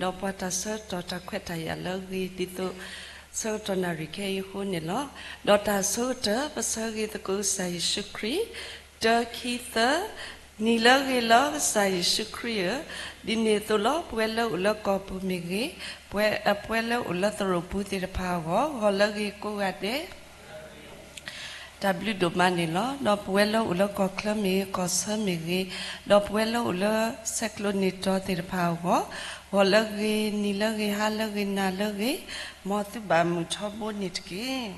ဒီးပှၤတၢ်ဆၢကတီၢ်တၢ်ခွဲးတၢ်ယာ်လၢအဂ့ၤ ဒ်သိးဆၢကတီၢ်နၣ်ရံၣ်ခဲအံၤအဃိန့ၣ်လီၤ. ဒီးတၢ်အဆိကတၢၢ် ပဆၢဂ့ၤသကိးကစၢ်ယ့ၣ်ၡူးခရံာ်, တၢ ခံ သၢ, နံၤလၢအဂ့ၤလီၤ ကစၢ်ယ့ၣ်ၡူးခရံာ်ဧၢ, ဒ်န့ၣ်အသိးလီၤ ပဝဲလၢအိၣ်လၢကီၢ်ပူၤမ့ၢ်ဂ့ၤ, ပဝဲ ပဝဲလၢအိၣ်လၢသရိာ်ပူၤသ့ၣ်တဖၣ်အဂီၢ်, ဂီၤလၢအဂ့ၤကိးဂၤဒဲး တၢ်ဘျုးဒိၣ်မးန့ၣ်လီၤ. ဒီးပဝဲလၢအိၣ်လၢကီၢ်ချၢမ့ၢ်ဂ့ၤ, ကီၢ်ဆၢမ့ၢ်ဂ့ၤ, ဒီးပဝဲလၢအိၣ်လၢဆဲးကျိးနံၣ်တီၤသ့ၣ်တဖၣ်အဂီၢ်, ဂီၤလၢအဂ့ၤ, နံၤလၢအဂ့ၤ, ဟါလၢအဂ့ၤ, နၤလၢအဂ့ၤ, မ်သုဘၣ်မုာ်ထီဘိန့ၣ်တက့ၢ်.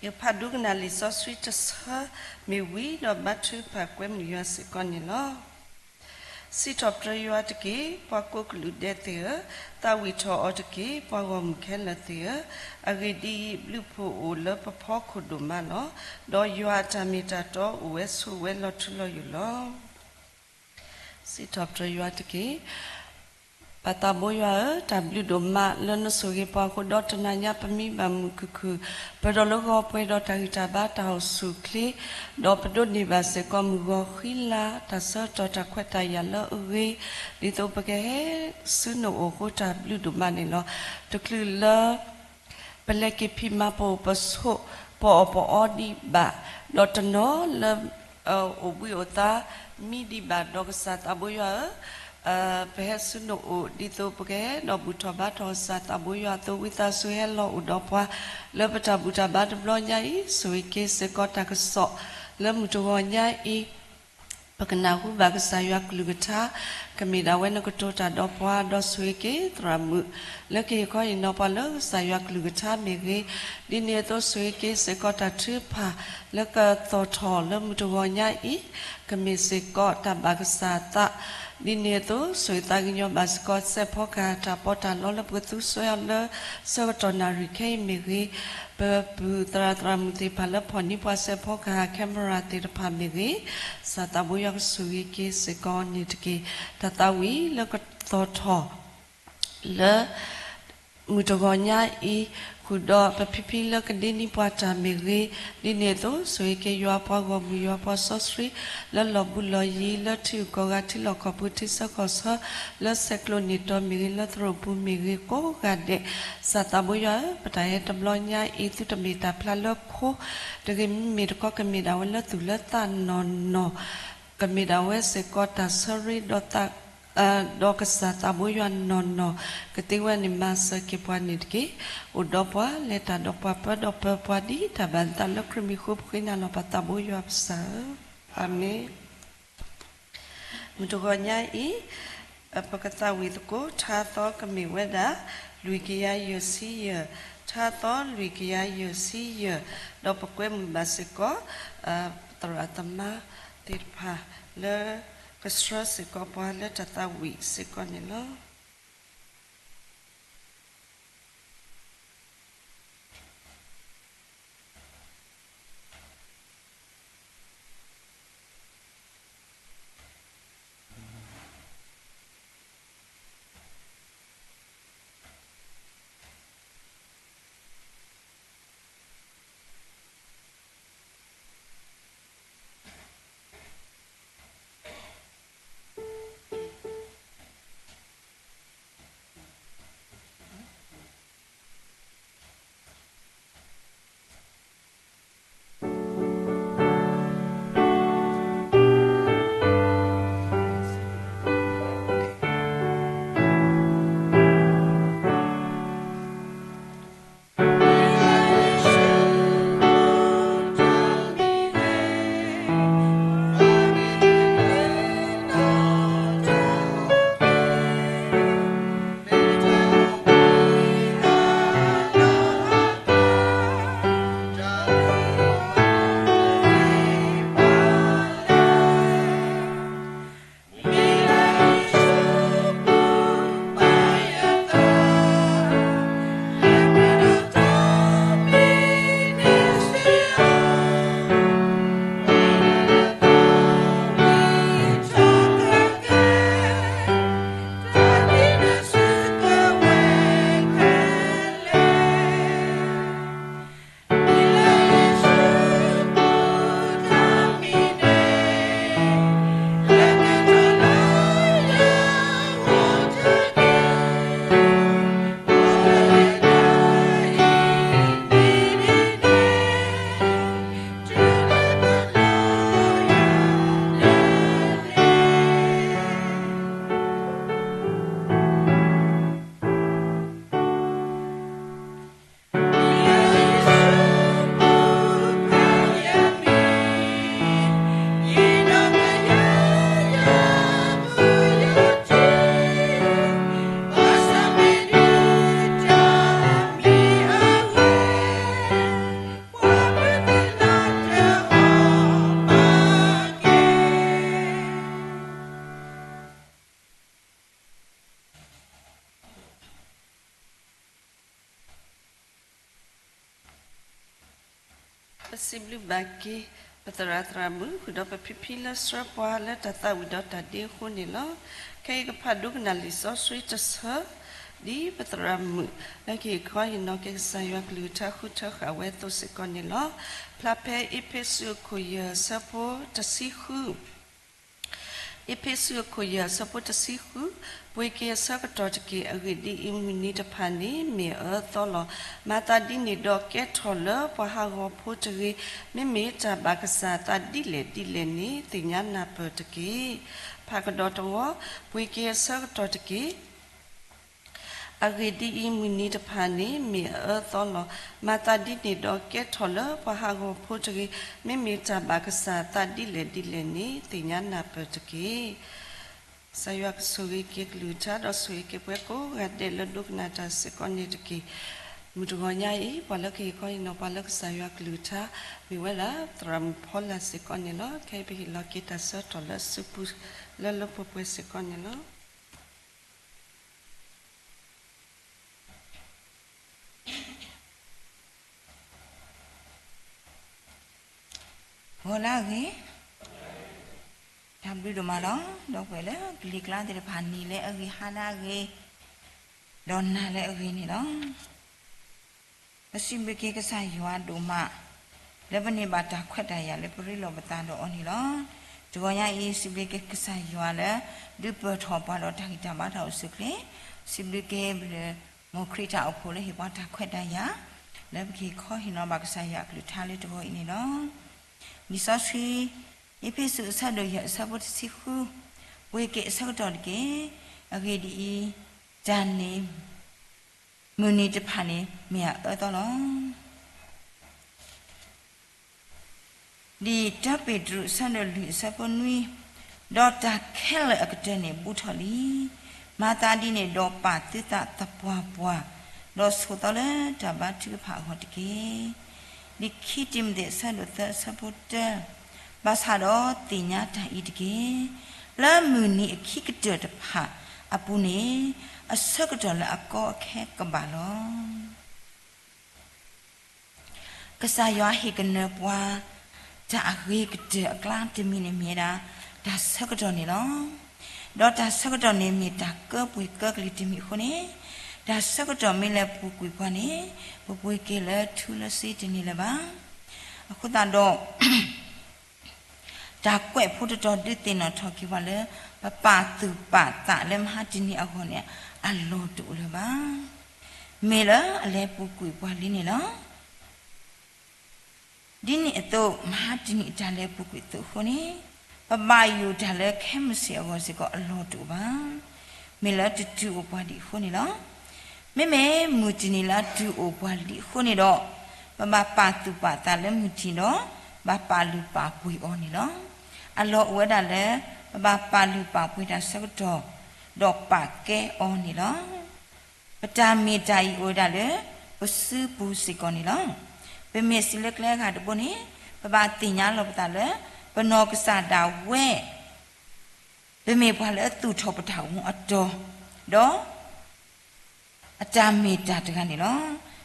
ယဖးဒိကနၣ်လံာ်စီဆှံတဆၢမ့ၢ်ဝံၤ ဒီးဘါထုကဖၣ်ကွဲမုာ်ယွၤစ့ၢ်ကီးန့ၣ်လီၤ. စံးထီၣ်ပတြၢၤယွၤတက့ၢ်, ပှၤကိးကလုာ်ဒဲးသ့ၣ်ဧၢ, သးဝံၣ်ထီၣ်အီၤတက့ၢ်, ပှၤဂီၢ်မုၢ်ခဲလၢာ်သ့ၣ်ဧၢ, အဂ့ၢ်ဒ်အံၤ, ဘျုးဖှိၣ်အိၣ်လၢပဖီခိၣ်ဒိၣ်မးလီၤ. ဒီးယွၤအတၢ်မ့ၢ်တၢ်တီအိၣ်ဝဲဆိးဝဲလီၤထူလီၤယိာ်လီၤ. စံးထီၣ်ပတြၢၤယွၤတက့ၢ်. ပၢ်သးဘိယွၤဧၢ, တၢ်ဘျုးဒိၣ်မးလၢနဆိၣ်ဂ့ၤပှၤအဃိ ဒီးတနၤညါပမံဘၣ်မုာ်ခုၣ်ခုၣ်, ပဒီးလၢဂီၤပှဲၤဒီးတၢ်ဂံၢ်တၢ်ဘါတၢ်အိၣ်ဆူၣ်အိၣ်ချ့, ဒီးပဒိးန့ၢ်ဘၣ်စ့ၢ်ကီးမုၢ်ဂီၤဃံလၤ တၢ်ဆၢကတီၢ်တၢ်ခွဲးတၢ်ယာ်လၢအဂ့ၤ, ဒ်သိးပကဟဲဆူနအိၣ်အဃိ တၢ်ဘျုးဒိၣ်မးန့ၣ်လီၤ. တချုးလၢ ပလဲၤက့ၤဖံးမၤပအိၣ်ပဆိး ပအီၣ်ပအီဒံးဘၣ်, ဒီးတနီၤလၢ အိၣ်ဘှံးအိၣ်သါမံဒံးဘၣ်, ဒီးကစၢ်သးဘိယွၤဧၢ, ပဟဲဆူနအိၣ် ဒ်သိးပကဟဲဒီးဘူၣ်ထီၣ်ဘါထီၣ်ကစၢ်သးဘိယွၤအသိး ဝံသးစူၤဟဲလီၤအိၣ်ဒီးပှၤ လၢပတၢ်ဘူၣ်တၢ်ဘါတဘျီညါအံၤ, ဆိၣ်ဂ့ၤက့ၤစ့ၢ်ကီးတၢ်ကစီၣ် လၢမုၢ်တဂီၤညါအံၤ ပကနၢ်ဟူဘၣ်ကစၢ်ယွၤကလုၢ်ကထါ, ကမ့ၢ်ဒၣ်ဝဲနကတိၤတၢ်ဒီးပှၤ, ဒီးဆိၣ်ဂ့ၤက့ၤသရၣ်မုၣ် လၢကဟ့ၣ်ခီဟ့ၣ်နီၤပှၤလၢကစၢ်ယွၤကလုၢ်ကထါမ့ၢ်ဂ့ၤ, ဒ်န့ၣ်အသိးဆိၣ်ဂ့ၤက့ၤစ့ၢ်ကီးတၢ်ထုကဖၣ် လၢကသီၣ်ထီၣ်လၢမုၢ်တဂီၤညါအံၤ, ကမ့ၢ်စ့ၢ်ကီးတၢ်ဘၣ်ကစၢ်အသး, ဒ်န့ၣ်အသိး ဆိၣ်ဂ့ၤသးကညီၤဘၣ်စ့ၢ်ကီးစဲးဖီကဟၣ်တၢ်ပီးတၢ်လီလၢပကသူစွဲအီၤလၢ ဆၢကတီၢ်နၣ်ရံၣ်ခဲအံၤမ့ၢ်ဂ့ၤ, ပပုၢ်သရၣ်သရၣ်မုၣ်သ့ၣ်တဖၣ်လၢဖီၣ်န့ၢ်ပှၤစဲးဖီကဟၣ် camera သ့ၣ်တဖၣ်မ့ၢ်ဂ့ၤ, ကစၢ်သးဘိယွၤကဆိၣ်ဂ့ၤက့ၤစ့ၢ်ကီးန့ၣ်တက့ၢ်. တၢ်သးဝံၣ်လၢကသီၣ်ထီၣ် လၢ မုၢ်တဂီၤညါအံၤ ဃုာ်ဒီးပဖံဖံလၢကဒ့န့ၢ်ပှၤတၢ်မ့ၢ်ဂ့ၤ, ဒ်န့ၣ်အသိး ဆိၣ်ဂ့ၤက့ၤယွၤပှၤဂီၢ်မုၢ်ယွၤပှၤစီဆှံ လၢလီၢ်ဘူးလီၢ်ယံၤ လၢထံဂုၤကီၢ်ဂၤထံလီၢ်ကီၢ်ပူၤထံဆၢကီၢ်ဆၢ လၢဆဲးကျိးနံၣ်တီၤမ့ၢ်ဂ့ၤ လၢသရိာ်ပူၤမ့ၢ်ဂ့ၤကိးဂၤဒဲး, ကစၢ်သးဘိယွၤဧၢ, ပတၢ်ဟဲတဘျီညါအံၤ သုတမ့ၢ်တၢ်ဖျါလၢခိ တဂ့ၤ မ့မ့ၢ်တခီကမ့ၢ်ဒၣ်ဝဲလၢသူၣ်လၢသးနီၢ်နီၢ်, ကမ့ၢ်ဒၣ်ဝဲစ့ၢ်ကီးတၢ်ဆၢရ့ဒီး ဒီးကစၢ်သးဘိယွၤနီၢ်နီၢ် ကသ့ဝဲန့ၣ်မၤစၢၤက့ၤပှၤန့ၣ်တက့ၢ်. အိၣ်ဒီးပှၤ လဲၤတၢ်ဒီးပှၤ ပၢဒီးပၢပှၤ ဒ်တၢ်ဘၣ်သးလၢခရံာ်မံၤအဃိ ပဃ့နၤလီၤပၢ်သးဘိယွၤပကစၢ်ဧၢ, အၤမ့ၣ်. မုၢ်တဂီၤညါအံၤ ပကသးဝံၣ်သကိး ထါသီကမ့ၢ်ဝဲဒၣ် လွံၢ်ကယၤယဲၢ်ဆံယဲၢ်, ထါသီလွံၢ်ကယၤယဲၢ်ဆံယဲၢ်, ဒီးပကွဲမုာ်ဘၣ်စ့ၢ်ကီး ပသရၣ်သမါသ့ၣ်တဖၣ်လၢ ကဆှၢစ့ၢ်ကီးပှၤလၢတၢ်သးဝံၣ်စ့ၢ်ကီးန့ၣ်လီၤ. ပစံးဘျုးဘၣ်က့ၤ ပသရၣ်သရၣ်မုၣ် ဃုာ်ဒီးပဖံဖံလၢဆှၢပှၤလၢတၢ်သးဝံၣ်ဒီးတၢ်ဒ့အဃိန့ၣ်လီၤ. ခဲအံၤကဖးဒိကနၣ်လံာ်စီဆှံတဆၢ ဒ်ပသရၣ်မုၣ် လၢကဟ့ၣ်ခီဟ့ၣ်နီၤက့ၤကစၢ်ယွၤကလုၢ်ကထါဃုထၢဃာ်ဝဲအသိးစ့ၢ်ကီးန့ၣ်လီၤ. ဖျါဖဲအ့းဖ့းစူးအခိၣ်ယဲၢ်အဆၢဖိတဆံဃု အ့းဖ့းစူးအခိၣ်ယဲၢ်အဆၢဖိတဆံဃု, ပှ့ၤက့ၤအဆၢကတီၢ်တက့ၢ်. အဂ့ၢ်ဒ်အံၤ, မုၢ်နံၤတဖၣ်န့ၣ်မ့ၢ်အအၢအသီလီၤ. မၤသးဒ်န့ၣ်ဒီးကဲထီၣ်လၢပှၤဟးဂီၤဖိတဂ့ၤ. မ့မ့ၢ်တၢ်ဘၣ်ကစၢ်အသးဒ်လဲၣ်ဒ်လဲၣ်န့ၣ် သ့ၣ်ညါနၢ်ပၢၢ်တက့ၢ်. ဖးကဒီးတဝီ, ပှ့ၤက့ၤအဆၢကတီၢ်တက့ၢ်. အဂ့ၢ်ဒ်အံၤ, မုၢ်နံၤတဖၣ်န့ၣ်မ့ၢ်အအၢအသီလီၤ. မၤသးဒ်န့ၣ်ဒီးကဲထီၣ်လၢပှၤဟးဂီၤဖိတဂ့ၤ. မ့မ့ၢ်တၢ်ဘၣ်ကစၢ်အသးဒ်လဲၣ်ဒ်လဲၣ်န့ၣ် သ့ၣ်ညါနၢ်ပၢၢ်တက့ၢ်. ကစၢ်ယွၤကဆိၣ်ဂ့ၤက့ၤကလုၢ်ကထါ ဒီးဆိၣ်ဂ့ၤက့ၤပှၤကိးဂၤဒဲးလၢဒိကနၣ်တၢ်စ့ၢ်ကီးန့ၣ်တက့ၢ်. မုၢ်တဂီၤညါအံၤ ပှၤလၢကဟ့ၣ်ခီဟ့ၣ်နီၤပှၤလၢကစၢ်ယွၤကလုၢ်ကထါ မ့ၢ်ဝဲဒၣ် သရၣ်မုၣ်ဖီလာ်စ့ၢ်ကီးန့ၣ်လီၤ. ခဲအံၤပဟ့ၣ်လီၤက့ၤတၢ်ဆၢကတီၢ်လၢစုပူၤလၢလၢပှဲၤပှဲၤစ့ၢ်ကီးန့ၣ်လီၤ. ဂီၤလၢအဂ့ၤ, တၢ်ဘျုးဒိၣ်မးလီၤ. ဒီပုၢ်ဝဲၢ်လၢကလံၤကျါသ့ၣ်တဖၣ် နံၤလၢအဂ့ၤ ဟါလၢအဂ့ၤ, ဒီးနၤလၢအဂ့ၤန့ၣ်လီၤ. ပစံးဘျုးက့ၤကစၢ်ယွၤဒိၣ်မး လၢပန့ၢ်ဘၣ်တၢ်ခွဲးတၢ်ယာ်လၢပရ့လိာ်ပသးဒီးအီၤန့ၣ်လီၤ. တဂီၤညါအံၤ စံးဘျုးက့ၤကစၢ်ယွၤလၢ ဒုးပၢၢ်ထီၣ်ပှၤဒီးတၢ်ဂံၢ်တၢ်ဘါတၢ်အိၣ်ဆူၣ်အိၣ်ချ့, စံးဘျုးက့ၤပဒီမိၢ်ခရံာ်တၢ်အိၣ်ဖှိၣ်လၢဟ့ၣ်ပှၤတၢ်ခွဲးတၢ်ယာ် လၢပကဟ့ၣ်ခီဟ့ၣ်နီၤဘၣ်ကစၢ်ယွၤအကလုၢ်ကထါလၢတဂီၤအံၤန့ၣ်လီၤ. လံာ်စီဆှံ အ့းဖ့းစူးအဆၢဒိၣ်ယဲၢ်အဆၢဖိတဆံဃု, ပှ့ၤက့ၤအဆၢကတီၢ်တက့ၢ်. အဂ့ၢ်ဒ်အံၤ, တၢ်န့ၣ် မုၢ်နံၤတဖၣ်န့ၣ်မ့ၢ်အအၢအသီလီၤ. ဒ်တၢပ့းတရူးအဆၢဒိၣ်လွံၢ်အဆၢဖိနွံ, ဒီးတၢ်ခဲလၢာ်အကတၢၢ်န့ၣ်ဘူးထီၣ်လံ. မၤသးဒ်န့ၣ်ဒီးပာ်သုသးသပှၢ်ပှၢ်, ဒီးဆိးသီလၢတၢ်ဘါထုကဖၣ်အဂီၢ်တက့ၢ်. လံာ်ခံတံၤမသ့းအဆၢဒိၣ်သၢအဆၢဖိတၢ, ဘၣ်ဆၣ်ဒီးသ့ၣ်ညါတၢ်အံၤတက့ၢ်. လၢမုၢ်နံၤအခံကတၢၢ်တဖၣ်အပူၤန့ၣ်, အဆၢကတီၢ်လၢအကီအခဲကဘၣ်လီၤ. ကစၢ်ယွၤဟ့ၣ်ကနၢၤပှၤ တၢ်အဂ့ၤကတၢၢ်အကျါတမံၤန့ၣ်မ့ၢ်ဝဲဒၣ် တၢ်ဆၢကတီၢ်န့ၣ်လီၤ. ဒီးတၢ်ဆၢကတီၢ်န့ၣ်မ့ၢ်တၢ်ကၢပှ့ၤကၢကလံၤတမံၤအဃိန့ၣ်, တၢ်ဆၢကတီၢ်မ့ၢ်လဲၤပူၤကွံာ်ပှၤန့ၣ်, ပပှ့ၤက့ၤလၢထူလၢစ့တန့ၢ်လၢၤဘၣ်. အဃိသတးဒီး တၢ်ကွဲးဖိတတီၤဒုးသ့ၣ်နီၣ်ထီၣ်က့ၤပှၤလၢ ပပာ်သူၣ်ပာ်သးလၢမဟါတနံၤအဂီၢ်န့ၣ် အလီၢ်တအိၣ်လၢၤဘၣ်. မ့ၢ်လၢအလဲၤပူၤကွံာ်ပှၤလံန့ၣ်လီၤ. ဒ်န့ၣ်အသိး မဟါတနံၤအတၢ်လဲၤပူၤကွံာ်အသိးအဃိန့ၣ်, ပဘၣ်ယိၣ်တၢ်လၢခဲမုၢ်ဆ့ၣ်အဂီၢ်စ့ၢ်ကီးအလီၢ်တအိၣ်ဘၣ်. မ့ၢ်လၢတတုၤအိၣ်ပှၤဒံးအဃိန့ၣ်လီၤ. မ့မ့ၢ်မုၢ်တနံၤလၢအတုၤအိၣ်ပှၤလံအဃိန့ၣ်ဒီး, ပဘၣ်ပာ်သူၣ်ပာ်သးလၢမုၢ်တနံၤဒီး, ဘၣ်ပာ်လုၢ်ပာ်ပှ့ၤအီၤန့ၣ်လီၤ. အလီၢ်အိၣ်ဝဲဒၣ်လၢ ပဘၣ်ပာ်လုၢ်ပာ်ပှ့ၤတၢ်ဆၢကတီၢ်, ဒီးပာ်ကဲအီၤန့ၣ်လီၤ. ပတၢ်မ့ၢ်တၢ်အံၤအိၣ်ဝဲဒၣ်လၢ ပစုပူၤစ့ၢ်ကီးန့ၣ်လီၤ. ပမ့ၢ်စံးလၢကျဲအဂၤတဘိန့ၣ်, ပဘၣ်သ့ၣ်ညါလီၤပသးလၢ ပနီၢ်ကစၢ်ဒၣ်ဝဲ ပမ့ၢ်ပှၤလၢအသူၣ်ထီၣ်ပတၢ်အိၣ်မူအတီၤ, ဒီး အတၢ်မ့ၢ်တၢ်တဂၤန့ၣ်လီၤ.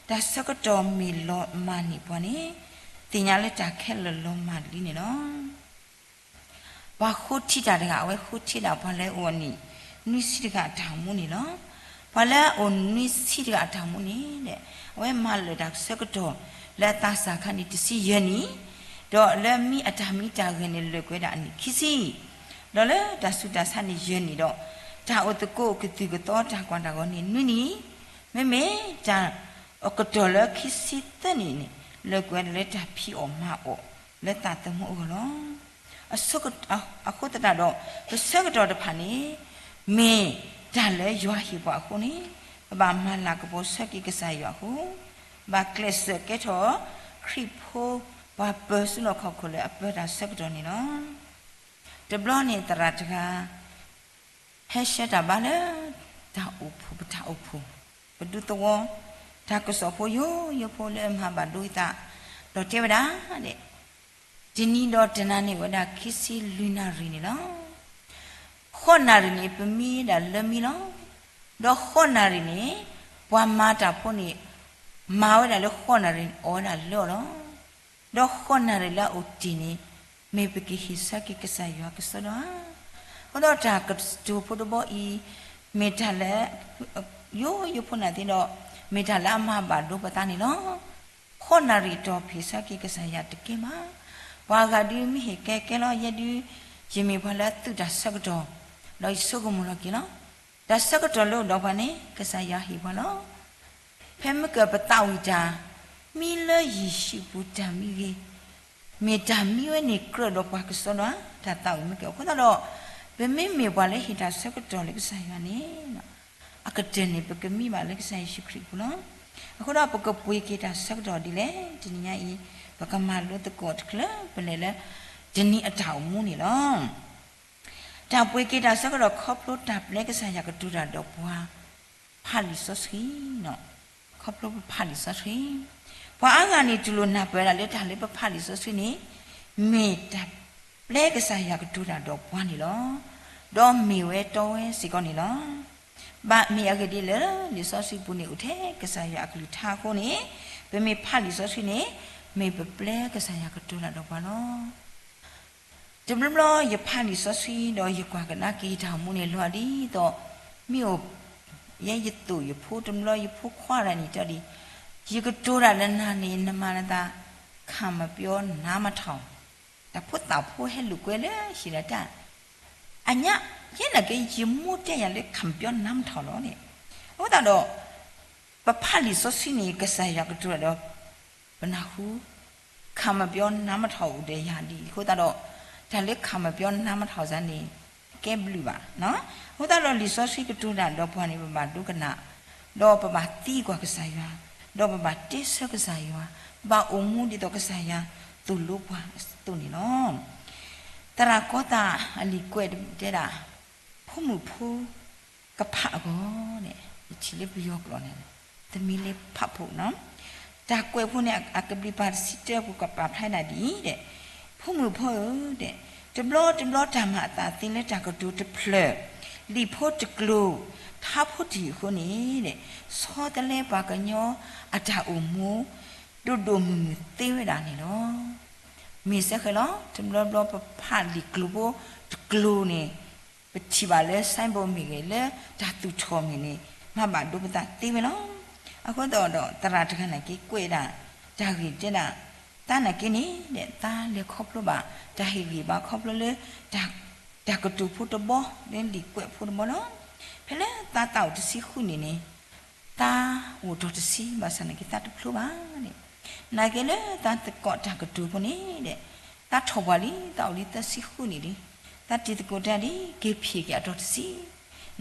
တၢ်ဆၢကတီၢ်မ့ၢ်လီၤမၢ်န့ၢ်ပှၤန့ၣ်, သ့ၣ်ညါလၢတၢ်ခဲလၢာ်လီၤမၢ်လံန့ၣ်လီၤ. ပှၤဃိထံတၢ်တဂၤ အဝဲဃိထံဒၣ်ပှၤလၢအအိၣ်နံၣ်နွံဆံတဂၤအတၢ်အိၣ်မူန့ၣ်လီၤ. ပှၤလၢအအိၣ်နွံဆံတဂၤအတၢ်အိၣ်မူန့ၣ်, အဝဲမၤလၢာ်တၢ်ဆၢကတီၢ် လၢအသးစၢ်ခါန့ၣ်တဆံယဲၢ်နံၣ်, ဒီးလၢမံအတၢ်မံတၢ်ဂဲၤန့ၣ်လၢာ်ကွံာ်ဝဲဒၣ်အနံၣ်ခံဆံ, ဒီးလၢတၢ်ဆူးတၢ်ဆါန့ၣ်ယဲၢ်နံၣ်ဒီး, တၢ်အိၣ်သကိးကသူၣ်ကသီတၢ်ကွၢ်တၢ်ဂီၤန့ၣ်နွံနံၣ်, မ့မ့ၢ်တၢ်အကတီၢ်လၢခံဆံသၢနံၣ်န့ၣ် လၢာ်ကွံာ်ဝဲဒၣ်လၢတၢ်ဖံးအီၣ်မၤအီၣ်လၢသးသမူအဂီၢ်လီၤ. အဃိသတးဒီး ပဆၢကတီၢ်တဖၣ်န့ၣ် မ့ၢ်တၢ်လၢယွၤဟ့ၣ်ပှၤအဃိန့ၣ်, ပဘၣ်မၤလၤကပီၤဆၢက့ၤကစၢ်ယွၤအဃိ, ဘၣ်ကျဲးစၢးကဲထီၣ်ခရံာ်ဖိပှၤပၢၤဆူလီၢ်ခီၣ်ခိၣ်လၢအပၢတၢ်ဆၢကတီၢ်န့ၣ်လီၤ. တဘျီန့ၣ်သရၣ်တဂၤ ဟဲဆှၢတၢ်ဘါလၢ တၢ်အိၣ်ဖှိၣ် ပတၢ်အိၣ်ဖှိၣ် ပဒူသဝီ တၢ်ကစီၣ်ဖိယိယိဖိလၢအမၤဘၣ်ဒိသး, ဒီးတဲဝဲဒၣ်, တနံၤဒီးတနၤန့ၣ်အိၣ်ဝဲဒၣ်ခံဆံလွံၢ်နၣ်ရံၣ်န့ၣ်လီၤ. ဃိးနၣ်ရံၣ်န့ၣ် ပမံဝဲဒၣ်လၢမံလီၤ. ဒီးဃိးနၣ်ရံၣ်န့ၣ် ပှၤမၤတၢ်ဖိန့ၣ် မၤဝဲဒၣ်လၢဃိးနၣ်ရံၣ်န့ၣ် အီၣ်ဝဲဒၣ်လၢအီၤလီၤ. ဒီးဃိးနၣ်ရံၣ်လၢအအိၣ်တ့ၢ်န့ၣ် မ့ၢ်ပကဟ့ၣ်ဆၢက့ၤကစၢ်ယွၤကစီဒီဧါ. အဃိဒီးတၢ်ကတိၤဖိတဘီအံၤ မ့ၢ်တၢ်လၢ ယိယိဖိနၢ်သ့ဒီး မ့ၢ်တၢ်လၢအမၤဘၣ်ဒိပသးန့ၣ်လီၤ. ဃိးနၣ်ရံၣ်တီၢ်ဖ့ၣ်ဆၢက့ၤကစၢ်ယွၤတကဲဘၣ်. ပှၤဂၤဒုးမ့ၢ်ဟ့ၣ်ကဲကဲလီၤ ယဲဒုး ယမ့ၢ်ပှၤလၢအသုးတၢ်ဆၢကတီၢ် ဒီးယဆိကမိၣ်လီၤက့ၤလီၤ. တၢ်ဆၢကတီၢ်လၢအိၣ်ဒီးပှၤန့ၣ် ကစၢ်ယွၤဟ့ၣ်ပှၤလီၤ. ဖဲမ့ၢ်ကပသးဝံၣ်တၢ် မံလၢယံာ်ဆံးပူၤတၢ်မံဂ့ၤ, မ့ၢ်တၢ်မံဝဲန့ၣ်ကြၢးဒီးပှၤကစီဒီဧါ, တၢ်သးဝံၣ်မ့ၢ်ကဲအဃိသတးဒီး ပမ့မ့ၢ်ပှၤလၢဟ့ၣ်တၢ်ဆၢကတီၢ်လၢကစၢ်ယွၤန့ၣ် အကတၢၢ်န့ၣ် ပကမံဘၣ်လၢကစၢ်ယ့ၣ်ၡူးခရံာ်အပူၤလီၤ. အဃိဒီးပကပှ့ၤက့ၤတၢ်ဆၢကတီၢ်ဒ်လဲၣ်, တနံၤညါအံၤ ပကမၤလိသကိးတချုးပလဲၤလၢ တနံၤအတၢ်အိၣ်မူန့ၣ်လီၤ. တၢ်ပှ့ၤက့ၤတၢ်ဆၢကတီၢ်ခီဖျိတၢ်ပျဲကစၢ်ယွၤကတိၤတၢ်ဒီးပှၤ ဖးလံာ်စီဆှံ, ခီဖျိပဖးလံာ်စီဆှံ, ပှၤအါဂၤန့ၣ်တူၢ်လိာ်နၢ်ပၢၢ်ဒၣ်လၢတၢ်လၢပဖးလံာ်စီဆှံန့ၣ် မ့ၢ်တၢ်ပျဲကစၢ်ယွၤကတိၤတၢ်ဒီးပှၤန့ၣ်လီၤ. ဒီးမ့ၢ်ဝဲတီဝဲစ့ၢ်ကီးန့ၣ်လီၤ. ဘၣ်မ့ၢ်အဂ့ၢ်ဒ်လဲၣ်, လံာ်စီဆှံပူၤန့ၣ်အိၣ်ထဲကစၢ်ယွၤအကလုၢ်ကထါအဃိန့ၣ် ပမ့ၢ်ဖးလံာ်စီဆှံန့ၣ် မ့ၢ်ပပျဲကစၢ်ယွၤကတိၤတၢ်ဒီးပှၤလီၤ. တဘျီဘျီယဖးလံာ်စီဆှံဒီးယကွၢ်ကဒါက့ၤတၢ်အိၣ်မူန့ၣ်လီၤဒ်သိး မ့ၢ်အိၣ် ယဲယသိၣ်ယဖိတဘျီယဖိခွါတဂၤန့ၣ်တဲဒ်အံၤ, ယကတိၤတၢ်ဒီးနၤန့ၣ် နမၤနသး ခံမပြောနားမထောင်, တၢ်ဖိသၣ်ဖိဟဲလိာ်ကွဲလၢဟံၣ်ဒီးတၢ် အညါ ယဲနာ်က့ ယမိၢ်တဲယၤလၢခံမပြောနားမထောင်လီၤန့ၣ်, အဃိသတးဒီး ပဖးလံာ်စီဆှံန့ၣ် ကစၢ်ယွၤကတိၤတၢ်ဒီး ပနၢ်ဟူ ခံမပြောနားမထောင်အိၣ်ဒီးယၤဒ်အံၤအဃိသတးဒီး တၢ်လၢခံမပြောနားမထောင် စ့ၢ်န့ၣ် ကဲဘျုးဘၣ်. အဃိသတးဒီးလံာ်စီဆှံကတိၤတၢ်ဒီးပှၤန့ၣ် ပဘၣ်ဒိကနၣ်, ဒီးပဘၣ်သံကွၢ်ကစၢ်ယွၤ, ဒီးပဘၣ်တဲဆၢကစၢ်ယွၤ, ပဘၣ်အိၣ်မူဒ်သိးကစၢ်ယွၤသိၣ်လိပှၤအသိးန့ၣ်လီၤ. သရၣ်ကီသးအလံာ်ကွဲးတဲဒၣ် ဖိမုၣ်ဖိ ကဖးအဂီၢ်န့ၣ် ယထံၣ်လၢပယီၤကျိာ်န့ၣ် သမံလ့ဖးဖိနီၤ, တၢ်ကွဲးဖိန့ၣ် အကဘျံးပၤတဆံတၢပူၤ ကပာ်ဖျါဒၣ်ဒ်အံၤ, ဖိမုၣ်ဖိဧၢ, တဘျီတဘျီတၢ်မၤအသးသ့လၢတၢ်ကတိၤတဖျၢၣ်, လံာ်ဖိတကျိၤ, ထါဖိတယုၢ်အဃိန့ၣ် ဆီတလဲပှၤကညီအတၢ်အိၣ်မူ ဒိၣ်ဒိၣ်မုၢ်မုၢ်သ့ဝဲဒၣ်န့ၣ်လီၤ. မ့ၢ်စ့ၢ်ကီးလီၤ, တဘျီဘျီပဖးလံာ်ကျိၤဖိတကျိၤန့ၣ် ပထံၣ်ဘၣ်လၢ signboard မ့ၢ်ဂ့ၤ လၢတၢ်သူၣ်ထီၣ်မ့ၢ်ဂ့ၤန့ၣ် မၤဘၣ်ဒိပသးသ့ဝဲလီၤ. အဃိသတးဒီး သရၣ်တဂၤနာ်က့ ကွဲးဒၣ်တၢ်ဂ့ၢ်တဲဒၣ် သးနာ်က့န့ၣ် သးလဲၤခီဖျိဘၣ် တၢ်ဟ့ၣ်ဂံၢ်ဘါခီဖျိလၢ တၢ်ကတိၤဖိတဘီ လၢလံာ်ကွဲးဖိတဘီလီၤ. ဖဲလၢသးသးအိၣ်တဆံဃုနံၣ်န့ၣ် သးအိၣ်ထီၣ်တဆံ ဘၣ်ဆၣ်နာ်က့သးတဖျိဘၣ်န့ၣ်, နာ်က့လၢသးသကိးတၢ်ကတိၤဖိန့ၣ်ဒီး သးထီၣ်ပှၢ်လံ သးအိၣ်လံသၢဆံဃုနံၣ်လံ, သးတံၤသကိးတၢ်ဒ် က့ၤဖံးက့ၤအတီၢ်တဆံ,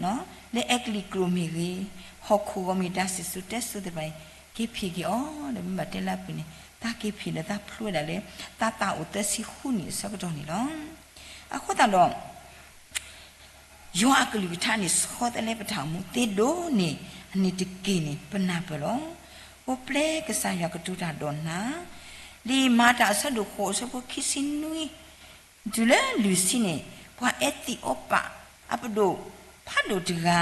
လၢအဲကလံးကျိၤမ့ၢ်ဂ့ၤ, ဟီၣ်ခိၣ်ဂီၤမ့ၢ်တၢ်စံၣ်စိၤတဲစိၤသ့ၣ်တဖၣ်အံၤ က့ၤဖံးက့ၤအီၤဒီး မ့ၢ်ဘၣ်တဲလၢအပူၤန့ၣ် သးက့ၤဖံးဒီးသးဖျိဝဲဒၣ်လၢ သးသးအိၣ်သၢဆံဃုနံၣ်အဆၢကတီၢ်န့ၣ်လီၤ. အဃိသတးဒီး ယွၤအကလုၢ်ကထါန့ၣ် ဆီတလဲပတၢ်အိၣ်မူသ့ဒိၣ်န့ၢ်အန့ၣ်တက့ၢ်န့ၣ် ပနၢ်ပၢၢ်လီၤ. အိၣ်ပျဲကစၢ်ယွၤကတိၤတၢ်ဒီးနၤ, လံာ်မၤတၢ်အဆၢဒိၣ်ဃိးအဆၢဖိခံဆံနွံ တုၤလၢလွံၢ်ဆံန့ၣ် ပှၤအီသံးအီပးအပဒိၣ်ဖးဒိၣ်တဂၤ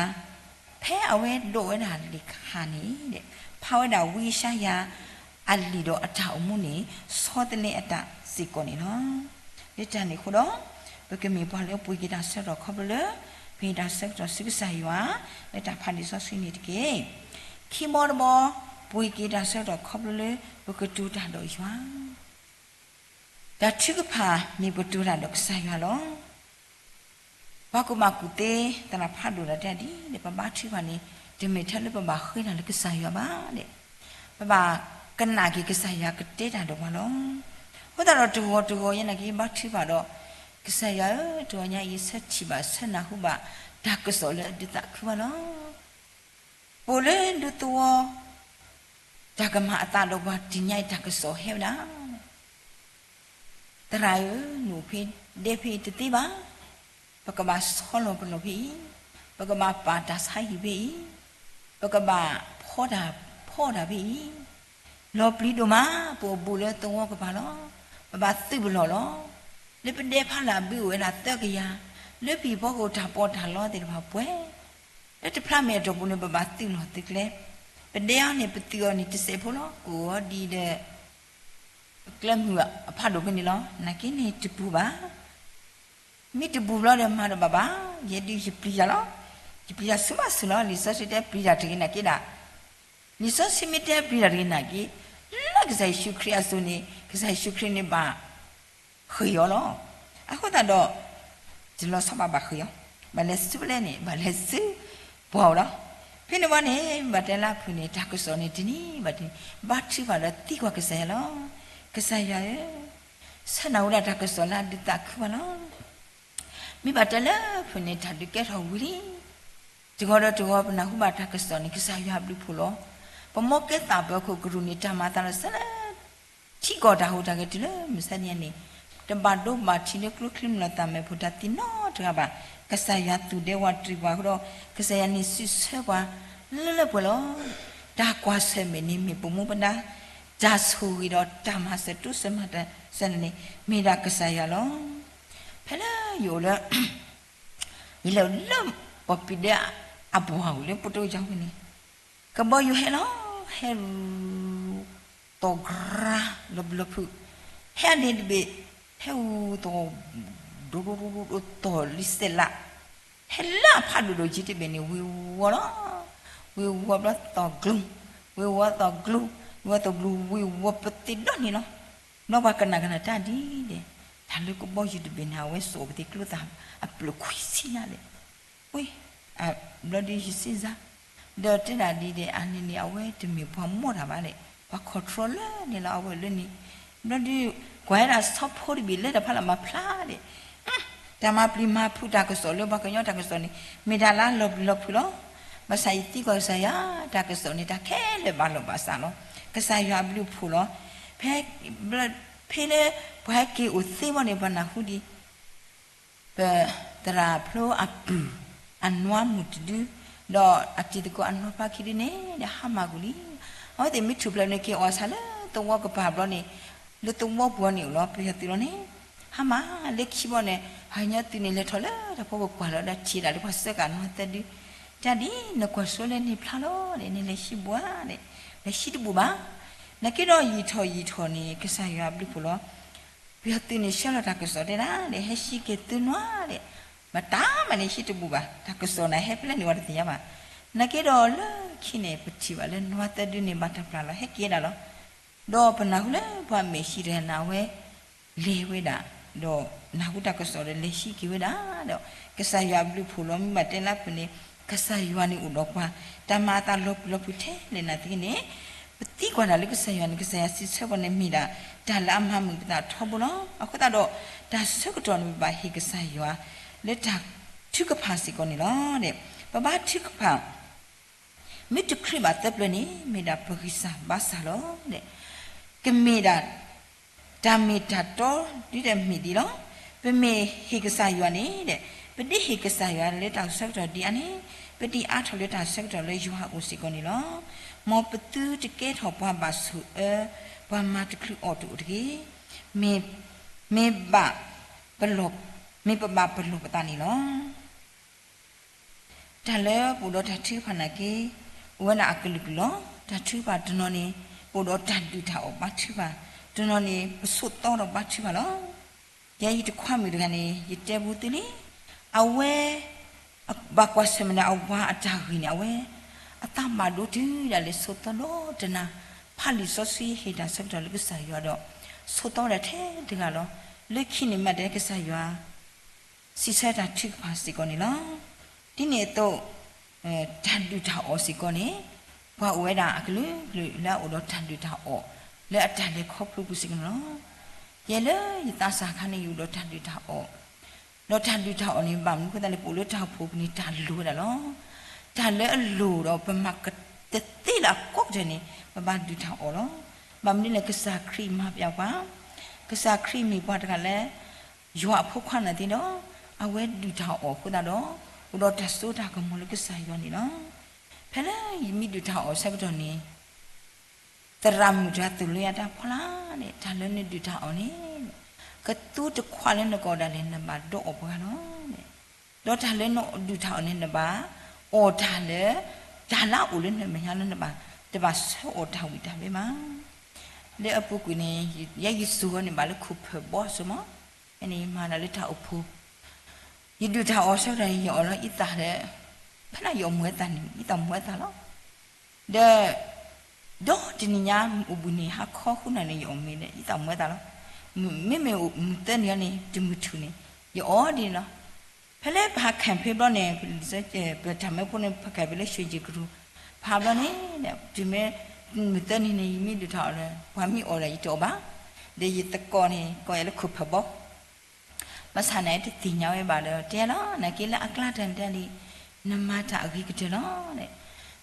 ဖဲအဝဲဒိးဝဲဒၣ်လံာ်ကဟၣ်န့ၣ် ဖးဝဲဒၣ်ဝံယၡါယၤအလံာ်ဒီးအတၢ်အိၣ်မူန့ၣ် ဆီတလဲအတၢ်စ့ၢ်ကီးန့ၣ်လီၤ. လၢတၢ်န့ၣ်အဃိဒီး ပကမ့ၢ်ပှၤလၢပှ့ၤက့ၤတၢ်ဆၢကတီၢ်ခီဖျိလၢ ပဟ့ၣ်တၢ်ဆၢကတီၢ်ဆူကစၢ်ယွၤ လၢတၢ်ဖးလံာ်စီဆှံန့ၣ်တက့ၢ်. ခံဘီတဘီ ပှ့ၤက့ၤတၢ်ဆၢကတီၢ်ခီဖျိလၢ ပကတိၤတၢ်ဒီးယွၤ တၢ်ထုကဖၣ်မ့ၢ်ပကတိၤတၢ်ဒီးကစၢ်ယွၤလီၤ. ပှၤကူၣ်ဘၣ်ကူၣ်သ့ သရၣ်ဖးဒိၣ်ဒီးတဲဒ်လဲၣ် ပဘါထုကဖၣ်န့ၣ် တမ့ၢ်ထဲလၢပဘၣ်ဃ့တၢ်လၢကစၢ်ယွၤဘၣ်ဒဲး, ပဘၣ်ကနၣ်က့ၤကစၢ်ယွၤကတဲတၢ်ဒီးပှၤလီၤ. အဃိသတးဒီးတဂီၤတဂီၤယဲနာ်က့ဘါထုကဖၣ်ဒီး ကစၢ်ယွၤဧၢ တဂီၤညါအံၤဆၢထံၣ်ဘၣ်ဆၢနၢ်ဟူဘၣ် တၢ်ကစီၣ်လၢအဒုးသးခုဘၣ်လီၤ. ပအိၣ်လၢဒူသဝီ တၢ်ကမၤအသးဒီးပှၤတနံၤညါအံၤတၢ်ကစီၣ်ဟဲဝဲဒၣ် သရၣ်ဧၢ, နအိၣ်ဖဲဒဲဖဲအံၤတသ့ဘၣ်. ပကဘၣ်ဆီလီၤပလီၢ်ဖဲအံၤ, ပကဘၣ်ပာ်တၢ်ဆါဟံၣ်ဖဲအံၤ, ပကဘၣ်ဖီတၢ်ဖီတၢ်ဖဲအံၤ, လီၤပျံၤဒိၣ်မး, ပအိၣ်ဘူးလၢသဝီကပၤလီၤ. ပဘၣ်သုးပလီၢ်လီၤ. လၢပဒဲဖးလၢ်ဘုအိၣ်ဝဲဒၣ်သၢကယၤ, လၢပဟံၣ်ဖိကအိၣ်တၢ်ပီးတၢ်လီသ့ၣ်တဖၣ်ပှဲၤ, လၢတဖျါမဲာ်အတီၢ်ပူၤန့ၣ် ပဘၣ်သုးလီၢ်သုးကျဲ, ပဒဲအီၤန့ၣ် ပသုးအီၤန့ၣ်တစဲးဖိလီၤ. ကအိၣ်အီၤဒ်ဒီး ကျဲမုၢ်အဖးဒိၣ်ဖဲန့ၣ်လီၤ. နာ်က့န့ၣ်တပူၤဘၣ်. မ့ၢ်တပူၤဘျီဒီးမၤတဘၣ်ဘၣ်, ယဲဒုးယပျံၤတၢ်လီၤ. ယပျံၤတၢ်ဆူဘၣ်ဆူလီၤ. လံာ်စီဆှံတဲပျံၤတၢ်တဂ့ၤနာ်က့ဒၣ်, လံာ်စီဆှံမ့ၢ်တဲပျံၤတၢ်တဂ့ၤနာ်က့, လၢကစၢ်ယ့ၣ်ၡူးခရံာ်အစိၤန့ၣ် ကစၢ်ယ့ၣ်ၡူးခရံာ်န့ၣ်ဘၣ် ဃ့ၢ်အီၤလီၤ. အဃိသတးဒီး တလီၤဆီဘၣ်ဘၣ်ဃ့ၢ်အီၤ, ဘၣ်လဲၤဆူပလဲန့ၣ် ဘၣ်လဲၤဆူပှၢ်အအိၣ်လီၤ. ဖဲန့ၣ်ဝဲန့ၣ် ဘၣ်တဲလၢအဖုၣ်န့ၣ် တၢ်ကစီၣ်န့ၣ်တနံၤဘၣ်တနံၤ ဘါထုကဖၣ်ဒီးသံကွၢ်ကစၢ်ယွၤလီၤ. ကစၢ်ယွၤဧၢ, ဆၢနၢ်ဟူဒၣ်တၢ်ကစီၣ်လၢအဒုးသးခုဘၣ်လီၤ. မ့ၢ်ဘၣ်တဲလၢဖုၣ်န့ၣ် တၢ်ဒုးကဲထီၣ်ဝံၤလံ. တဂီၤဒီးတဂီၤပနၢ်ဟူဘၣ်တၢ်ကစီၣ်န့ၣ် ကစၢ်ယွၤအဘျုးအဖှိၣ်လီၤ. ပမိၢ်ကဲသးပၢၤခိၣ်ကရူၢ်န့ၣ် တၢ်မၤအသးလီၤစၢၤလၢ ထံကီၢ်တၢ်ဟူးတၢ်ဂဲၤတုၤလၢမုၢ်ဆါတနံၤန့ၣ်, တဘၣ်ဒိဘၣ်ထံးလၢကျိချံမျိာ်သၣ်မဲာ်ဖိတၢ်သံနီတဂၤဘၣ်. ကစၢ်ယွၤသူၣ်ဒဲဝးတရံးပှၤအဃိဒီး ကစၢ်ယွၤန့ၣ်စံးဆၢပှၤလၢလၢပှဲၤပှဲၤလီၤ. တၢ်ကွၢ်ဆၢၣ်မဲာ်န့ၣ်မ့ၢ်ပမူပဒါ, တၢ်ဆိၣ်ဂ့ၤဒီးတၢ်မၤစၢၤတိစၢၤမၤစၢၤန့ၣ် မ့ၢ်ဒၣ်ကစၢ်ယွၤလီၤ. ဖဲလၢယအိၣ်လၢ ယလဲၤလၢပှၤပံၤဒဲအပှၤအိၣ်လၢ ပတိယဝဲန့ၣ်, ကဘီယူၤဟဲလီၤ, ဟဲ သီၣ်ကရၢလီၤဘျီဖုး, ဟဲအန့ၣ်တဘ့ၣ်, ဟဲအူသီၣ် ဒိၣ်ဒိၣ်ဒိၣ်ဒိၣ်သီၣ်လံစဲးလး, ဟဲလၢအဖးဒိၣ်ဒိၣ်က့တဘ့ၣ်န့ၣ် ဝ့ၤဝီၤလီၤ. ဝ့ၤဝီၤဘျီသီၣ်ကျိၤ, ဝ့ၤဝီၤသီၣ်ကျိၤ, ဝ့ၤဝီၤသီၣ်ကျိၤဝ့ၤဝီၤပသ့ၣ်ဒီနံၤလီၤ. ဒီးပှၤကနၣ်ကနၣ်တၢ်ဒ်ဒီး, တၢ်လၢကဘီယူၤတဘ့ၣ်န့ၣ် အဝဲစိာ်ပသ့ၣ်ကျိသၣ်အပျိၢ်ခွံဆံညါဒီး, ဝ့ၢ်, ဘျီဒုးယစ့ၢ်စါ, ဒီးတဲဒၣ်ဒ်ဒီး အန့ၣ်န့ၣ် အဝဲတမ့ၢ်ပှၤမိၢ်တၢ်ဘၣ်ဒီး ပှၤ control လၢန့ၣ်လီၤ အဝဲလၢန့ၣ်, ဘျီဒုး ကွၢ်ဝဲဒၣ်ဆီဖိတဘ့ၣ်လၢတၢ်ဖးလၢ်မၤဖျါဒီး တၢ်မၤပျံၤမၤဖုးတၢ်ကစီၣ်လၢပှၤကညီတၢ်ကစီၣ်န့ၣ် မ့ၢ်တၢ်လၢလီၤပျံၤလီၤဖုးလီၤ. ဘၣ်ဆၣ်ယသံကွၢ်ကစၢ်ယွၤ, တၢ်ကစီၣ်န့ၣ် တၢ်ခဲလၢာ်ဘၣ်လီၢ်ဘၣ်စးလီၤ. ကစၢ်ယွၤအဘျုးအဖှိၣ်လီၤ. ဖဲ, ဖဲလၢပှၤဟဲက့ၤအိၣ်သ့ဘီန့ၣ် ပှၤနၢ်ဟူဒံး ပသရၣ်ဖျိအပုၢ် အနွါမုၢ်တဒု, ဒီးအတံၤသကိးအနီၢ်ဖါခံဒုန့ၣ် ဒီးဟါမၢ်ကွံာ်လံ. အဝဲသ့ၣ်မ့ၢ်ထူၣ်ဖျဲးန့ၣ် က့ၤအီၣ်ဆၣ်လၢသဝီကပၤဘျီန့ၣ်, လၢသဝီပူၤန့ၣ်အိၣ်လီၤ ပယီၤသုးလီၤန့ၣ်, ဟါမၢ်လၢခံဘီန့ၣ် ဟါညီသုးန့ၣ်လဲၤထီၣ်လၢတၢ်ဖီခိၣ်ကွၢ်လီၤဒီးထံၣ်ဒၣ်လၢပှၤစၢဃာ်နီၢ်သၢဒု, တၢ်ဒ်နကွၢ်စိလၢန့ၣ်ဖျါလီၤဒီး နလဲၤဟံးဘၣ်ဒီး, လဲၤဟံးတဘူၣ်ဘၣ်. နာ်က့ဒီးယံာ်ထီၣ်ယံာ်ထီၣ်န့ၣ် ကစၢ်ယွၤအဘျုးအဖှိၣ်လီၤ. ပယီၤသုးန့ၣ်ဆှၢလီၤတၢ်ကစီၣ်တဲဒၣ်ဒီး ဟဲဟံးက့ၤသုနွါဒီး, မတၤမးန့ၣ်ဟံးတဘူၣ်ဘၣ်, တၢ်ကစီၣ်န့ၣ်ဟဲဖဲလဲၣ်န့ၣ်ဝဲတသ့ၣ်ညါဘၣ်. နာ်က့ဒီးလၢခံန့ၣ် ပထံၣ်ဘၣ်လၢနွါသၢဒုန့ၣ် ဘၣ်တၢ်ပျၢ်လီၤ ဟဲက့ၤဒၣ်လီၤ. ဒီးပနၢ်ဟူလၢပှၤမဲာ်ဟံးတဂၤန့ၣ် အဝဲလဲၤဝဲဒၣ်, ဒီးနၢ်ဟူတၢ်ကစီၣ်ဒီးလဲၤဟံးက့ၤဝဲဒၣ်ဒီး, ကစၢ်ယွၤအဘျုးအဖှိၣ်လီၤ. မ့ၢ်ဘၣ်တဲလၢပူၤန့ၣ် ကစၢ်ယွၤန့ၣ်အိၣ်ဒီးပှၤ, တၢ်မၤအသးလီၤပျံၤလီၤဖုးထဲလဲၣ်နာ်သက့န့ၣ်, ပသံကွၢ်တၢ်လၢကစၢ်ယွၤန့ၣ် ကစၢ်ယွၤစံးဆၢပှၤန့ၣ်မ့ၢ်ဒၣ် တၢ်လၢအမၤမုာ်ပသးထီဘိလီၤ. အဃိသတးဒီး တၢ်ဆၢကတီၢ်န့ၣ် ပဘၣ်ဟ့ၣ်ကစၢ်ယွၤ လၢတၢ်ထုကဖၣ်စ့ၢ်ကီးန့ၣ်လီၤ. ပဘါထုကဖၣ် မ့ၢ်တချုးဘၣ်သၢပျၢၤန့ၣ် မ့ၢ်ဒၣ်ပဂံၢ်စၢ်ဘါစၢ်လီၤ. ကမ့ၢ်ဒၣ် တၢ်မ့ၢ်တၢ်တီဒ်ဒီးမ့ၢ်ဒ်လီၤ. ပမ့ၢ်ဟ့ၣ်ကစၢ်ယွၤန့ၣ် ပဒ်ဟ့ၣ်ကစၢ်ယွၤလၢတၢ်ဆၢကတီၢ်ဒ်အံၤန့ၣ်, ပဒ်အါထီၣ်လၢတၢ်ဆၢကတီၢ်လၢယွၤအအိၣ်စ့ၢ်ကီးန့ၣ်လီၤ. မ်ပသုတကဲထီၣ်ပှၤဘၣ်ဆိၣ်အၢ, ပှၤမၤတချုးအီၣ်တအိၣ်တဂ့ၤ. မ့ၢ်, မ့ၢ်ဘၣ်ပလီၢ်, မ့ၢ်ပဘၣ်ပလီၢ်ပသးန့ၣ်လီၤ. တၢ်လၢပအိၣ်ဒီးတၢ်ထုကဖၣ်နာ်က့, အိၣ်ဝဲဒၣ်အကလုာ်ကလုာ်လီၤ. တၢ်ထုကဖၣ်တနီၤန့ၣ် ပအိၣ်ဒီးတၢ်ဒုၣ်တၢ်အီၣ်ဘါထုကဖၣ်, တနီၤန့ၣ် ပဆိးသီဒီးဘါထုကဖၣ်လီၤ. ယဲယတခွါမုၣ်တဂၤန့ၣ် ယတဲဘူးသုလံ, အဝဲ ဘၣ်ကွၢ်ဆၢၣ်မဲာ်န့ၣ် အဝၤအတၢ်ဂ့ၢ်န့ၣ် အဝဲ အသးဘၣ်ဒိတုၤဒၣ်လဲာ်ဆိးသီဒီးတနၤ, ဖးလံာ်စီဆှံ ဟ့ၣ်တၢ်ဆၢကတီၢ်လၢကစၢ်ယွၤဒီး ဆိးသီဝဲဒၣ်ထဲတဂၤလီၤ. လၢခံန့ၣ်မ့ၢ်တဲကစၢ်ယွၤ စံးဆၢတၢ်ထုကဖၣ်စ့ၢ်ကီးန့ၣ်လီၤ. ဒ်န့ၣ်အသိး တၢ်ဒုၣ်တၢ်အီၣ်စ့ၢ်ကီးန့ၣ် ပှၤအိၣ်ဝဲဒၣ်အကလုာ်ကလုာ်လၢအအိၣ်ဒီးတၢ်ဒုၣ်တၢ်အီၣ် လၢအတၢ်လဲၤခီဖျိပူၤစ့ၢ်ကီးန့ၣ်လီၤ. ယဲလၢယသးစၢ်ခါန့ၣ် ယအိၣ်ဒီးတၢ်ဒုၣ်တၢ်အီၣ်, ဒီးတၢ်ဒုၣ်တၢ်အီၣ်န့ၣ် ဘၣ်မနုၤအဃိသတးလဲၣ် ပအိၣ်လၢတၢ်အိၣ်ဖှိၣ်ပူၤန့ၣ် တၢ်လိၣ်ဝဲဒၣ်လီၤ. တၢ်လၢအလိၣ်ဒီးပမၤကတသ့လၢအကိးကတၢၢ်န့ၣ် ပဘၣ်ဒုၣ်တၢ်အီၣ်လီၤ. ဘၣ်မနုၤလဲၣ် ကစၢ်ခရံာ်မၤပျီပှၤ, ကစၢ်ခရံာ်မ့ၢ်ပှၤတဂၤလၢ ယွၤအဖိခွါနာ်သက့ဒီး အဝဲဒုၣ်တၢ်အီၣ်အဃိသတးဒီး အိၣ်ဒီးတၢ်စိတၢ်ကမီၤလၢကစၢ်ယွၤန့ၣ်လီၤ. ဖဲလၢယမ့ၢ်ဒုၣ်တၢ်အီၣ်ဆၢကတီၢ်န့ၣ် သရၣ်မုၣ်တဂၤသိၣ်လိယၤတၢ်ဖီလာ်န့ၣ် တၢ်လၢနဒုၣ်တၢ်အီၣ်န့ၣ် ကသူတခွးလၢနကီၢ်ဒၣ်လဲာ် နဘၣ်ဒိးအီၣ်ပှၤလီၤ. ဒီးတၢ်လၢနဒုၣ်တၢ်အီၣ်န့ၣ် နဘၣ်အီၣ်တၢ်လၢ တၢ်လၢအအိၣ်လၢနမဲာ်ညါလၢနဘၣ် တဘၣ်ဆၢအီၣ်တၢ်ဝံၣ်တၢ်ဘါဘၣ်. လၢအပူၤကွံာ်န့ၣ် ယဲယစိၤဃီန့ၣ် ဘၣ်လၢခိၣ်ဖၢၣ်ဘီအစိၤမး, ဖဲန့ၣ်မၤတၢ်လၢတၢ်အိၣ်ဖှိၣ်, ယဒုၣ်တၢ်အီၣ်ဆၢကတီၢ်န့ၣ် ယအီၣ်လီၤအံသၣ်ဒီး ဖဲန့ၣ်ယအီၣ်မုၢ်အသၣ်န့ၣ် အံသၣ်မုၢ်အသၣ်လီၤ. ဒီး ဒီတနံၤညါအိၣ်ဘှံးနံၤ ဟါခီဃုနၣ်ရံၣ်န့ၣ် ယအီၣ်မ့ၤဒီး အံသၣ်မုၢ်အသၣ်လီၤ. မ့မ့ၢ်မုၢ်သၢနံၤအံၤန့ၣ် တမုၢ်ထူၣ်န့ၣ် ယအီၣ်ဒ်န့ၣ်လီၤ. ဖဲလၢပဟး campaign ဘျီန့ၣ် ပတၢ်မၢဖိန့ၣ် ပဟး campaign လၢ ရွှေကျင်ကရူၢ်, ပဟးဘျီန့ၣ် တုၤမ့ၢ်မုၢ်သၢနံၤန့ၣ် ယမ့ၢ်ဒုၣ်တၢ်အီၣ်လၢ ပှၤမ့ၢ်အီၣ်ဒီးယတအီၣ်ဘၣ်, ဒီးယသကိးန့ၣ် ကိးယၤလၢခိၣ်ဖၢၣ်ဘီ ဘၣ်ဆၣ်န့ၣ် တသ့ၣ်ညါဝဲဘၣ်ဒီး တဲလီၤ နာ်က့လၢအကျါတၢ်န့ၣ်တၢ်လံ, နမၤတၢ်အဂ့ၤကတၢၢ်လီၤ.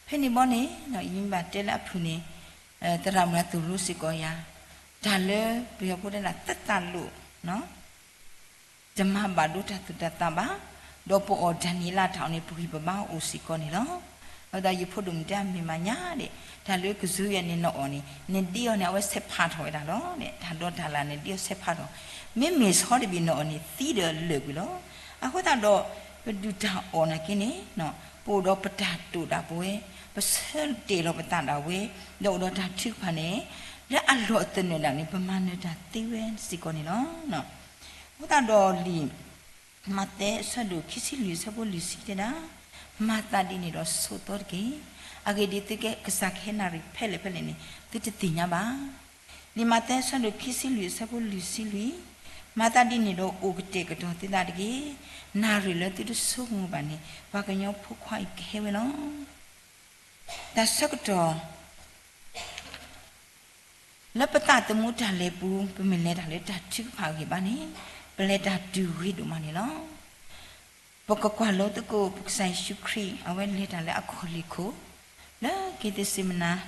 ဖဲန့ၣ်ဘီန့ၣ် ယမ့ၢ်ဘၣ်တဲလၢအဖုၣ်န့ၣ် သရၣ်မုၣ်အသိၣ်လိစ့ၢ်ကီးယၤ, တၢ်လၢပယီၤဖိတဲဒၣ် သက်သာလို့ တမၤဘၣ်ဒိတၢ်သူၣ်တၢ်သးဘၣ်, ဒီးပအီၣ်ဒၣ်နံၤလၢ်တၢ်အီၣ်န့ၣ် ပဂံၢ်ပဘါအိၣ်စ့ၢ်ကီးန့ၣ်လီၤ. အဃိသတးယဖိဒိၣ်မုၣ်တဲအမ့ၢ်မးညါဒဲး, တၢ်လၢကစၢ်ယွၤန့ၣ်နအီၣ်န့ၣ် နဒ့အီၤန့ၣ် အဝဲဆဲးဖးထီၣ်ဝဲဒၣ်လီၤ. တၢ်ဒီးတၢ်လၢ်န့ၣ် ဒ့အီၤဆဲးဖးထီၣ်, မ့မ့ၢ်ဆီတဘ့ၣ်နအီၣ်န့ၣ် သံဒီးလၢာ်ကွံာ်လီၤ. အဃိသတးဒီး ပဒုၣ်တၢ်အီၣ်နာ်က့န့ၣ် ပအိၣ်ဒီးပတၢ်တိာ်ဒၣ်ပဝဲ, ပဆၢတဲာ်လီၤပသးဒၣ်ဝဲ, ဒီးအိၣ်ဒီးတၢ်ထုကဖၣ်န့ၣ် လၢအလီၢ်သနၢၣ်ဒၣ်န့ၣ် ပမၤနၢၤတၢ်သ့ဝဲစ့ၢ်ကီးန့ၣ်လီၤ. အဃိသတးဒီးလံာ် မးသဲအဆၢဒိၣ်ခံဆံလွံၢ်အဆၢဖိလွံၢ်ဆံတဲဒၣ်, မၤသးဒ်န့ၣ်ဒီးဆိးသီတက့ၢ်. အဂ့ၢ်ဒ်အံၤ, သုကဲကစၢ်ကဟဲနၣ်ရံၣ်ဖဲလဲၣ်ဖဲလဲၣ်န့ၣ် သုတသ့ၣ်ညါဘၣ်. လံာ်မးသဲအဆၢဒိၣ်ခံဆံလွံၢ်အဆၢဖိလွံၢ်ဆံလွံၢ်, မၤသးဒ်န့ၣ်ဒီးအိၣ်ကတဲာ်ကတီၤသုသးတက့ၢ်. နၣ်ရံၣ်လၢသုတဆိကမိၣ်ဘၣ်န့ၣ် ပှၤကညီဖိခွါအံၤကဟဲဝဲလီၤ. တၢ်ဆၢကတီၢ် လၢပသးသမူတၢ်လဲၤပူၤ ပမ့ၢ်လဲၤတၢ်လၢတၢ်ထုကဖၣ်အဂ့ၢ်ဘၣ်န့ၣ် ပလဲၤတၢ်တုၤဂ့ၤဒိၣ်မးန့ၣ်လီၤ. ပကကွၢ်လိသကိး ပကစၢ်ယ့ၣ်ၡူးခရံာ် အဝဲလဲၤတၢ်လၢအခီၣ်လ့ၢ်ခိၣ် လၢက့ၤသ့စ့မနၤ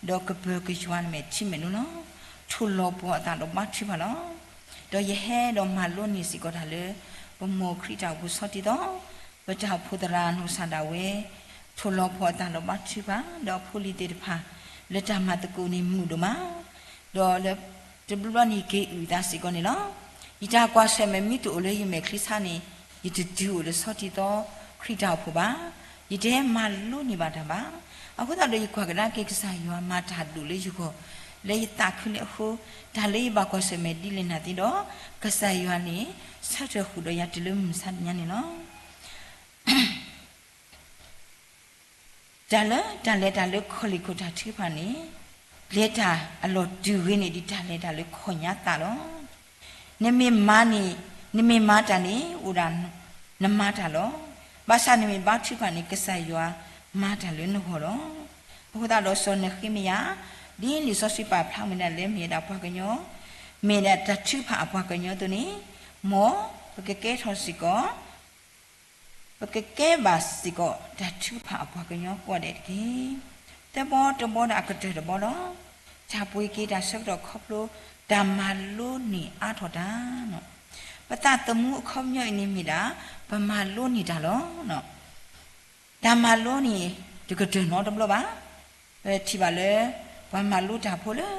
ဒီးကပၢၤကယွၤမဲာ်ထံမဲာ်နိလီၤ. ထိၣ်လီၤပှီၢ်အသးဒီးဘါထုကဖၣ်လီၤ. ဒီးယဟဲဒီးမၤလိန့ၢ်စ့ၢ်ကီးတၢ်လၢ ပမိၢ်ခရံာ်တၢ်အိၣ်ဖှိၣ်ဆီတံၢ်သီ ပတၢ်အိၣ်ဖှိၣ်သရၣ်နီၢ်ကစၢ်ဒၣ်ဝဲ ထိၣ်လီၤပှီၢ်အသးဒီးဘါထုကဖၣ် ဒီးအဖိလံၤသ့ၣ်တဖၣ် လၢတၢ်မၤသကိးန့ၣ်မုာ်ဒိၣ်မး ဒီးလၢတဘျီဘျီန့ၣ်က့ၤအုၣ်သးစ့ၢ်ကီးန့ၣ်လီၤ. ယတၢ်ကွၢ်ဆၢၣ်မဲာ်မ့ၢ်တအိၣ်လၢယမဲာ်ချံဆါန့ၣ် ယတတုၤအိၣ်လၢဆီတံၢ်သီခရံာ်တၢ်အိၣ်ဖှိၣ်ဘၣ်. ယတဟဲမၤလိန့ၢ်ဘၣ်တၢ်ဘၣ်. အဃိသတးဒီးယကွၢ်ကဒါက့ၤကစၢ်ယွၤမၤတၢ်ဒိၣ်လၢယဂီၢ် လၢယသးခုလၢအဃိ တၢ်လၢယဘၣ်ကွၢ်ဆၢၣ်မဲာ်ဒ်လဲၣ်နာ်သက့ဒီး ကစၢ်ယွၤန့ၣ် ဆၢထၢၣ်ဃုာ်ဒီးယၤတုၤလၢမုၢ်မဆါတနံၤညါန့ၣ်လီၤ. တၢ်လၢတၢ်လဲၤတၢ်လၢခီၣ်လ့ၢ်ခိၣ်တၢ်ထုကဖၣ်န့ၣ် လဲၤတၢ်အလီၢ်တုၤဂ့ၤန့ၢ်ဒံးတၢ်လဲၤတၢ်လၢခီၣ်ညါသးလီၤ. နမ့ၢ်မၤန့ၣ် နမ့ၢ်မၤတၢ်န့ၣ် အိၣ်ဒၣ်နမၤတၢ်လီၤ. ဘၣ်ဆၣ်နမ့ၢ်ဘါထုကဖၣ်န့ၣ် ကစၢ်ယွၤမၤတၢ်လၢနဂီၢ်လီၤ. အဃိသတးဒီးစီၤနဃ့မယၤ ဒ်လံာ်စီဆှံပာ်ဖျါဝဲဒၣ်လၢမ့ၢ်ဒၣ်ပှၤကညီ မ့ၢ်ဒၣ်တၢ်ထုကဖၣ်အပှၤကညီအသိးန့ၣ် မ်ပကကဲထီၣ်စ့ၢ်ကီး ပကကဲဘၣ်စ့ၢ်ကီး တၢ်ထုကဖၣ်အပှၤကညီကိးဂၤဒဲးတက့ၢ်. သၢဘီတဘီဒီးအကတၢၢ်တဘီလီၤ. တၢ်ပှ့ၤက့ၤတၢ်ဆၢကတီၢ်ခီဖျိ တၢ်မၤလိန့ၢ်အါထီၣ်တၢ် ပသးသမူအခီပညီအံၤန့ၣ်မ့ၢ်ဒၣ် ပမၤလိန့ၢ်တၢ်လီၤ. တၢ်မၤလိန့ၣ် တကတၢၢ်နီတဘျီဘၣ်. ပထံၣ်ဘၣ်လၢ ပှၤမၤလိတၢ်ဖိလၢ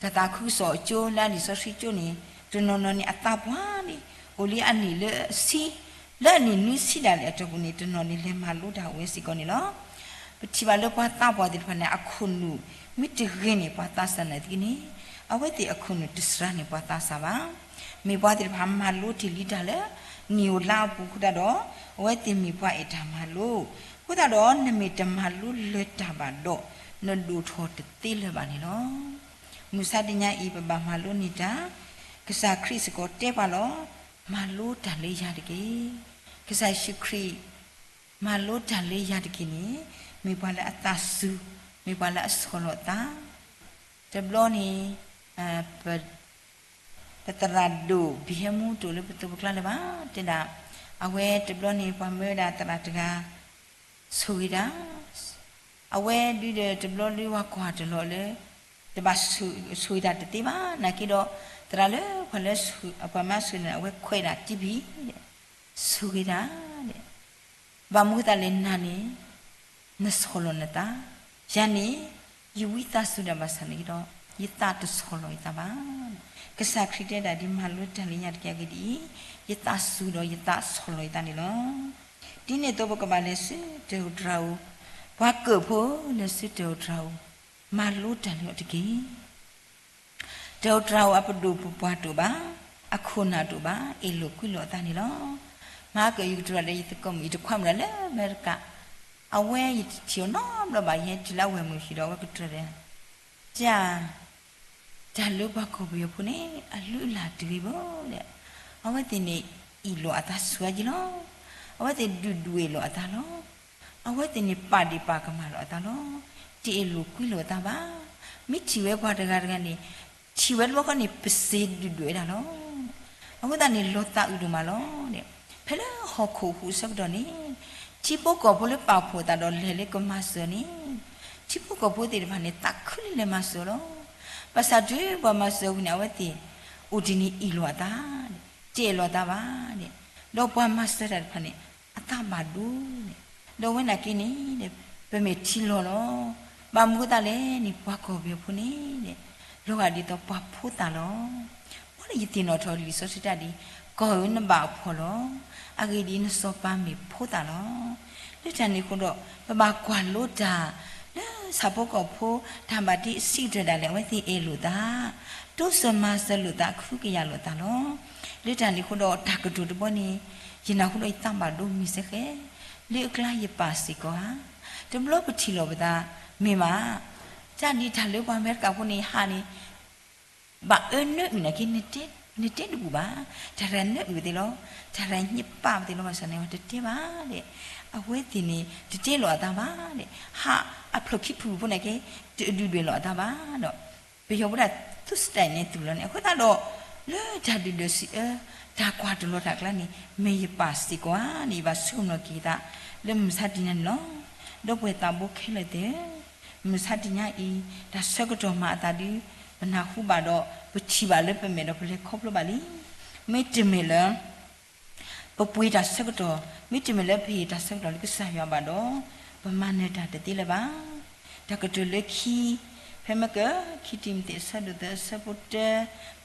တၢ်သးခုကစီၣ်အကၠိ လၢအလံာ်စီဆှံကၠိန့ၣ် တနီၤနီၤန့ၣ်အသးပှၢ်န့ၣ် အိၣ်လံအနံၣ်လၢဆံ လၢအနံၣ်နွံဆံဒၣ်လဲာ်အတီၢ်ပူၤန့ၣ် တနီၤန့ၣ်လဲၤမၤလိတၢ်ဝဲစ့ၢ်ကီးန့ၣ်လီၤ. ပထံၣ်ဘၣ်လၢပှၤသးပှၢ်သ့ၣ်တဖၣ်န့ၣ် အခိၣ်နူာ်မ့ၢ်တဂ့ၤန့ၢ်ပှၤသးစၢ်နာ်သက့န့ၣ် အဝဲသ့ၣ်အခိၣ်နူာ်တစှၤန့ၢ်ပှၤသးစၢ်ဘၣ်. မ့ၢ်ပှၤသ့ၣ်တဖၣ်မၤလိတ့ၢ်လံတၢ်လၢ နံၣ်ဧိၤလါအပူၤအဃိသတးဒီး အဝဲသ့ၣ်မ့ၢ်ပှၤအဲၣ်တၢ်မၤလိ အဃိသတးဒီး နမ့ၢ်တမၤလိလၢၤတၢ်ဘၣ်ဒီး နဒိၣ်ထီၣ်တသ့လၢၤဘၣ်န့ၣ်လီၤ. မုၢ်ဆါတနံၤအံၤ ပဘၣ်မၤလိန့ၢ်တၢ် ကစၢ်ခရံာ်စ့ၢ်ကီးတဲပှၤလီၤ. မၤလိတၢ်လၢယၤတက့ၢ်. ကစၢ်ယ့ၣ်ၡူးခရံာ် မၤလိတၢ်လၢယၤတက့ၢ်န့ၣ် မ့ၢ်ပှၤလၢအသးစူၤ မ့ၢ်ပှၤလၢအဆီၣ်လီၤသး တဘျီန့ၣ် ပ ပသရၣ်ဒိၣ်ဘံၣ်ဟဲမူ တအိၣ်လၢပသိးပကျါလၢၤဘၣ် တဲဒၣ် အဝဲတဘျီန့ၣ် ပှၤမၢဝဲဒၣ်သရၣ်တဂၤ ဆိၣ်ဂ့ၤတၢ် အဝဲဒုးဒီးတဘျီလၢပှၤကွၢ်တလီၤလၢ တဘၣ်ဆိၣ်ဂ့ၤတၢ်တသ့ဘၣ် နာ်က့ဒီး သရၣ်လၢပှၤလၢ ပှၤမၤဆိၣ်ဂ့ၤန့ၣ် အဝဲခွဲးဒၣ်တံၢ်ဘံၣ် ဆိၣ်ဂ့ၤတၢ် ဘၣ်မနုၤအဃိသတးလဲၣ် နၤန့ၣ် နဆီၣ်လီၤနသး, ယၤန့ၣ် ယဝံသးစူၤတၢ်ဘၣ်ဆၣ်န့ၣ်က့ဒီး ယသးတဆီၣ်လီၤယသးဘၣ်. ကစၢ်ခရံာ်တဲဒၣ်ဒ်မၤလိတၢ်လၢယၤတက့ၢ်အဂ့ၢ်ဒ်အံၤ, ယသးစူၤဒီးယသးဆီၣ်လီၤယသးန့ၣ်လီၤ. ဒ်န့ၣ်အသိးပကဘၣ်လဲၤဆူတၢ်အိၣ်တၢ်အူ, ပှၤကၢၣ်ဖိလဲၤဆူတၢ်အိၣ်တၢ်အူ, မၤလိတၢ်လၢအီၤတက့ၢ်. တြၢအိၣ်တြၢအိၣ်အပဒိၣ်ပပှၢ်တအိၣ်ဘၣ်, အခိၣ်နၢ်တအိၣ်ဘၣ်, အ့ၣ်လိာ်ကွံလိာ်အသးန့ၣ်လီၤ. မဟါကၢၣ် ယကတိၤတၢ်ဒီးယသကိးမုၣ် ယတခွါမုၣ်ဒီးလၢအမဲရကၤ, အဝဲယတထံၣ်အီၤနီတဘျီဘၣ်, ယဟဲတုၤလၢအဝဲၢ်မုၢ်ဟံၣ်ဒီး အဝဲကတြၢၢ်ဒီး တၢ် တၢ်လၢပှၤကီၢ်ပယီၤဖိန့ၣ် အလုၢ်အလၢ်တုၤဂ့ၤဘၣ်ဒီး, အဝဲသ့ၣ်န့ၣ် အ့ၣ်လိာ်အသးဆူၣ်အါက့လီၤ. အဝဲသ့ၣ်ဒုၣ်ဒွဲၣ်လိာ်အသးလီၤ. အဝဲသ့ၣ်န့ၣ် ပာ်ဒ့ၣ်ပာ်ကမၣ်လိာ်အသးလီၤ. တအ့ၣ်လိာ်ကွံလိာ်အသးဘၣ်. မ့ၢ်ထံၣ်ဝဲပှၤတဂၤတဂၤန့ၣ် ထံၣ်ဝဲတဘျီဃီန့ၣ် ပစ့ဒုၣ်ဒွဲၣ်ဝဲဒၣ်လီၤ. အဃိသတးန့ၣ် လီၤသးအုးဒိၣ်မးလီၤ. ဖဲလၢဟီၣ်ခိၣ်ဟူးအဆၢကတီၢ်န့ၣ် ထံဖိကီၢ်ဖိလၢပာ်ဖှိၣ်အသးဒီးလဲၤလၢကမၤစၢၤန့ၣ်, ထံဖိကီၢ်ဖိသ့ၣ်တဖၣ်န့ၣ် သးခုလၢလဲၤမၤစၢၤလီၤ. ဘၣ်ဆၣ်တုၤပှၤမၤစၢၤဝံၤန့ၣ် အဝဲသ့ၣ် အိၣ်တ့ၢ်န့ၣ်အ့ၣ်လိာ်အသး, တအ့ၣ်လိာ်အသးဘၣ်, ဒီးပှၤမၤစၢၤတၢ်တဖၣ်န့ၣ် အသးဘၣ်ဒိန့ၣ်, ဒီးဝဲန့ၣ်က့န့ၣ် ပမ့ၢ်ထံလီၤလီၤ. ဘၣ်မနုၤအဃိသတးလဲၣ်န့ၣ် ပှၤကီၢ်ပယီၤဖိန့ၣ် လီၤဂာ်ဒ်သိးပှၤဖိသၣ်လီၤ. မ်နယသ့ၣ်နီၣ်ထီၣ်လံာ်စီဆှံတၢ်ဒ်, ကီၢ်ဧၢ နဘၣ်အဖှီၣ်လီၤ. အဂ့ၢ်ဒ်အံၤ, နစီၤပၤမ့ၢ်ဖိသၣ်လီၤ. လၢတၢ်န့ၣ်အဃိဒီး ပဘၣ်ကွၢ်လိတၢ် လၢဆၣ်ဖိကီၢ်ဖိ တၢ်ဘၣ်တ့အဆံးကတၢၢ်ဒၣ်လဲာ် အဝဲသ့ၣ်အ့ၣ်လိာ်သး, တိစၢၤမၤစၢၤလိာ်သး ခုကယာ်လိာ်သးလီၤ. လၢတၢ်န့ၣ်အဃိဒီး တၢ်ကတိၤတဘီန့ၣ် ယနၢ်ဟူဒီးယသးဘၣ်ဒိမံၤစ့ၢ်ကီး, လၢအကျါယပာ်စ့ၢ်ကီးဧါ. တဘျီပထံၣ်လိာ်ပသး မ့ၢ်မး, တၢ်ဒ်တၢ်လၢပှၤအမဲရကၤဖိန့ၣ် ဟးန့ၣ် ဘၣ်အၢနၢအုၣ်န့ၣ်က့ နတဲတဘူၣ်ဘၣ်, တၢ်တဂၤနၢအုၣ်သ့လီၤ, တၢ်တဂၤညၣ်ပာ်ပသ့လီၤ, ဘၣ်ဆၣ်န့ၣ် တတဲဘၣ်ဒီး, အဝဲသ့ၣ်န့ၣ် တတဲလိာ်အသးဘၣ်ဒီး, ဟးအဖျိၣ်ခံဖုၣ်ဖိန့ၣ်က့ တဒုၣ်ဒွဲၣ်လိာ်အသးဘၣ်ဒီး, ပယီၤဖိဒၣ်သူစတးန့ၣ်သူၣ်လီၤန့ၣ်, အဃိသတးဒီး လၢတၢ်ဒုၣ်ဒွဲၣ်စံးအၢ တၢ်ကွၢ်တလီၤတၢ်အကျါန့ၣ် မ့ၢ်ယပာ်စ့ၢ်ကီးဧါန့ၣ် ယဘၣ်ဆိကမိၣ်လီၤက့ၤသး လၢမုၢ်မဆါတနံၤညါန့ၣ်လီၤ. ဒီပုၢ်ဝဲၢ်သးဘိခဲလၢာ်သ့ၣ်ဧၢ, မုၢ်မဆါတနံၤညါအံၤ တၢ်ဆၢကတီၢ်မၤအသးဒ် ပနၢ်ဟူဘၣ်ဒီး ပထံၣ်ဘၣ်လၢပမဲာ်ဒီး ပလဲၤခီဖျိဘၣ်လံ. မ့တမ့ၢ်လၢ ပပှ့ၤတၢ်ဆၢကတီၢ်, မ့တမ့ၢ်လၢပဟ့ၣ်တၢ်ဆၢကတီၢ်လၢကစၢ်ယွၤဘၣ်ဒီး ပမၤနၢၤတၢ်တသ့လၢၤဘၣ်. တၢ်ကတိၤလၢခံ, ဖဲမ့ၢ်ကၢ ခံတံၤမသ့း အဆၢဒိၣ်သၢ အဆၢဖိတၢ,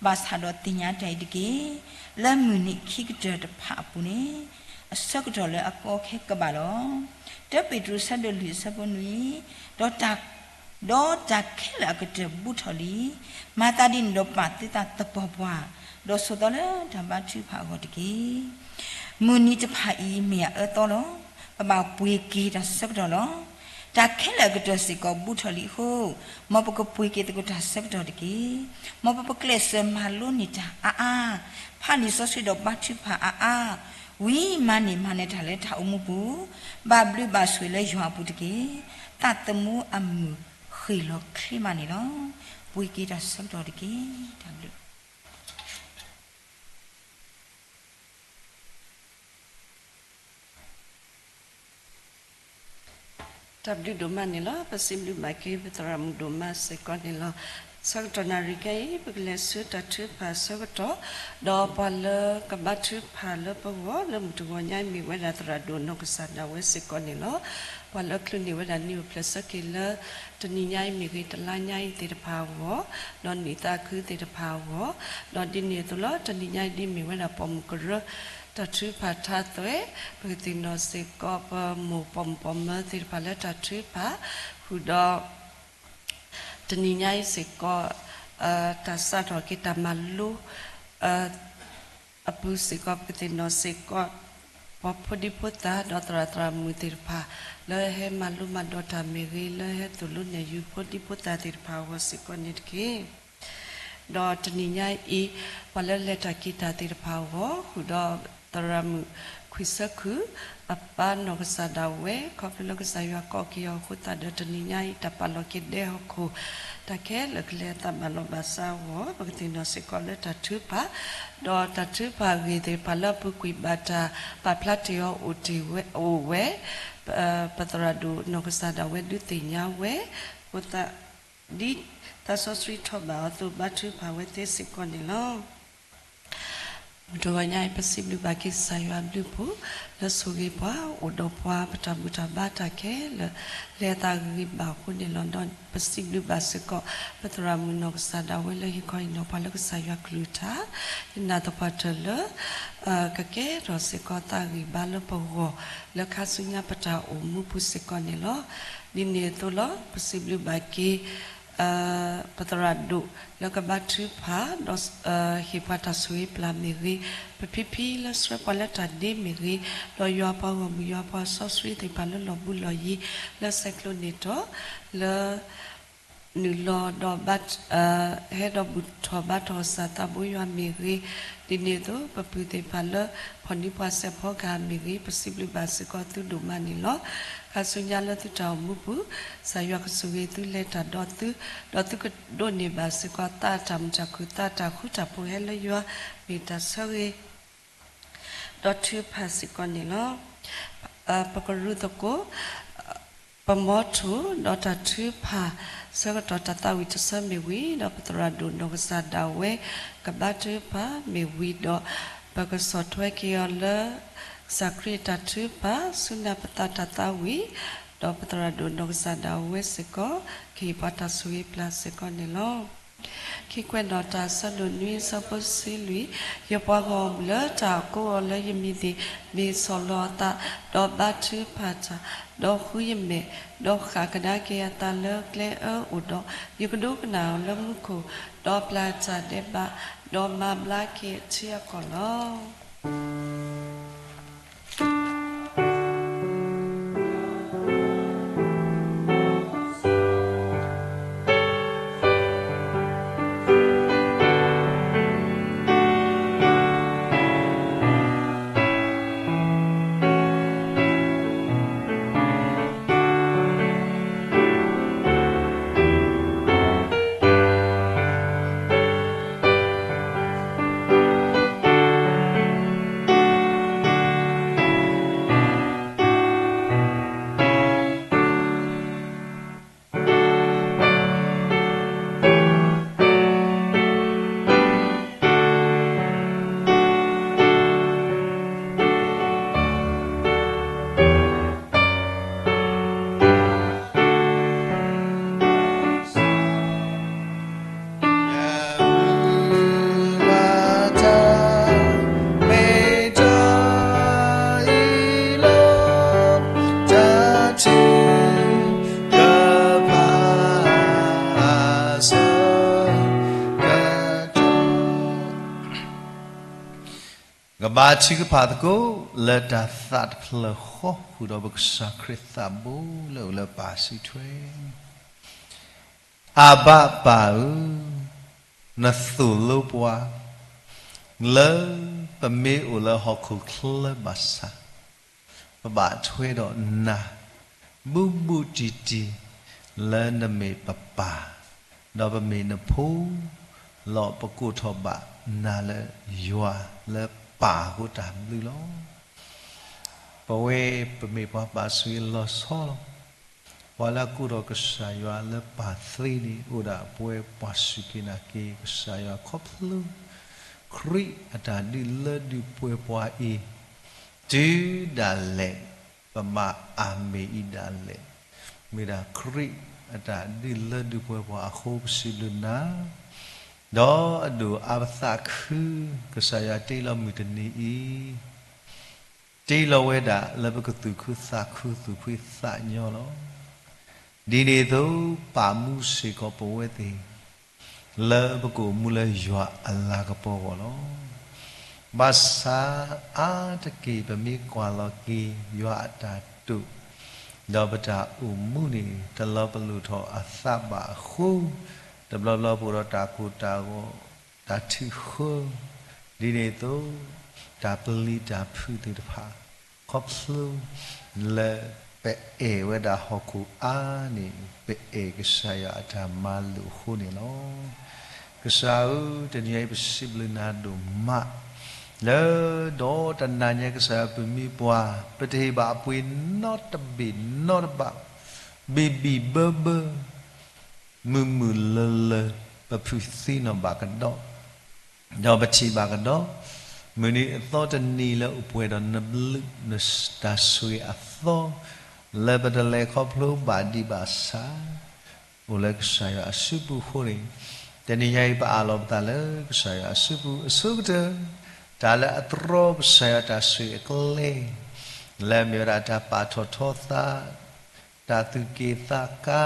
ဘၣ်ဆၣ်ဒီးသ့ၣ်ညါတၢ်အံၤတက့ၢ်, လၢမုၢ်နံၤခံကတၢၢ်တဖၣ်အပူၤန့ၣ် အဆၢကတီၢ်လၢအကီအခဲကဘၣ်လီၤ. တၢပ့းတရူး အဆၢဒိၣ်လွံၢ် အဆၢဖိနွံ, ဒီးတၢ်ခဲလၢာ်အကတၢၢ်ဘူးထီၣ်လံ. မၤသးဒ်န့ၣ်ဒီးပာ်သုသးသပှၢ်ပှၢ်, ဒီးဆိးသီလၢတၢ်ဘါထုကဖၣ်အဂီၢ်တက့ၢ်. မုၢ်နံၤတဖၣ်အံၤမ့ၢ်အအၢသီလီၤ. ပဘၣ်ပှ့ၤက့ၤတၢ်ဆၢကတီၢ်လီၤ. တၢ်ခဲလၢာ်အကတၢၢ်စ့ၢ်ကီးဘူးထီၣ်လံအဃိ, မ်ပကပှ့ၤက့ၤသကိးတၢ်ဆၢကတီၢ်တက့ၢ်. မ်ပပကျဲးစၢးမၤလိန့ၢ်တၢ်အါအါ, ဖးလံာ်စီဆှံဒီးဘါထုကဖၣ်အါအါ, ဝံမၤန့ၢ်မၤနၢၤတၢ်လၢတၢ်အိၣ်မူပူၤ, ဘၣ်ဘျုးဘၣ်ဆိၣ်ဂ့ၤလၢယွၤအပူၤတက့ၢ်. သးသမူအမုာ်ဃ့ၢ်လီၤချ့မးန့ၣ်လီၤ. ပှ့ၤက့ၤတၢ်ဆၢကတီၢ်တက့ၢ်. တၢ်ဘျုး တၢ်ဘျုးဒိၣ်မးန့ၣ်လီၤ. ပစံးဘျုးဘၣ်က့ၤပသရၣ်မုၣ်ဒိၣ်မးစ့ၢ်ကီးန့ၣ်လီၤ. ဆၢကတီၢ်နၣ်ရံၣ်ခဲအံၤ ပကလဲၤဆူတၢ်ထုကဖၣ်အဆၢကတီၢ်, ဒီးပှၤလၢကဘါထုကဖၣ်လၢပဂီၢ် လၢမုၢ်တဂီၤညါအံၤမ့ၢ်ဝဲဒၣ်သရၣ်ဒိၣ်နီၢ်ကစၢ်ဒၣ်ဝဲစ့ၢ်ကီးန့ၣ်လီၤ. ပှၤလၢအချုးန့ၢ်ဝဲဒၣ်နံၣ်အိၣ်ဖျဲၣ်ဆၢက့ၤလၢ တနံၤညါအံၤမ့ၢ်ဂ့ၤ တလါညါအံၤသ့ၣ်တဖၣ်အဂီၢ်, ဒီးနံၣ်သးခုသ့ၣ်တဖၣ်အဂီၢ်, ဒီးဒ်န့ၣ်အသိးလီၤ. တနံၤညါအံၤဒ်မ့ၢ်ဝဲဒၣ်ပိာ်မုၣ်ကရၢ တၢ်ထုကဖၣ်ထါသွဲ, ပကသ့ၣ်နီၣ်စ့ၢ်ကီး ပမိၢ်ပိာ်မုၣ်ပိာ်မၢၤသ့ၣ်တဖၣ်လၢတၢ်ထုကဖၣ်, ဃုာ်ဒီး တနံၤညါအံၤစ့ၢ်ကီး တၢ်စးထီၣ်က့ၤတၢ်မၤလိ အပူၤစ့ၢ်ကီး ပကသ့ၣ်နီၣ်စ့ၢ်ကီး ပှၤဖိဒံဖိသၣ် ဒီးသရၣ်သရၣ်မုၣ်သ့ၣ်တဖၣ် လၢဟဲမၤလိမၤဒိးတၢ်မ့ၢ်ဂ့ၤ, လၢဟဲသိၣ်လိနဲၣ်ယုၤဖိဒံဖိသၣ်သ့ၣ်တဖၣ်အဂီၢ်စ့ၢ်ကီးန့ၣ်တက့ၢ်. ဒီးတနံၤညါအံၤ ပှၤလၢလဲၤတၢ်က့ၤတၢ်သ့ၣ်တဖၣ်အဂီၢ် ဃုာ်ဒီးသရၣ်မုၣ်ခွံၣ်ဆၢခုၣ် အပၢ်နီၢ်ကစၢ်ဒၣ်ဝဲ ခီဖျိလၢကစၢ်ယွၤကိးက့ၤအီၤအဃိသတးဒီး တနံၤညါအံၤ တၢ်ပာ်လီၤက့ၤဒဲဟီၣ်ခိၣ် တၢ်ခဲလၢာ်ကလဲၤအသးဘၣ်လီၤဘၣ်စးအဂီၢ် ပကသ့ၣ်နီၣ်စ့ၢ်ကီးလၢတၢ်ထုကဖၣ်, ဒီးတၢ်ထုကဖၣ်အဂ့ၢ်သ့ၣ်တဖၣ်လၢအပူၤကွံာ်ဘၣ်တၢ်ပာ်ဖျါတ့ၢ်အီၤအိၣ်တ့ၢ်ဝဲ, အိၣ်ဝဲ ပသရၣ်ဒိၣ်နီၢ်ကစၢ်ဒၣ်ဝဲဒုးသ့ၣ်ညါဝဲ, အဃိသတး ဒ်သးစီဆှံထီၣ်ဘၣ်အီၤအသိး ဘါထုကဖၣ်ဝဲသ့စ့ၢ်ကီးန့ၣ်လီၤ. မုၢ်တဂီၤညါအံၤ ပစံးဘျုးဘၣ်က့ၤကစၢ်ယွၤအဘျုးအဖှိၣ် လၢဆိၣ်ဂ့ၤပှၤ အိၣ်ဒီးပှၤ ပတၢ်ဘူၣ်တၢ်ဘါတၢ်ခဲလၢာ် လဲၤအသးဂ့ၤဂ့ၤဘၣ်အဃိန့ၣ်လီၤ. ဒီးပစံးဘျုးဘၣ်စ့ၢ်ကီး ပသရၣ်မုၣ်နီၢ်ကစၢ်ဒၣ်ဝဲလၢဟ့ၣ်ခီဟ့ၣ်နီၤပှၤလၢကစၢ်ယွၤကလုၢ်ကထါ, ယနာ်သပှၢ်တၢၢ်လၢ ကကဲထီၣ်စ့ၢ်ကီးသးဂံၢ်ဘါလၢပဂီၢ် လၢခါဆူညါပတၢ်အိၣ်မူပူၤစ့ၢ်ကီးန့ၣ်လီၤ. ဒ်န့ၣ်အသိးလီၤ ပစံးဘျုးဘၣ်က့ၤ ပသရၣ်ဒိၣ်လၢကဘါထုကဖၣ် ဒီးဟ့ၣ်ပှၤတၢ်ဆိၣ်ဂ့ၤပျၢ်မ့ၢ်ဂ့ၤ, ပဖံဖံလၢဆှၢပှၤလၢတၢ်ဒ့မ့ၢ်ဂ့ၤ, ဒီးယွၤအပှၤဂီၢ်မုၢ် ယွၤအပှၤစီဆှံသ့ၣ်တဖၣ်လၢလီၢ်ဘူးလီၢ်ယံၤ, လၢဆဲးကျိးန့ၢ်တီၢ်, လၢ နုာ်လီၤဒီး ဟဲဒီးဘူၣ်ထီၣ်ဘါထီၣ်ကစၢ်သးဘိယွၤမ့ၢ်ဂ့ၤ, ဒ်န့ၣ်အသိး ပပုၢ်သ့ၣ်တဖၣ်လၢ ဖီၣ်နံၤပှၢ်စဲးဖီကဟၣ်မ့ၢ်ဂ့ၤ, ပစံးဘျုးဘၣ်စ့ၢ်ကီးသုဒိၣ်မးန့ၣ်လီၤ. ခါဆူညါလၢသုတၢ်အိၣ်မူပူၤ, ကစၢ်ယွၤကဆိၣ်ဂ့ၤသုလဲၤတၢ်ဒီးသု, ဒီးသုကဒိးန့ၢ်ဘၣ်စ့ၢ်ကီး သးအတၢ်မုာ်တၢ်ခုၣ် သးတၢ်ဃူတၢ်ဖိးဟဲလၢယွၤ မ့ၢ်တၢ်ဆၢဂ့ၤ ဒီးထုကဖၣ်စ့ၢ်ကီးန့ၣ်လီၤ. ပကရူၢ်သကိး ပမီထိၣ် ဒီးတၢ်ထုကဖၣ် ဆၢကတီၢ်တၢ်သးဝံၣ်တဆၢမ့ၢ်ဝံၤ ဒီးပသရၣ်ဒိၣ်နီၢ်ကစၢ်ဒၣ်ဝဲ ကဘါထုကဖၣ်မ့ၢ်ဝံၤဒီး ပကဆီၣ်ထွဲက့ၤအီၤလၢ ကစၢ်ခရံာ်အတၢ်ထုကဖၣ် ဆူနၢ်ပသးတၢ်သးဝံၣ်, ဒီးပသရၣ်ဒိၣ်နီၢ်ကစၢ်ဒၣ်ဝဲစ့ၢ်ကီး ကဟ့ၣ်ပှၤတၢ်ဆိၣ်ဂ့ၤပျၢ်စ့ၢ်ကီးန့ၣ်လီၤ. ခံကွဲးနီၣ်တၢ် ဆၢဒိၣ်နွံ ဆၢဖိတဆံလွံၢ်, ယပှၤဂီၢ်မုၢ်လၢတၢ်ကိးအီၤလၢယမံၤန့ၣ် မ့ၢ်ဆီၣ်လီၤအသး, ဒီးဘါထုကဖၣ်တၢ်, ဒီးဃုယမဲာ်, ဒီးဃၣ်ကဒါက့ၤအသးလၢကျဲအၢအိၣ်ဒီး, ယကဒိကနၣ်အီၤလၢမူခိၣ်, ဒီးပျၢ်တၢ်ဒဲးဘး, ဒီးမၤဘျါက့ၤအထံအကီၢ်လီၤ. ကဘါထုကဖၣ်သကိး လၢတၢ်သးတဖျၢၣ်ဃီဃုာ်ဒီးပကစၢ်ခရံာ်သးဘိလၢအိၣ်လၢပၢ်စုထွဲ အၤဘၣ်ပၢ်ဧၢ, နသိၣ်လိပှၤ လၢပမ့ၢ်အိၣ်လၢဟီၣ်ခိၣ်ချၢဘၣ်ဆၣ် ပဘၣ်ထွဲဒီးနၤ ဘူးဘူးတံၢ်တံၢ် လၢနမ့ၢ်ပပၢ် ဒီးပမ့ၢ်နဖိ လီၤပကိးထီၣ်ဘၣ်နၤလၢယွၤလၢပၢ်အဃိတၢ်ဘျုးလီၤ. ပဝဲပမ့ၢ်ပှၤပာ်ဆူၣ်လီၤဆီလီၤ. ပှၤလၢအကိးထီၣ်ကစၢ်ယွၤလၢပၢ်သ့န့ၣ် အိၣ်ဒၣ်ပဝဲပှၤစူၢ်က့ၤနာ်က့ၤကစၢ်ယွၤခီဖျိ ခရံာ်အတၢ်ဒုးလၢဒုးပှဲၤပှၤအံၤ တုၤဒၣ်လဲာ် ပမၤအၤမ့ၣ်အံၤဒၣ်လဲာ် မ့ၢ်ဒၣ်ခရံာ်အတၢ်ဒုးလၢဒုးပှဲၤပှၤအဃိ ပစံးဘျုးနၤ ဒီးအဒိၣ်အါပသးခု ကစၢ်ယွၤတ့လီၤမုၢ်တနံၤအံၤ တ့လီၤဝဲဒၣ်လၢပကသူၣ်ခုသးခုသူၣ်ဖှံသးညီလီၤ. ဒ်န့ၣ်အသိး ပာ်မူစ့ၢ်ကီးပဝဲသ့ၣ် လၢပကအိၣ်မူလၢယွၤအလၤကပီၤအဂီၢ်လီၤ. ဘၣ်ဆၣ်အါတက့ၢ် ပမ့ၢ်ကွၢ်လီၤက့ၤယွၤအတၢ်တိာ် ဒီးပတၢ်အိၣ်မူန့ၣ် တလီၤပလိာ်ထီၣ်အသးဘၣ်အဃိ တဘျီဘျီပအိၣ်ဒီးတၢ်ကိၢ်တၢ်ဂီၤ တၢ်ထုးဃၢ ဒ်န့ၣ်အသိး တၢ်ပျံၤတၢ်ဖုးသ့ၣ်တဖၣ် ခီဖျိလၢပအဲၣ်ဝဲဒၣ်ဟီၣ်ခိၣ်အါန့ၣ် ပအဲၣ်ကစၢ်ယွၤအတၢ်မၤလိာ်အဃိန့ၣ်လီၤ. ကစၢ်ဧၢ, တနံၤအံၤပစံးဘျုးနၤဒိၣ်မး လၢဒီးတနၤညါကစၢ်ယွၤပမံပှၤ ပတဟ့ၣ်ဘၣ်အပှ့ၤနီတဘ့ၣ်နီတဘၣ် ဘံၣ်ဘံၣ်ဘၢဘၢ မုာ်မုာ်လၢလၢ ပဖုးသံနီၣ်ဘၣ်ကဒီး ဒီးပထံၣ်ဘၣ်ကဒီး မုၢ်နံၤအသီတနံၤလၢအိၣ်ပှဲၤဒီးနဘျုး နတၢ်ဆိၣ်ဂ့ၤအသီ လၢပတလဲၤခီဖျိဘၣ်ဒံးဘၣ်ဆၣ် အိၣ်လၢကစၢ်ယွၤအစုပူၤအဃိန့ၣ် တနံၤညါအံၤပအးလီၤပသးလၢကစၢ်ယွၤအစုပူၤ အဆိကတၢၢ် တၢ်လၢအတြီကစၢ်ယွၤတၢ်ဆိၣ်ဂ့ၤအကျဲ လၢအမ့ၢ်ဝဲဒၣ်တၢ်ပာ်ထီၣ်ထီသး တၢ်သူၣ်က့ၣ်သးကါ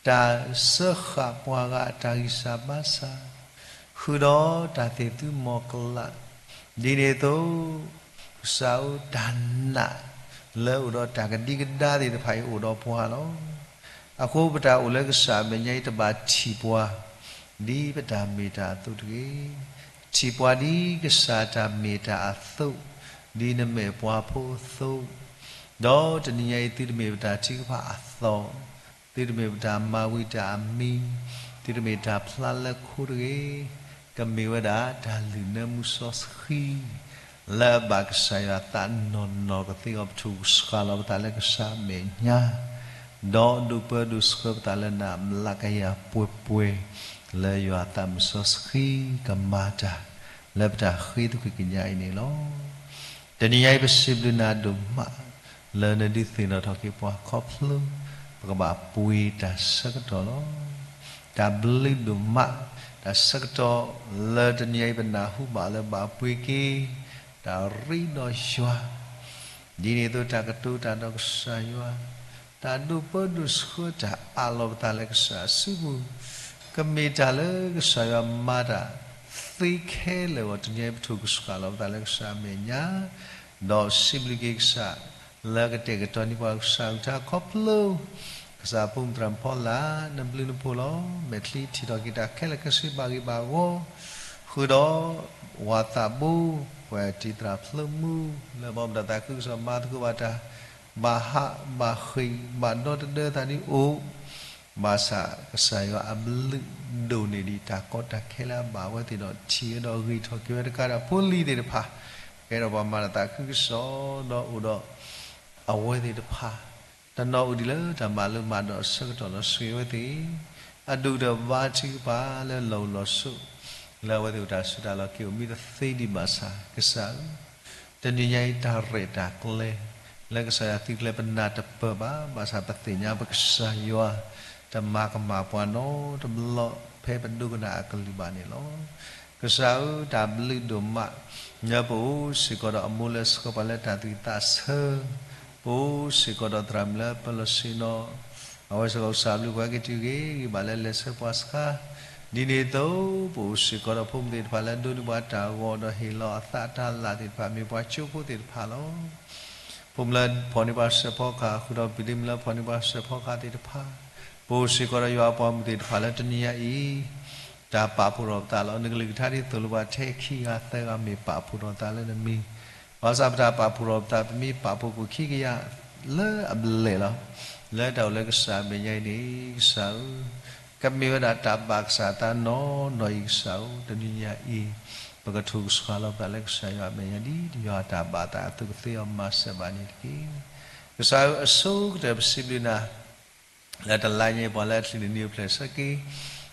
တၢ်စၢဃာ်ပှၤဂၤအတၢ်ဂံၢ်စၢ်ဘါစၢ်, ဃုာ်ဒီးတၢ်သ့ၣ်သုမီၤကလး, ဒ်န့ၣ်အသိး ကစၢ်ဧၢတၢ်နာ်လၢအအိၣ်ဒီးတၢ်ကဒံကဒါသ့ၣ်တဖၣ်အံၤအိၣ်ဒီးပှၤလီၤ. အဃိပတၢ်အိၣ်လၢကစၢ်အမဲာ်ညါအံၤတဘၣ်ထံၣ်ပှၤ ဒ်ပတၢ်မ့ၢ်တၢ်အသိးတဂ့ၤ. ထံၣ်ပှၤဒ်ကစၢ်တၢ်မ့ၢ်တၢ်အသိး, ဒ်နမ့ၢ်ပှၤဖိအသိး, ဒီးတနံၤညါအံၤသုတမ့ၢ်ပတၢ်ထုကဖၣ်အသီၣ်, သုတမ့ၢ်ပတၢ်မၤဝံၤတၢ်အမံၤ, သုတမ့ၢ်တၢ်ဖျါလၢခိတဂ့ၤ. ကမ့ၢ်ဝဲဒၣ်တၢ်လုၢ်နၢမူစီဆှံ လၢအဘၣ်ကစၢ်ယွၤသးနီၢ်နီၢ်ကသ့အီၤ ပထိၣ်စှၤလီၤပသးလၢကစၢ်အမဲာ်ညါ, ဒီးဒိးပၢဒိးဆှၢပသးလၢနၤမျးကယၤပှဲၤပှဲၤ, လၢယွၤအသးမုာ်စီဆှံကမၤတၢ် လၢပတၢ်ဃ့သကွံၢ်ကညးအံၤန့ၣ်လီၤ. တနံၤညါအံၤပစံးဘျုးနၤဒိၣ်မး လၢနဒုးသ့ၣ်နီၣ်ထီၣ်က့ၤပှၤခီဖျိ ပကဘၣ်ပှ့ၤတၢ်ဆၢကတီၢ်လီၤ. တၢ်ဘျုးဒိၣ်မး တၢ်ဆၢကတီၢ်လၢတနံၤအံၤပနၢ်ဟူဘၣ်လၢဘၣ်ပှ့ၤက့ၤ တၢ်ရ့ဒီးယွၤ ဒ်န့ၣ်အသိးတၢ်ကတိၤတၢ်ဒီးကစၢ်ယွၤ, တၢ်ဒိးပၢဒိးဆှၢတၢ်အးလီၤပသးလၢကစၢ်အစုပူၤ, ကမ့ၢ်တၢ်လၢကစၢ်ယွၤမၤတၢ်သ့ခဲလၢာ်အဂီၢ် တနံၤအံၤပထိၣ်ကစှၤလီၤပသးလၢကစၢ်အမဲာ်ညါ, ဒီးစံးဘျုးက့ၤကစၢ် လၢကတဲာ်ကတီၤန့ၢ်ပှၤကစၢ်အကလုၢ်ကထါခီဖျိ ကစၢ်ဖိမုၣ်သရၣ်ဖီလာ် နဘျုးနဖှိၣ်လီၤ. မဲာ်ချံထံၣ်ထီၣ်က့ၤတၢ်ခဲလၢာ်ခဲဆ့ဘၣ်ဂ့ၤဘၣ်ဂီၢ်, ဃုာ်ဒီး ဝၤသးဘိ ပှၤတံၤသရၣ်ဖျိမူ လၢဘီမုၢ်ဒီးသးခုကစီၣ်မၤသကိးဘၣ်တၢ် ဘၣ်ဟးဘၣ်ဃ့ၢ်ဘၣ်ဒီသဒၢသးဒ်အိၣ်, ဘၣ်ဆၣ်ကစၢ်ယွၤအဘျုးဒိၣ်န့ၢ်ဒံးတၢ်ကီတၢ်ခဲလၢအဘၣ်အဝဲသ့ၣ်ဒီး ထံၣ်ဝဲဒီးဂ့ၤထီၣ်က့ၤဝဲတကးဒီးဖိလံၤသ့ၣ်တဖၣ်, ကဲထီၣ်ပှၤမၤတၢ်သးခုကစီၣ်ဒီးအိၣ်ဒီး အဝဲသ့ၣ်တဖၣ် တနီၤအိၣ်ဒံးလၢတၢ်မၤလိမၤဒိးအဆၢကတီၢ်လီၤဆိၣ်ဂ့ၤအဝဲသ့ၣ်, အဒိၣ်ကတၢၢ်ဘါထုကဖၣ်လၢလီၢ်အိၣ်လီၢ်ဆိး လၢအဝဲသ့ၣ်အိၣ်တၢ်ဆူးတၢ်လီၤက့ၤအိၣ်မံတသ့ဒံးဘၣ်ဆၣ် ကစၢ်ဧၢ, တနံၤညါအံၤတၢ်ရဲၣ်တၢ်ကျဲၤလၢကစၢ်ယွၤသုကျဲၤပနၢ်တပၢၢ်ဘၣ်, ဘၣ်ဆၣ်ပသ့ၣ်ညါပကစၢ်ယွၤ တမၤကမၣ်ပှၤနီတဘျီဖဲပဒိကနၣ်အကလုၢ်ဘၣ်န့ၣ်လီၤ. ကစၢ်ဧၢ တၢ်ဘျုးဒိၣ်မး လၢပအိၣ်စ့ၢ်ကီးဒီးအမိၢ်လၢဆှၢပှၤလၢတၢ်သူၣ်ဝံၣ်သးဆၢ, ပအိၣ်စ့ၢ်ကီးဒီးသရၣ်မုၣ်လၢပလီၢ်ဆ့ၣ်နီၤ, အဝဲစ့ၢ်ကီးကစၢ်ဘျုးပှၤက့ၤတုၤဂ့ၤဂ့ၤဘၣ်လၢလဲၤဆှၢပှၤစှၤ, ဒ်န့ၣ်အသိး ပအိၣ်စ့ၢ်ကီးဒီးဖိမုၣ်သ့ၣ်တဖၣ်လၢဒိးန့ၢ်ပှၤတၢ်ဂီၤဒီးဟ့ၣ်လီၤအသးတၢ်လၢ်သ့ၣ်တဖၣ် မ့ၢ်ပှၤကၠိဖိသ့ၣ်တဖၣ်လီၤ. ဖိမုၣ်လၢဖီၣ်န့ၢ်ပှၤစဲးဖီကဟၣ် ဃုာ်ဒီးပဒ့မုၣ်လၢဖီၣ်န့ၢ်ပှၤစဲးဖီကဟၣ်သ့ၣ်တဖၣ်, ပအိၣ်စ့ၢ်ကီးဒီးယွၤအပှၤမုၣ်သ့ၣ်တဖၣ်လၢတနံၤညါအံၤ တၢ်ပာ်ဖှိၣ်ထီၣ်ပသးလီၤ. နကလုၢ်ကထါဒ်သိးလိာ်ပှၤထဲခံဂၤသၢဂၤမ့ၢ်ပာ်ဖှိၣ်ထီၣ်သးလၢနမံၤ, ဘၣ်ဆၣ်ပတၢ်ပာ်ဖှိၣ်ထီၣ်ပသး ပမ့ၢ်ပာ်ဖှိၣ်ကိၣ်ခံကယၤလၢအဘျဲၣ်လီၤ. လၢတၢ်အိၣ်လၢကစၢ်အမဲာ်ညါအံၤန့ၣ် ကစၢ်ဧၢ ကမ့ၢ်ဝဲဒၣ်တၢ်ဘၣ်ကစၢ်အသးနီၢ်နီၢ်အံၤ ကစၢ်ဧၢ, တနံၤညါအံၤ ပကထိၣ်ကဆှၣ်လီၤပသးလၢကစၢ်ယွၤအမဲာ်ညါ ဒ်ယွၤအတၢ်ဘၣ်သးအသိးကသ့အီၤမၤစၢၤဘၣ်န့ၣ်တက့ၢ်. ကစၢ်ဧၢ အဆိကတၢၢ်ပစံးဘျုးနၤ လၢတလါညါအံၤ ပှၤလၢအချုးန့ၢ်နံၤအိၣ်ဖျဲၣ်ဆၢက့ၤ,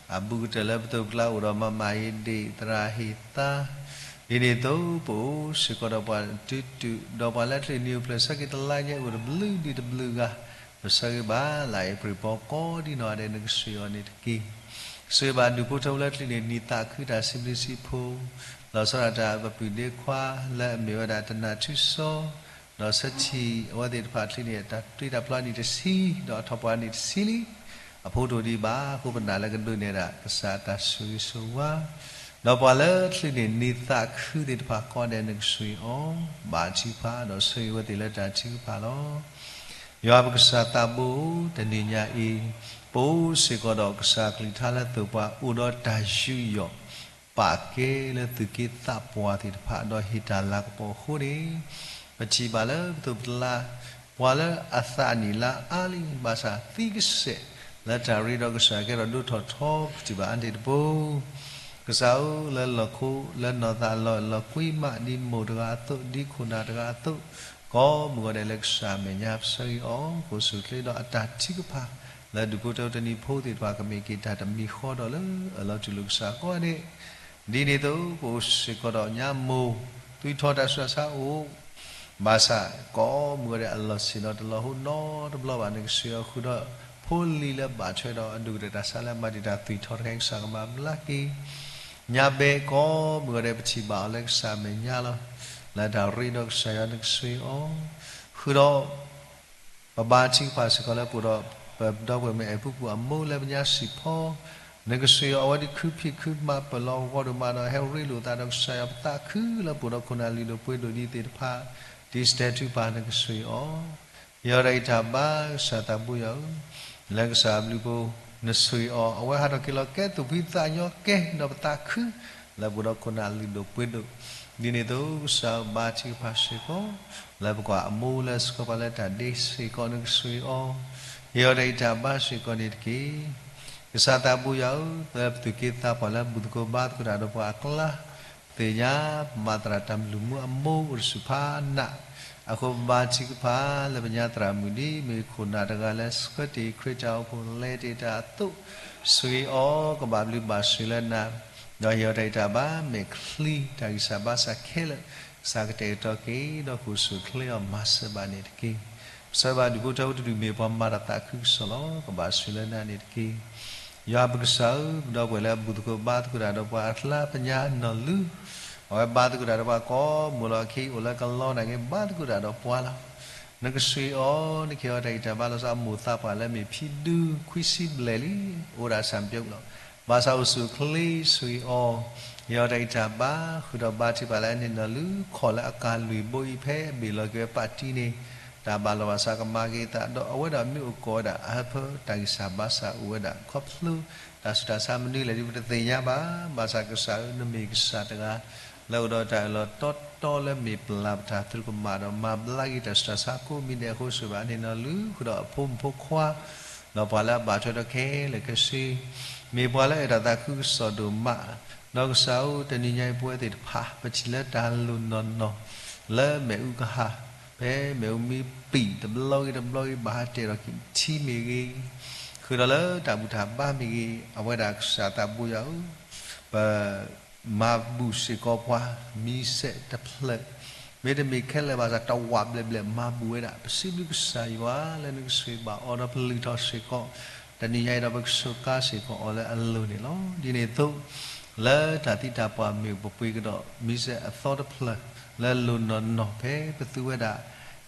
အဘူးကတၢၢ်လၢပသိးပကျါအိၣ်ဒီးမၤမၤအ့ဒ့ၣ် သရၣ်ဟ့ၣ်သါ, ဒ်န့ၣ်အသိး ပအိၣ်စ့ၢ်ကီးဒီးပှၤတုၤတုၤ ဒီးပှၤလၢအချုးန့ၢ်အိၣ်ဖျဲၣ်ဆၢက့ၤတလါညါအံၤ အိၣ်တဘျုးဒံးတဘျုးဂၤ, ပဆၢဂ့ၤဘၣ်လၢအ့ဖြ့ၣ်ပီၤ ကိးဒံနီၢ်ဂၤဒဲး နကဆှၢအီၤန့ၣ်တက့ၢ်. ဆှၢဘၣ်ဒူၣ်ဖိထၢဖိလၢအချုးန့ၢ်နံၤသးခုတၢ်စံးဘျုးစံးဖှိၣ်, လီၤဆီဒၣ်တၢ်ပပုၢ်ဒ့ခွါ လၢအမ့ၢ်ဝဲဒၣ်တနၢ်ထူစီ ဒီးဆၢထံၣ်အဝဲသ့ၣ်တဖၣ်ချုးန့ၢ်တၢ်တ့တၢ်ဖျီနံၣ်တဆံ, ဒီးထီၣ်ပှၤနံၣ်တဆံလံ, အဖိတအိၣ်ဒံးဘၣ်အဃိ ပနာ်လၢကဒိးန့ၢ်ဒၣ်ကစၢ်အတၢ်ဆိၣ်ဂ့ၤဆိၣ်ဝါ, ဒီးပှၤလၢချုးန့ၢ်နံၤသးခုသ့ၣ်တဖၣ်ကိးဂၤဒဲး နကဆှၢအီၤ, ဘၣ်ထုကဖၣ်ဒီးဆှၢဂ့ၤဝဲသ့ၣ်လၢတၢ်ထုကဖၣ်လီၤ. ယွၤပကစၢ်သးဘိ တနံၤညါအံၤ ပအိၣ်စ့ၢ်ကီးဒီးကစၢ်ကလုၢ်ကထါလၢသိးပှၤအိၣ်ဒီးတၢ်ယူးယီၣ် ပာ်ကဲလၢသူၣ်က့သးပှၢ်သ့ၣ်တဖၣ် ဒီးဟ့ၣ်တၢ်လၤကပီၤအဃိန့ၣ်, ပထံၣ်ဘၣ်လၢပသိးပတလါ ပှၤလၢအသးနံၣ်လါအါလံ ဘၣ်ဆၣ်သံကစဲးလၢတၢ်ရ့ဒီးကစၢ်ကဲထီၣ်ဒိၣ်ထီၣ်ထီ ပထံၣ်ဘၣ်အါန့ၣ်တဘိ ကစၢ်ဧၢ လၢလီၢ်ခိ လၢနီၢ်သးလီၢ်လီၢ်ကွံမး ဒ်မိၢ်တဂၤအသိး ဒ်ခိၣ်နၢ်တဂၤအသိး ကိးမုၢ်ဂီၤဒဲးလၢကစၢ်အမဲာ်ညါ ပဆၢဂ့ၤအီၤ ကိးဆူၣ်ချ့ဒီးအတၢ်ထုကဖၣ် လၢဒူၣ်ဖိထၢဖိတနံၤဖိသ့ၣ်တဖၣ် ကမ့ၢ်က့ၤတၢ်တမံၤဃီဒီးလၢအလီၤတူၢ်လိာ်ကစၢ်ကိးဂၤဒဲး ဒ်န့ၣ်အသိး ပအိၣ်စ့ၢ်ကီးဒီးညါမိၢ် သွံၣ်ထီၣ်တၢ်ဆူးတၢ်ဆါအိၣ် ဘၣ်ဆၣ် ကိးမုၢ်ဂီၤဒဲးအလီၢ်ဆ့ၣ်နီၤတလီၤဟိနီတဘျီဘၣ် နကဆှၢအီၤဃုာ်ဒီး ဖိလံၤလၢဘၣ်ထွဲဒီးအဒိၣ်ကတၢၢ်တၢ်ဆါလၢအမၤတံာ်တာ်သွံၣ်ထီၣ်တခါအံၤ ကစၢ်ကမၤဘျါက့ၤ ညါဘဲကိးမုၢ်ဂီၤဒဲး ပထံၣ်ဘၣ်အီၤလၢကစၢ်အမဲာ်ညါလီၤ. လၢတၢ်ရ့ဒီးကစၢ်ယွၤ နကဆှၢအီၤ ဃုာ်ဒီး ပဘါထုကဖၣ်စ့ၢ်ကီးလၢပအိၣ်ဒီး ပဒီပုၢ်ဝဲၢ်မုၣ်အဲၣ်ဖူပူၤအမိၢ်လၢပညါစံးဖီ, နကဆှံအီၤ အဝဲဒုးခုဖံးခုမၤပၢၢ်လီၤဂီၢ်ဒိၣ်မးဒီး ဟဲရ့လိာ်သးဒီးကစၢ်ယွၤပသးခုလၢပအိၣ်ဒီးခိၣ်နၢ်လုၢ်ဒိၣ်ပှ့ၤဒိၣ် ဒ်သ့ၣ်တဖၣ်, တံၤစတဲထုပၢ် နကဆှံအီၤ ယီၤတၢ်အံးတၢ်ဘါ ကစၢ်သးဘိယွၤဧၢ, လၢကစၢ်အဘျုးအဖီ နဆှံအီၤ အဝဲဟးထီၣ်က့ၤလီၤကဲသိၣ်ဖှံသးညီကဲ ဒီးပသးခု လၢပအိၣ်ဒီးခိၣ်နၢ်လုၢ်ဒိၣ်ပှ့ၤဒိၣ်, ဒ်န့ၣ်အသိး ကစၢ်ဘါထုကဖၣ်စ့ၢ်ကီး လၢပကွၢ်အမိၢ်လၢဆှၢပှၤလၢတၢ်ဒ့စ့ၢ်ကီး နကဆှံအီၤ, ယီၤတၢ်အံးတၢ်ဘါစ့ၢ်ကီးန့ၣ်တက့ၢ်. ကစၢ်သးဘိယွၤဧၢ, လၢပသူၣ်က့သးပှၢ်လၢဘူၣ်သကိးဘါသကိးတၢ်ဒီးပှၤအကျါ ပသ့ၣ်ညါ ပမၤသရၣ်တၢ်မုၢ်လၢ်မူအမိၢ်အိၣ်တစူၢ်ဖးနး, အဃိပဘါထုကဖၣ်လၢပညါသရၣ်မုၣ်ဒ်မ့ၢ်ခိၣ်နၢ်တဂၤလၢဆှၢတ့ၢ်ခရံာ်တၢ်အိၣ်ဖှိၣ်လဲၤတ့ၢ်တၢ်အသိး, ဆှံအီၤ ကဘၣ်ဘျုးဘၣ်ဆိၣ်လၢနၤ, ဒီးယီၤတၢ်အံးတၢ်ဘါ မဲာ်ချံတၢ်ဂံၢ်စၢ်ဘါစၢ်ခဲလၢာ်, ကစၢ်ကတဲာ်ကတီၤက့ၤ ဒီးကအိၣ်ဆူၣ်အိၣ်ချ့အီၤမၤစၢၤဘၣ်န့ၣ်တက့ၢ်. ပဆၢဘၣ်ဒုးဖိထၢဖိတဒူၣ်မ့ၢ်ပှၤမၤတၢ်သးခုကစီၣ်လီၤ. ကဘၣ်ဆိၣ်လၢနၤန့ၣ်တက့ၢ်. ယွၤပကစၢ်ဧၢ, ပဒီပုၢ်ဝဲၢ်လၢအဘူၣ်သကိးဘါသကိးတၢ်ဒီးပှၤအကျါ ပညါနီၢ်လုၢ်, အဝဲဘါသကိးတၢ်ဒီးပှၤကိးမုၢ်လီၤအခံ အိၣ်လၢကလီနာ်က့ ဘါသကိးတၢ်ဒီးပှၤလီၤ. နကဆှံအီၤ, နကဟ့ၣ်အီၤတၢ်အံးတၢ်ဘါလီၤဆီ အမိၢ်သးပှၢ်လၢမ့ၢ်ဖံဒူခွံဆံဘျဲၣ်လံ, အိၣ်ဒၣ်စၢ်ပျိးလီၤ. ဘၣ်ဆၣ်အိၣ်ဆူၣ်အိၣ်ချ့ဆှံအီၤ, ဟ့ၣ်အီၤတၢ်အံးတၢ်ဘါ, ဃုာ်ဒီးဘါထုကဖၣ်လၢအန့ၢ်နီၢ်လုၢ် ခီၣ်လၢအကလုၢ်ဘိအံၤ ဖဲအဘ့ၣ်လီၤက့ၤဝဲပာ်တံၢ်န့ၣ်, တၢ်ဘၣ်လီၤဘၣ်စးကမၤက့ၤအသး ဒီးအဝဲဒၣ်မ့ၢ်အိၣ်ကီးဝဲဒၣ် အဟၢဖၢတၢ်ဂံၢ်စၢ်ဘါစၢ်အိၣ်ဝဲဒၣ် ခီဖျိတၢ်ဆူးတၢ်ဆါမနုၤလဲၣ်ဒ်ပတသ့ၣ်ညါဘၣ်. ဘၣ်ဆၣ်ကစၢ်ဧၢ, နမ့ၢ်ကစၢ်တဂၤ လၢအိၣ်ဒီးတၢ်အၢၣ်လီၤတီတီလၢမ့ၢ်ပျၢ်ပတၢ်သရူးကမၣ်ဒီး မၤဘျါက့ၤတၢ်ဆူးတၢ်ဆါကိးမံၤဒဲးအဃိ ဆှၢဘၣ်န့ၢ်နီၢ်လုၢ် ဃုာ်ဒီးအဖိမုၣ်ဖိခွါ ဒီးပှၤလၢအဘၣ်ထွဲဒီးခဲလၢာ်ခဲဆ့, မ့ၢ်ပှၤလၢအအဲၣ်တၢ်သးခုကစီၣ်ဒိၣ်မး, ဒီးကစၢ်ဧၢ, တနံၤညါအံၤပဝဲသ့ၣ်တဖၣ် ပထံၣ်လၢတၢ်လိၣ်နီၢ်နီၢ် လၢမ့ၣ်အူကဟၣ်, ဖဲမ့ၣ်အူမံပံာ်တဘျီဂ့ၤတဘျီဂ့ၤ ဘၣ်ဟးတဲာ်ထီၣ်က့ၤထံမ့ၢ်ဂ့ၤ, ဃုာ်ဒီးလၢတၢ်ဘူၣ်တၢ်ဘါမ့ၢ်ဂ့ၤ, အဝဲဒၣ်ကစၢ်သးဘိယွၤဧၢ, ပ မၤဘူၣ်စ့ၢ်ကီးပှၤ မံၤစဲးတဖျၢၣ်, မ့တမ့ၢ်ခဲလၢာ်ဘၣ်ဆၣ် တဝးဘျဲၣ်ဘျဲၣ်မၤဘူၣ်ဝဲဒၣ် ပစံးဘျုးကစၢ်ယွၤလၢနကဆှံဘၣ်အီၤဒီးပလုၢ်ထီၣ်စ့ၢ်ကီး, တနံၤညါအံၤဒီးပကစူးကါစ့ၢ်ကီးအီၤလၢအလိၤန့ၣ်လီၤ. ဒ်န့ၣ်အသိး လၢတၢ်သံတၢ်ပှၢ်မ့ၣ်အူပပှ့ၤကဒီး မံၤစဲးအသီတဖျၢၣ် လၢလိၣ်နီၢ်နီၢ်ဖဲပသူဝဲဒၣ်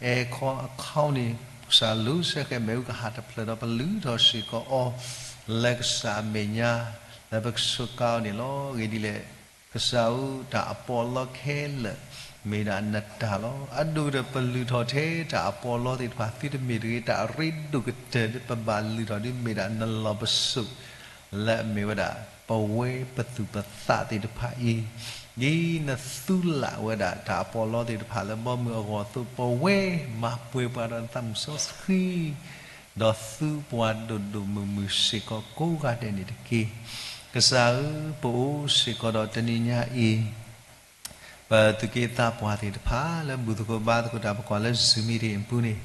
အဲခီအခီန့ၣ် ကစၢ်လူၤဆှၢဃဲၤမ့ၣ်အူကဟၣ်တဖျၢၣ်ဒီးပလုၢ်ထီၣ်စ့ၢ်ကီးအီၤ လၢကစၢ်အမဲာ်ညါ လၢပကစူးကါအီၤန့ၣ်လီၤ. အဂ့ၢ်ဒ်လဲၣ်, ကစၢ်ဧၢ, တၢ်အပီးအလီခဲလၢာ် မ့ၢ်ဒၣ်နတၢ်လီၤ. အဒိၣ်ဒီးပလုၢ်ထီၣ်ထဲတၢ်အပီးအလီသ့ၣ်တဖၣ် သုတမ့ၢ်တဂ့ၤ တၢ်အရ့ဒိၣ်ကတၢၢ် ပဘၣ်လုၢ်ထီၣ်ဒ်မ့ၢ်ဒၣ်နလီၢ်ပစိာ် လၢအမ့ၢ်ဝဲဒၣ် ပဝဲပသူၣ်ပသးသ့ၣ်တဖၣ်အံၤ, ဒ်နသူလၢ်ဝဲဒၣ်တၢ်အပီးအလီသ့ၣ်တဖၣ်လၢဘီမုၢ်အဂီၢ်အသိး ပဝဲမၤပှဲၤပှၤဒီးနသးမုၢ်စီဆှံ ဒီးသူပှၤဒိၣ်ဒိၣ်မုၢ်မုၢ်စ့ၢ်ကီးကိးဂၤဒဲးန့ၣ်တက့ၢ်. ကစၢ်ဧၢ, ပအိၣ်စ့ၢ်ကီးဒီးတနံၤညါအံၤ ပသူၣ်က့သးပှၢ်သ့ၣ်တဖၣ် လၢဘူၣ်သကိးဘါသကိးတၢ် ပကွၢ်လၢ Zoom meeting အပူၤန့ၣ်,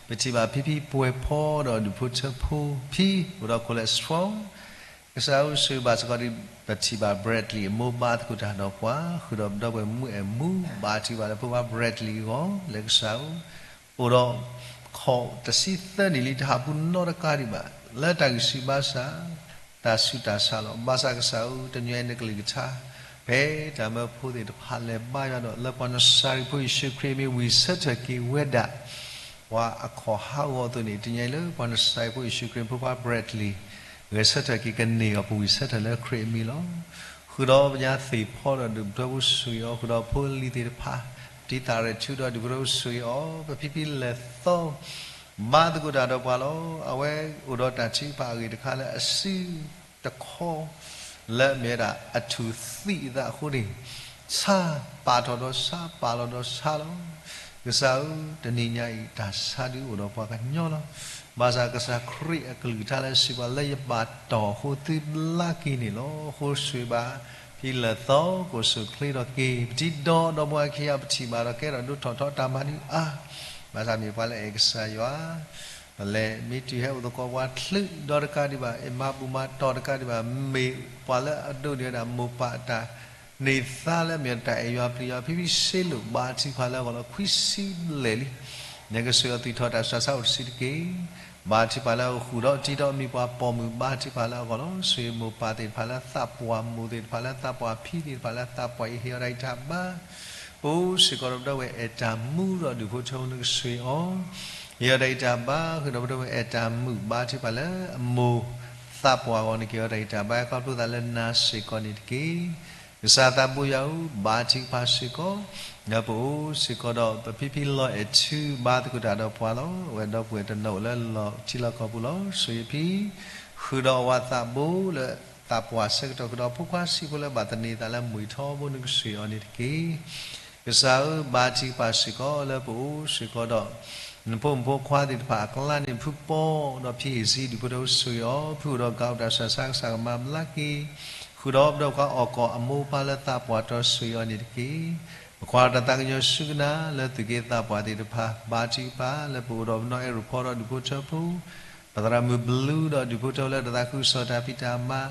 ပထံၣ်ဘၣ်ဖံဖံပှဲၤဖီဒီးဒူၣ်ဖိထၢဖိ ဖံအိၣ်ဒီး cholesterol ကစၢ်ဧၢ ဆှၢဘၣ်စ့ၢ်ကီးဒ် ပထံၣ်ဘၣ် Bradley အမိၢ်ဘါသကိးတၢ်ဒီးပှၤ ဃုာ်ဒီးပဒီပုၢ်ဝဲၢ်မုၣ်အဲၣ်မူ ဘါထုကဖၣ်လၢဖိခွါ Bradley အဂီၢ် လၢကစၢ်ဧၢ အိၣ်ဒီး ခီၣ်တဆံသၢနံၣ်လံ တဟးပူၤနီတကးဒံးဘၣ် လၢတၢ်ဂံၢ်ဆူၣ်ဘါစၢ် တၢ်ဆူးတၢ်ဆါလီၤ. ဘၣ်ဆၣ်ကစၢ်ဧၢ တနံၤအံၤနကလုၢ်ကထါ ဖဲတၢ်မၢဖိသ့ၣ်တဖၣ်လဲၤဘါယွၤဒီး လၢပှၤနစၤရ့းဖိယ့ၣ်ၡူးခရံာ်မ့ၢ်ဝံၣ်ဆၢထၢၣ်က့ၤဝဲဒၣ် ပှၤအခီၣ်ဟးဂီၤအသိးန့ၣ် တနံၤအံၤလၢပှၤနစၤရ့းဖိယ့ၣ်ၡူးခရံာ်ဖိခွါ Bradley ဂဲၤဆၢထၢၣ်က့ၤကန့ၢ်အီၤ ပဝံၣ်ဆၢထၢၣ်လၢခရံာ်အမံၤလီၤ. ဃုာ်ဒီးပညါသ့ၣ်ဖီဒီးဒူၣ်ဖိထၢဖိဆှံအီၤ ဃုာ်ဒီးဖိလံၤသ့ၣ်တဖၣ် တံၤသးရဲၣ်ထုဒီးဒူၣ်ဖိထၢဖိဆှံအီၤ ပဖံဖံလဲၤသီ ဘါသကိးတၢ်ဒီးပှၤလီၤ. အဝဲအိၣ်ဒီးတၢ်ထုကဖၣ်အဂ့ၢ်တခါလၢအစုတခီ လၢအမ့ၢ်ဝဲဒၣ်အထူၣ်သံအသးအဃိန့ၣ် ဆါပာ်ထီၣ်ဒီးဆါ ပာ်လီၤဒီးဆါလီၤ. ကစၢ်ဧၢ တနံၤညါအံၤ တၢ်ဆါဒုးအိၣ်ဒီးပှၤကညီလီၤ. ဘၣ်ဆၣ်ကစၢ်ခရံာ်အကလုၢ်ကထါလၢစံးပှၤလၢယပာ်တီၢ်အဃိသုဘျါက့ၤန့ၣ်လီၤ. အဃိစံးဘၣ် ဖံလဲၤသီ ကအိၣ်ဆူၣ်အိၣ်ချ့ထီၣ်က့ၤ ပထံၣ်ဒီးဒီးပှၤခံဂၤ ပထံၣ်ဘၣ်ဒီးကဲထီၣ်ဒိၣ်ထီၣ်ထီ တၢ်မၤနၢၤအါ ဘၣ်ဆၣ်မ့ၢ်ပှၤလၢအအဲၣ်ကစၢ်ယွၤ ပလဲၤမ့ၢ်တုၤဟဲအိၣ်သကိးပှၤချုးဒီးတကးဒံးဘၣ် အ့ၣ်မၤဘူၣ်မၤတီၢ်တကးဒံးဘၣ် မ့ၢ်ပှၤလၢအဒိးန့ၢ်ဝဲဒၣ်မိၢ်ပၢ်အတၢ်န့ၢ်သါလၢအမ့ၢ်တၢ်အဲၣ်ယွၤပျံၤယွၤ ဖံဖံစ့လိာ် ဘါထုကဖၣ်လၢအဂီၢ်လီၤ. ခွံဆံဘျဲၣ်လံ နကဆှၢအီၤသွံၣ်ထီၣ်တၢ်ဆူးတၢ်ဆါအိၣ်တဆံးတက့ၢ်. ဘါထုကဖၣ်လၢအဃုာ်ဒီးတံၤဒီးမံၤပှၤပိာ်မုၣ် ဘါထုကဖၣ်လၢအဂီၢ်လီၤ. ဆှၢမိၢ်ပၢ်သ့ၣ်တဖၣ်လၢသးပှၢ် မိၢ်သ့ၣ်တဖၣ်လၢသးပှၢ် ဖံသ့ၣ်တဖၣ်လၢသးပှၢ်အံၤ ဟ့ၣ်အီၤတၢ်အံးတၢ်ဘါ ပအိၣ်စ့ၢ်ကီးဒီးပဒီပုၢ်ဝဲၢ်အဲၣ်တၢ်မူဒီးဒူၣ်ဖိထၢဖိ နကဆှၢအီၤ ဟ့ၣ်အီၤတၢ်ဂံၢ်တၢ်ဘါ ဃုာ်ဒီးပဒိၣ်အဲၣ်တၢ်မုာ် ဘါထုကဖၣ်လၢအမိၢ်သးပှၢ်အဂီၢ်န့ၣ် က့ၤအီၤတၢ်ဂံၢ်တၢ်ဘါ ခီဖျိသးလၢနၤစ့ၢ်ကီးန့ၣ်တက့ၢ်. ကစၢ်သးဘိယွၤဧၢ, ဘါထုကဖၣ်စ့ၢ်ကီး လၢပအိၣ်စ့ၢ်ကီးဒီး ပဖံဖံလီၤအဲၣ်ထူ ဘါသကိးတၢ်ဒီးပှၤလီၤ. အဝဲဒီပုၢ်ဝဲၢ်တနီၤအိၣ်လၢလီၢ်ထံလီၢ်ကီၢ်ပူၤလီၤ. ဆိၣ်ဂ့ၤဖံ ဃုာ်ဒီးအဝၤသးဘိလၢသးပှၢ်ဆၢကတီၢ် ဃုာ်ဒီးဖိခွါဆံးဖိလၢဘၣ်သန့ၤသးလၢမုၢ်ထီဘိ နကဆိၣ်ဂ့ၤအီၤန့ၣ်တက့ၢ်. ကစၢ်ဧၢ, ဘါထုကဖၣ်စ့ၢ်ကီးလၢပအိၣ်စ့ၢ်ကီးဒီး နဖိမုၣ်ဖိခွါသ့ၣ်တဖၣ်အကျါန့ၣ် ဖုပီဒီးဖံအ့ၣ်စံ ဒုးဖိထၢဖိဆိၣ်ဂ့ၤအီၤ, ဖုအိၣ်ဒီးကးအိၣ်တၢ်ဆူးတၢ်ဆါ ကစၢ်ကမၤဘျါက့ၤ, ဃုာ်ဒီးပဒီပုၢ်ဝဲၢ်အီၣ်ကီၢ်အမိၢ်ပၢ်လၢသးပှၢ်တီဆိၣ်ဂ့ၤအီၤန့ၣ်တက့ၢ်. ပကွၢ်တၢ်သးကညီၤဆူကနၣ်လၢသုးက့သးပှၢ်သ့ၣ်တဖၣ် ဘါထုကဖၣ်လၢပအိၣ်ဒီးပနီၢ်အဲၣ်ရိၣ်ဖီဒီးဒုးဖိထၢဖိ ပသရၣ်မုၣ်ဘလူဒီးဒုးဖိထၢဖိလၢ တၢ်သးခုကစီၣ်တၢ်ဖံးတၢ်မၤ,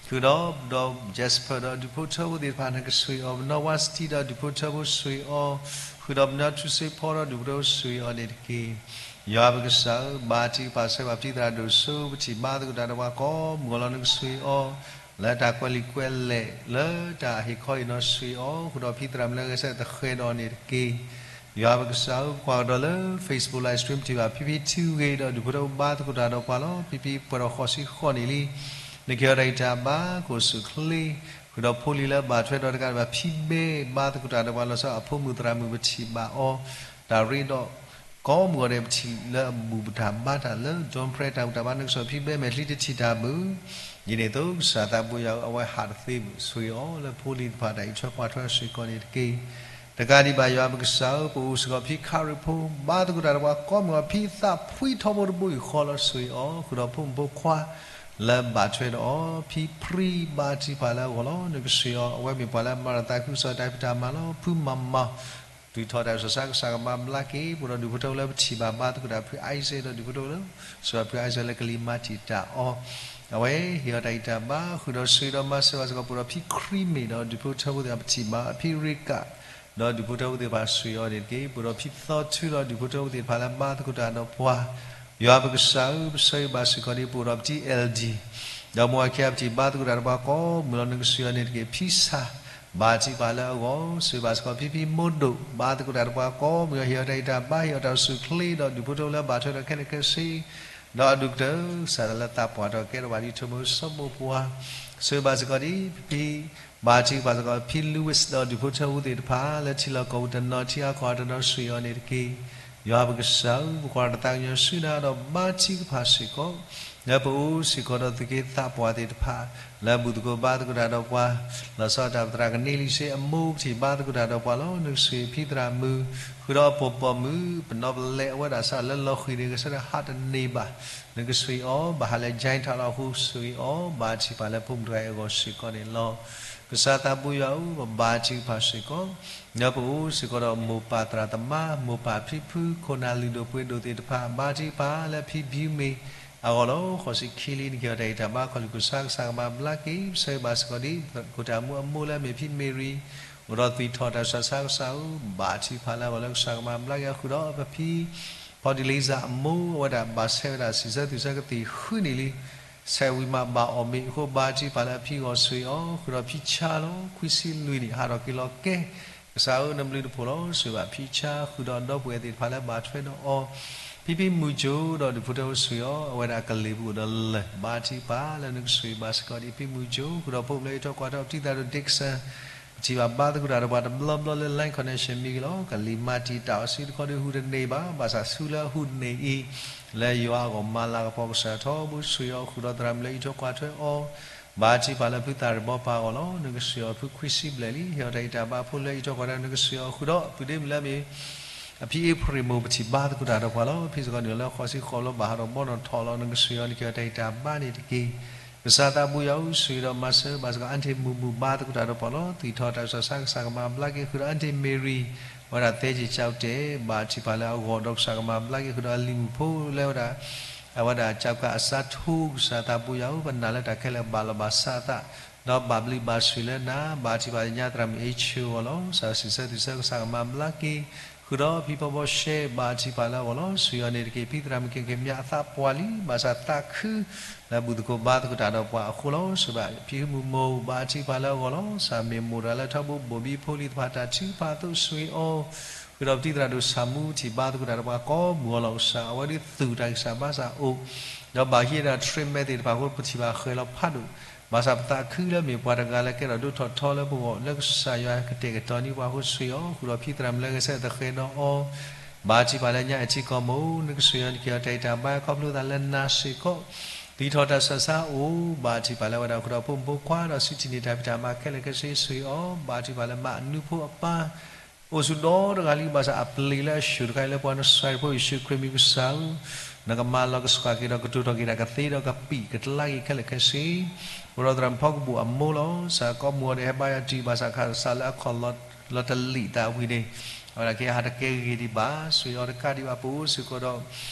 ဃုာ်ဒီးပဒီပုၢ်ဝဲၢ် Jasper ဒီးဒုးဖိထၢဖိသ့ၣ်တဖၣ် နကဆိၣ်ဂ့ၤအီၤ, ပနီၢ်ဝါစတံဒီးဒုးဖိထၢဖိဆိၣ်ဂ့ၤအီၤ, ဃုာ်ဒီးပနီၢ်ထူစ့ဖီဒီးဒုးဖိထၢဖိဆိၣ်ဂ့ၤအီၤန့ၣ်တက့ၢ်. ယွၤပကစၢ်ဧၢ, ဘါထုကဖၣ်ဆှၢဘၣ်ဖံသရၣ်ဒိၣ်စိ ပထံၣ်ဘါသကိးတၢ်ဒီးပှၤကိးမုၢ်ဂီၤလီၤ နကဆိၣ်ဂ့ၤအီၤ လၢတၢ်ကွဲးလံာ်ကွဲးလဲၢ် လၢတၢ်ဟ့ၣ်ခီဟ့ၣ်နီၤဆိၣ်ဂ့ၤအီၤ, ဃုာ်ဒီးဖံသရၣ်မုၣ်လၢဂဲၤဆၢထၢၣ်သဃဲးဒီးအီၤန့ၣ်တက့ၢ်. ယွၤပကစၢ်ဧၢ, ပကွၢ်ကဒီးလၢ Facebook live stream ပထံၣ်ဘၣ်ဖံဖံထူဂ့ၤဒီးဒုးဖိထၢဖိဘါသကိးတၢ်ဒီးပှၤလီၤ. ဖံဖံပှဲၤဒီးဃိးဆံဃိးနံၣ်လံ, နကဟ့ၣ်အီၤတၢ်ဂံၢ်တၢ်ဘါ ကအိၣ်ဆူၣ်အိၣ်ချ့, ဃုာ်ဒီးဖိလံၤလၢဘၣ်ထွဲဒီးတကးဒံးဘၣ် ဖံဘဲ ဘါသကိးတၢ်ဒီးပှၤလီၤဆီ အဖိမုၣ်သရၣ်မုၣ်ပထံၣ်ဘၣ်အီၤ, တၢ်ရ့ဒီး ကိးမုၢ်ဂီၤဒဲး ပထံၣ်လၢအဘူၣ်တၢ်ဘါတၢ်လၢ ဒိၣ်ဖျဲးတၢ်ဘူၣ်တၢ်ဘါ နကဆိၣ်ဂ့ၤဖံဘဲ မဲာ်ချံတထံၣ်တၢ်ဘၣ်. ဒ်န့ၣ်အသိး ကစၢ်သးဘိယွၤဧၢ, အဝဲဟးတသ့ဘၣ် ဆိၣ်ဂ့ၤအီၤလၢဖိလံၤတဖၣ် တၢ်အံးထွဲကွၢ်ထွဲအီၤစ့ၢ်ကီးန့ၣ်တက့ၢ်. တကးဒံးဘၣ် ယွၤပကစၢ်ဧၢ, ပအိၣ်စ့ၢ်ကီးဖံခရံာ်ဖိ ဘါသကိးတၢ်ဒီးပှၤကိးမုၢ်ဂီၤ ဖံသးဖှံထီဘိတဘိယူၢ်ဃီလီၤ ဆိၣ်ဂ့ၤအီၤ, ဃုာ်ဒီးဖိမုၣ်ဖိခွါ လၢဘၣ်ထွဲဒီးအီၤ, ဖံပြံ ဘါထုကဖၣ်လၢအဂီၢ်လီၤ နကဆိၣ်ဂ့ၤအီၤ, အဝဲမ့ၢ်ပှၤလၢအမၤတၢ်သးခုကစီၣ်တၢ်ဖံးတၢ်မၤလီၤ. ဖုမၤမၤ တုၤထီၣ်တၢ်ဆူးတၢ်ဆါ ကစၢ်ကမၤဘျါက့ၤ, ပအိၣ်ဒီးဒုးဖိထၢဖိလၢပထံၣ်ဘၣ် ဘါသကိးတၢ်ဖုအံစဲဒီးဒုးဖိထၢဖိလၢ ဆိၣ်ဂ့ၤဖုအံစဲလၢကလံၤမၤတံာ်တာ်အီၤ, အဝဲဟ့ၣ်အီၤတၢ်ဂံၢ်တၢ်ဘါ, ဃုာ်ဒီးဆိၣ်ဂ့ၤဒီးမၤစၢၤဘၣ်စ့ၢ်ကီး ပအိၣ်ဒီးဖံခရံာ်မ့ၢ်ဒီးဒုးဖိထၢဖိသ့ၣ်တဖၣ် ပထံၣ်ဘၣ် ဖံရ့ကၣ် ဒီးဒုးဖိထၢဖိသ့ၣ်တဖၣ် ဆိၣ်ဂ့ၤအီၤန့ၣ်တက့ၢ်. ပအိၣ်ဒီးဖံသီထူဒီးဒုးဖိထၢဖိသ့ၣ်တဖၣ်လၢဘါသကိးတၢ်ဒီးပှၤ, ယွၤပကစၢ်ဧၢ, ပဆၢဂ့ၤဘၣ်စ့ၢ်ကီးဒ်ပအိၣ်ဒီးပတံၤ L D ဒီးမိၢ်အခံအပထံၣ်ဘါသကိးတၢ်ဒီးပှၤကိးမုၢ်လီၤ နကဆိၣ်ဂ့ၤအီၤန့ၣ်တက့ၢ်. ဖံဆၣ် ဘါထုကဖၣ်လၢအဂီၢ် ဆိၣ်ဂ့ၤဘၣ်စ့ၢ်ကီး ဖံဖံမိၢ်ဒိၣ် ဘါသကိးတၢ်ဒီးပှၤကိးမုၢ်လီၤ ဟ့ၣ်အီၤတၢ်ဂံၢ်တၢ်ဘါ ဟ့ၣ်အီၤတၢ်အိၣ်ဆူၣ်အိၣ်ချ့ဒီးဒုးဖိထၢဖိလၢဘၣ်ထွဲဒီးခဲလၢာ်ခဲဆ့ ဒီးအဒိၣ်ကတၢၢ် ကစၢ်လၢသးပှၢ်ထီၣ်ကဲထီၣ်ဘၣ်ဒ်ထိးမိၢ်စီၤမိၢ်ပှၢ်, ဆိၣ်ဂ့ၤဘၣ်စ့ၢ်ကီးဒ်ဖံဖံ ဘါထုကဖၣ်စ့ၢ်ကီး ဖံ Louis ဒီးဒုးဖိထၢဖိသ့ၣ်တဖၣ် လၢထံလီၢ်ကီၢ်ပူၤတနီၤထံအါကီၢ်အါတနီၤ ဆိၣ်ဂ့ၤအီၤန့ၣ်တက့ၢ်. ယွၤပကစၢ်ဧၢ, ပကွၢ်တၢ်သးကညီၤဆူနၤဒီးဘါထုကဖၣ်စ့ၢ်ကီး လၢပအိၣ်စ့ၢ်ကီးဒီးသုးက့သးပှၢ်သ့ၣ်တဖၣ် လၢဘူၣ်သကိးဘါသကိးတၢ်ဒီးပှၤ လီၤဆီဒၣ်တၢ်ပသရၣ်ကန့ၢ်လံစ့အမိၢ် ပထံၣ်ဘါသကိးတၢ်ဒီးပှၤလီၤ. နကဆိၣ်ဂ့ၤဖံသရၣ်မုၣ် ဃုာ်ဒီးအပိာ်ပိာ်မုၣ် ပနီၢ်ပလဲအဝဲဒၣ်စးလၢလီၤဃံၤန့ၣ် ကစၢ်ဒၣ်ဟးတန့ၢ်ဘၣ် နကဆိၣ်ဂ့ၤအီၤ ဘၣ်ဟးလၢ ကၠဲထး လီၤအဃိ ဆိၣ်ဂ့ၤအီၤ ဘါထုကဖၣ်လၢဖိမုၣ်တဂၤအံၤအဂီၢ်စ့ၢ်ကီးန့ၣ်လီၤ. ကစၢ်သးဘိယွၤဧၢ, ပဘါထုကဖၣ်စ့ၢ်ကီး လၢပအိၣ်စ့ၢ်ကီးဒီးမိၢ်ပၢ်သရၣ်သမါ မိၢ်ပၢ်ဖံဖု ခိၣ်နၢ်လုၢ်ဒိၣ်ပှ့ၤဒိၣ်သ့ၣ်တဖၣ် ဘါထုကဖၣ်လၢဖံဘံမ့ၢ်အဂီၢ်လီၤ. ဃိးဆံခံလံ နကဟ့ၣ်အီၤတၢ်ဂံၢ်တၢ်ဘါ ခီၣ်လုၢ်ခိၣ်ဆါ ကစၢ်ကမၤဘျါက့ၤ ပဆၢဂ့ၤဘၣ်စ့ၢ်ကီးဒ် ကိၣ်တၢ်မူအမိၢ်လၢအမ့ၢ်ဖံမ့ၢ်ရံ အိၣ်ဒီးသွံၣ်ထီၣ်တၢ်ဆူးတၢ်ဆါ ကစၢ်ဧၢ, ဘါထုကဖၣ်လၢအဂီၢ်လၢကစၢ်ကမၤဘျါက့ၤအီၤ ဃုာ်ဒီးပဖံ ဖီဒံလံစၢ်အမိၢ် အဝဲဒၣ်ဘၣ်ဆဲးဝဲဒၣ်စံးဆၢသူၣ်ဆၢကသံၣ်ဃုနံၣ်လံ ဆဲးဝံၤမးဘၣ်အီၣ်မ့ၤအဃိ ဘါထုကဖၣ်လၢအဖံအဂီၢ်ဆိၣ်ဂ့ၤအီၤ ဃုာ်ဒီးဖံဆါလီၤ ခွံဆံလွံၢ်နံၣ် ဟးထီၣ်က့ၤလီၤကဲ ကစၢ်ဧၢ နဘျုးနဖှိၣ်လီၤ ဆိၣ်ဂ့ၤဘၣ်ဖံဆါ ဃုာ်ဒီးဒီပုၢ်ဝဲၢ်သ့ၣ်တဖၣ်လၢဘၣ်ထွဲဒီးအီၤ ဖံဖံမုၢ်ကၠိဒီးဒုးဖိထၢဖိဆိၣ်ဂ့ၤအီၤ အဝဲဒၣ်ကလံၤပူၤအိၣ်ဒီးလၢၢ် ဘါထုကဖၣ်လၢနကဆိၣ်ဂ့ၤဘၣ်စ့ၢ်ကီးဒ်ဖံမုၢ်ကၠိ ဃုာ်ဒီးဖိမုၣ်လၢအံးထွဲကွၢ်ထွဲ ပတံၤသရၣ်ဒိၣ် Dixon ပထံၣ်ဘၣ်ဘါသကိးတၢ်ဒီးပှၤတဘျီဘျီလၢ line connection မ့ၢ်ဂ့ၤလီၤ. ကလံၤမၤတံာ်တာ်အီၤ စုတခီဒုးဟူးတန့ၢ်ဘၣ်. ဘၣ်ဆၣ်ဆူလၢအဟူးတန့ၢ်အံၤ လၢယွၤအဂီၢ်မၤလၤကပီၤ ကစၢ်ထီဘိဆိၣ်ဂ့ၤအီၤ ဃုာ်ဒီးသရၣ်မုၣ်လၢအံးထွဲကွၢ်ထွဲအီၤ ဘါထုကဖၣ်လၢဖုသၣ်ရံၣ်ဘီပၢ်အဂီၢ်လီၤ. နကဆိၣ်ဂ့ၤအီၤဖုခွံဆံဘျဲၣ်လံ. ဟ့ၣ်အီၤတၢ်ဂံၢ်တၢ်ဘါ ဖိလၢအံးထွဲကွၢ်ထွဲ နကဆိၣ်ဂ့ၤအီၤ ဃုာ်ဒီးပုၢ်ဒ့မုၣ်လၢအမ့ၢ် အဖံအ့ဖြ့ၣ်မိၢ် ပထံၣ်ဘါသကိးတၢ်ဒီးပှၤလီၤ. ဖံစ့ၢ်ကီးန့ၣ်လၢဃိးဆံဃိးဘျီ ဘၣ်ဟးထီၣ်ဘီနီၣ်ထီၣ်လီၤ. နကဆိၣ်ဂ့ၤအီၤ နကဟ့ၣ်အီၤတၢ်ဂံၢ်တၢ်ဘါန့ၣ်တက့ၢ်. ကစၢ်သးဘိယွၤဧၢ, ဆိၣ်ဂ့ၤဒီးမၤစၢၤဘၣ်စ့ၢ်ကီး အၢၣ်ထံၣ်မုၢ်မုၢ် ဘါသကိးတၢ်ဒီးပှၤလီၤ. သွံၣ်ထီၣ်တၢ်ဆူးတၢ်ဆါ ကစၢ်ကမၤဘျါက့ၤ ဃုာ်ဒီးအၢၣ်ထံၣ်မ့ၢ်ရံၤ အဝဲဒၣ်သဲက့ၤကၠီတဲာ် ဘါထုကဖၣ်လၢအဂီၢ်ဒီးကစၢ်ကမၤဘျါက့ၤ ဃုာ်ဒီးအလံၤမုၣ်ဖိလၢဝဲဒၣ် အဝဲဒၣ်ကၠီကးအစးထီ ကစၢ်သးဘိယွၤဧၢ, ပနာ်လၢတၢ်ခဲလၢာ်ဘၣ်လီၤဘၣ်စးအသး ဒီးဘၣ်ဘျုးဘၣ်ဆိၣ်လၢနၤ, ဘါထုကဖၣ်ညါသရၣ်မုၣ်အ့ၣ်ဆိၣ်အဂီၢ်လီၤ. စံးဆၢသူၣ်ဆၢကစၢ်ကမၤဘျါက့ၤ, ဃုာ်ဒီးဖံဖီဘီရှဲ ဘါထုကဖၣ်လၢအဂီၢ်လီၤ. ဆိၣ်ဂ့ၤအီၤန့ၣ်တက့ၢ်. ဖံသရၣ်မုၣ်က့ၤက့ၤမၠးအသးပှၢ်လံ, ဘၣ်ဆၣ်သးခုလၢဘူၣ်သကိးဘါသကိးတၢ်ဒီးပှၤအဃိလီၤ. ဆိၣ်ဂ့ၤဘၣ်ဖံဖုမုၢ်မိၢ် ဘါထုကဖၣ်လၢအဂီၢ်လီၤ. စၢ်မ့ၢ်မိၢ်တဂၤလၢထီဘိဘိၣ်ဘံဖိလံၤသ့ၣ်တဖၣ်တၢ်ထုကဖၣ်အသိး ဆိၣ်ဂ့ၤအီၤ ဃုာ်ဒီးပတံၤသရၣ်ဒိၣ်ဆၣ်မူထံၣ်ဘါသကိးတၢ်ဒီးပှၤကိးမုၢ်ဂီၤလီၤ. ကစၢ်အဝဲဒၣ်သူၣ်တၢ်ဂံၢ်စၢ်ဘါစၢ်အိၣ်, ဒီးဘၣ်ဟံးဝဲဒၣ် treatment သ့ၣ်တဖၣ်အဃိ ပထံၣ်ဘၣ်ဃဲၤလီၤဖးဒိၣ်, ဘၣ်ဆၣ်ပသးခုလၢမ့ၢ်ပှၤတဂၤလၢကဲထီၣ်ဒိၣ်ထီၣ်ထီလၢပဂီၢ် လၢကစၢ်ယွၤကတဲာ်ကတီၤန့ၢ်ပှၤအဃိ ဆိၣ်ဂ့ၤအီၤ, ဃုာ်ဒီးဖံသရၣ်မုၣ်လၢဂဲၤဆၢထၢၣ်သဃဲၤဒီးအီၤ ဘါထုကဖၣ်လၢညါအဲၣ်ထံကီၢ်မုၢ် နကဆိၣ်ဂ့ၤအီၤ နကဟ့ၣ်အီၤတၢ်ဂံၢ်တၢ်ဘါ ခီဖျိသးလၢနၤစ့ၢ်ကီး သူၣ်ထီၣ်တၢ်ဆူးတၢ်ဆါအိၣ်, ဘါထုကဖၣ်လၢအဝဲဒၣ်ဃုာ်ဒီးဖိမုၣ်ဖိခွါ ဒီးစုထံၣ်န့ၢ်တၢ်ဖံးတၢ်မၤခဲလၢာ်ခဲဆ့ ဆိၣ်ဂ့ၤအီၤ, ဘါထုကဖၣ်လၢမါအနူဖိအပၢ် အိၣ်ဆူၣ်ဒီတဂၤလံ ဘၣ်ဆၣ်အပျ့ၤလၢအဆှၢတခါအံၤ လၢပှၤနစၤရ့းဖိယ့ၣ်ၡူးခရံာ်မံၤကစၢ်ဧၢ, နကမၤလီၤကဆှၣ်က့ၤဒီးကတိၤထီၣ်က့ၤတၢ်ကသ့ဒီးကပံာ်ကတလါက့ၤခဲလၢာ်ခဲဆ့ အိၣ်ဒီးသရၣ်မုၣ်ဖီကဘူးအမိၢ်လီၤ. ကစၢ်ကိးမုၢ်ဂီၤဒီးဟဲဘါယွၤတုၤ ဘၣ်ဆၣ်ခါစးလၢအခီၣ်လီၤတလံာ်သးဝံၤန့ၣ် အဝဲဒၣ်ကဟးတကဲဂ့ၤဒံးဘၣ် ဆိၣ်ဂ့ၤအီၤတကးဒံးဘၣ် ပအိၣ်စ့ၢ်ကီးဒီး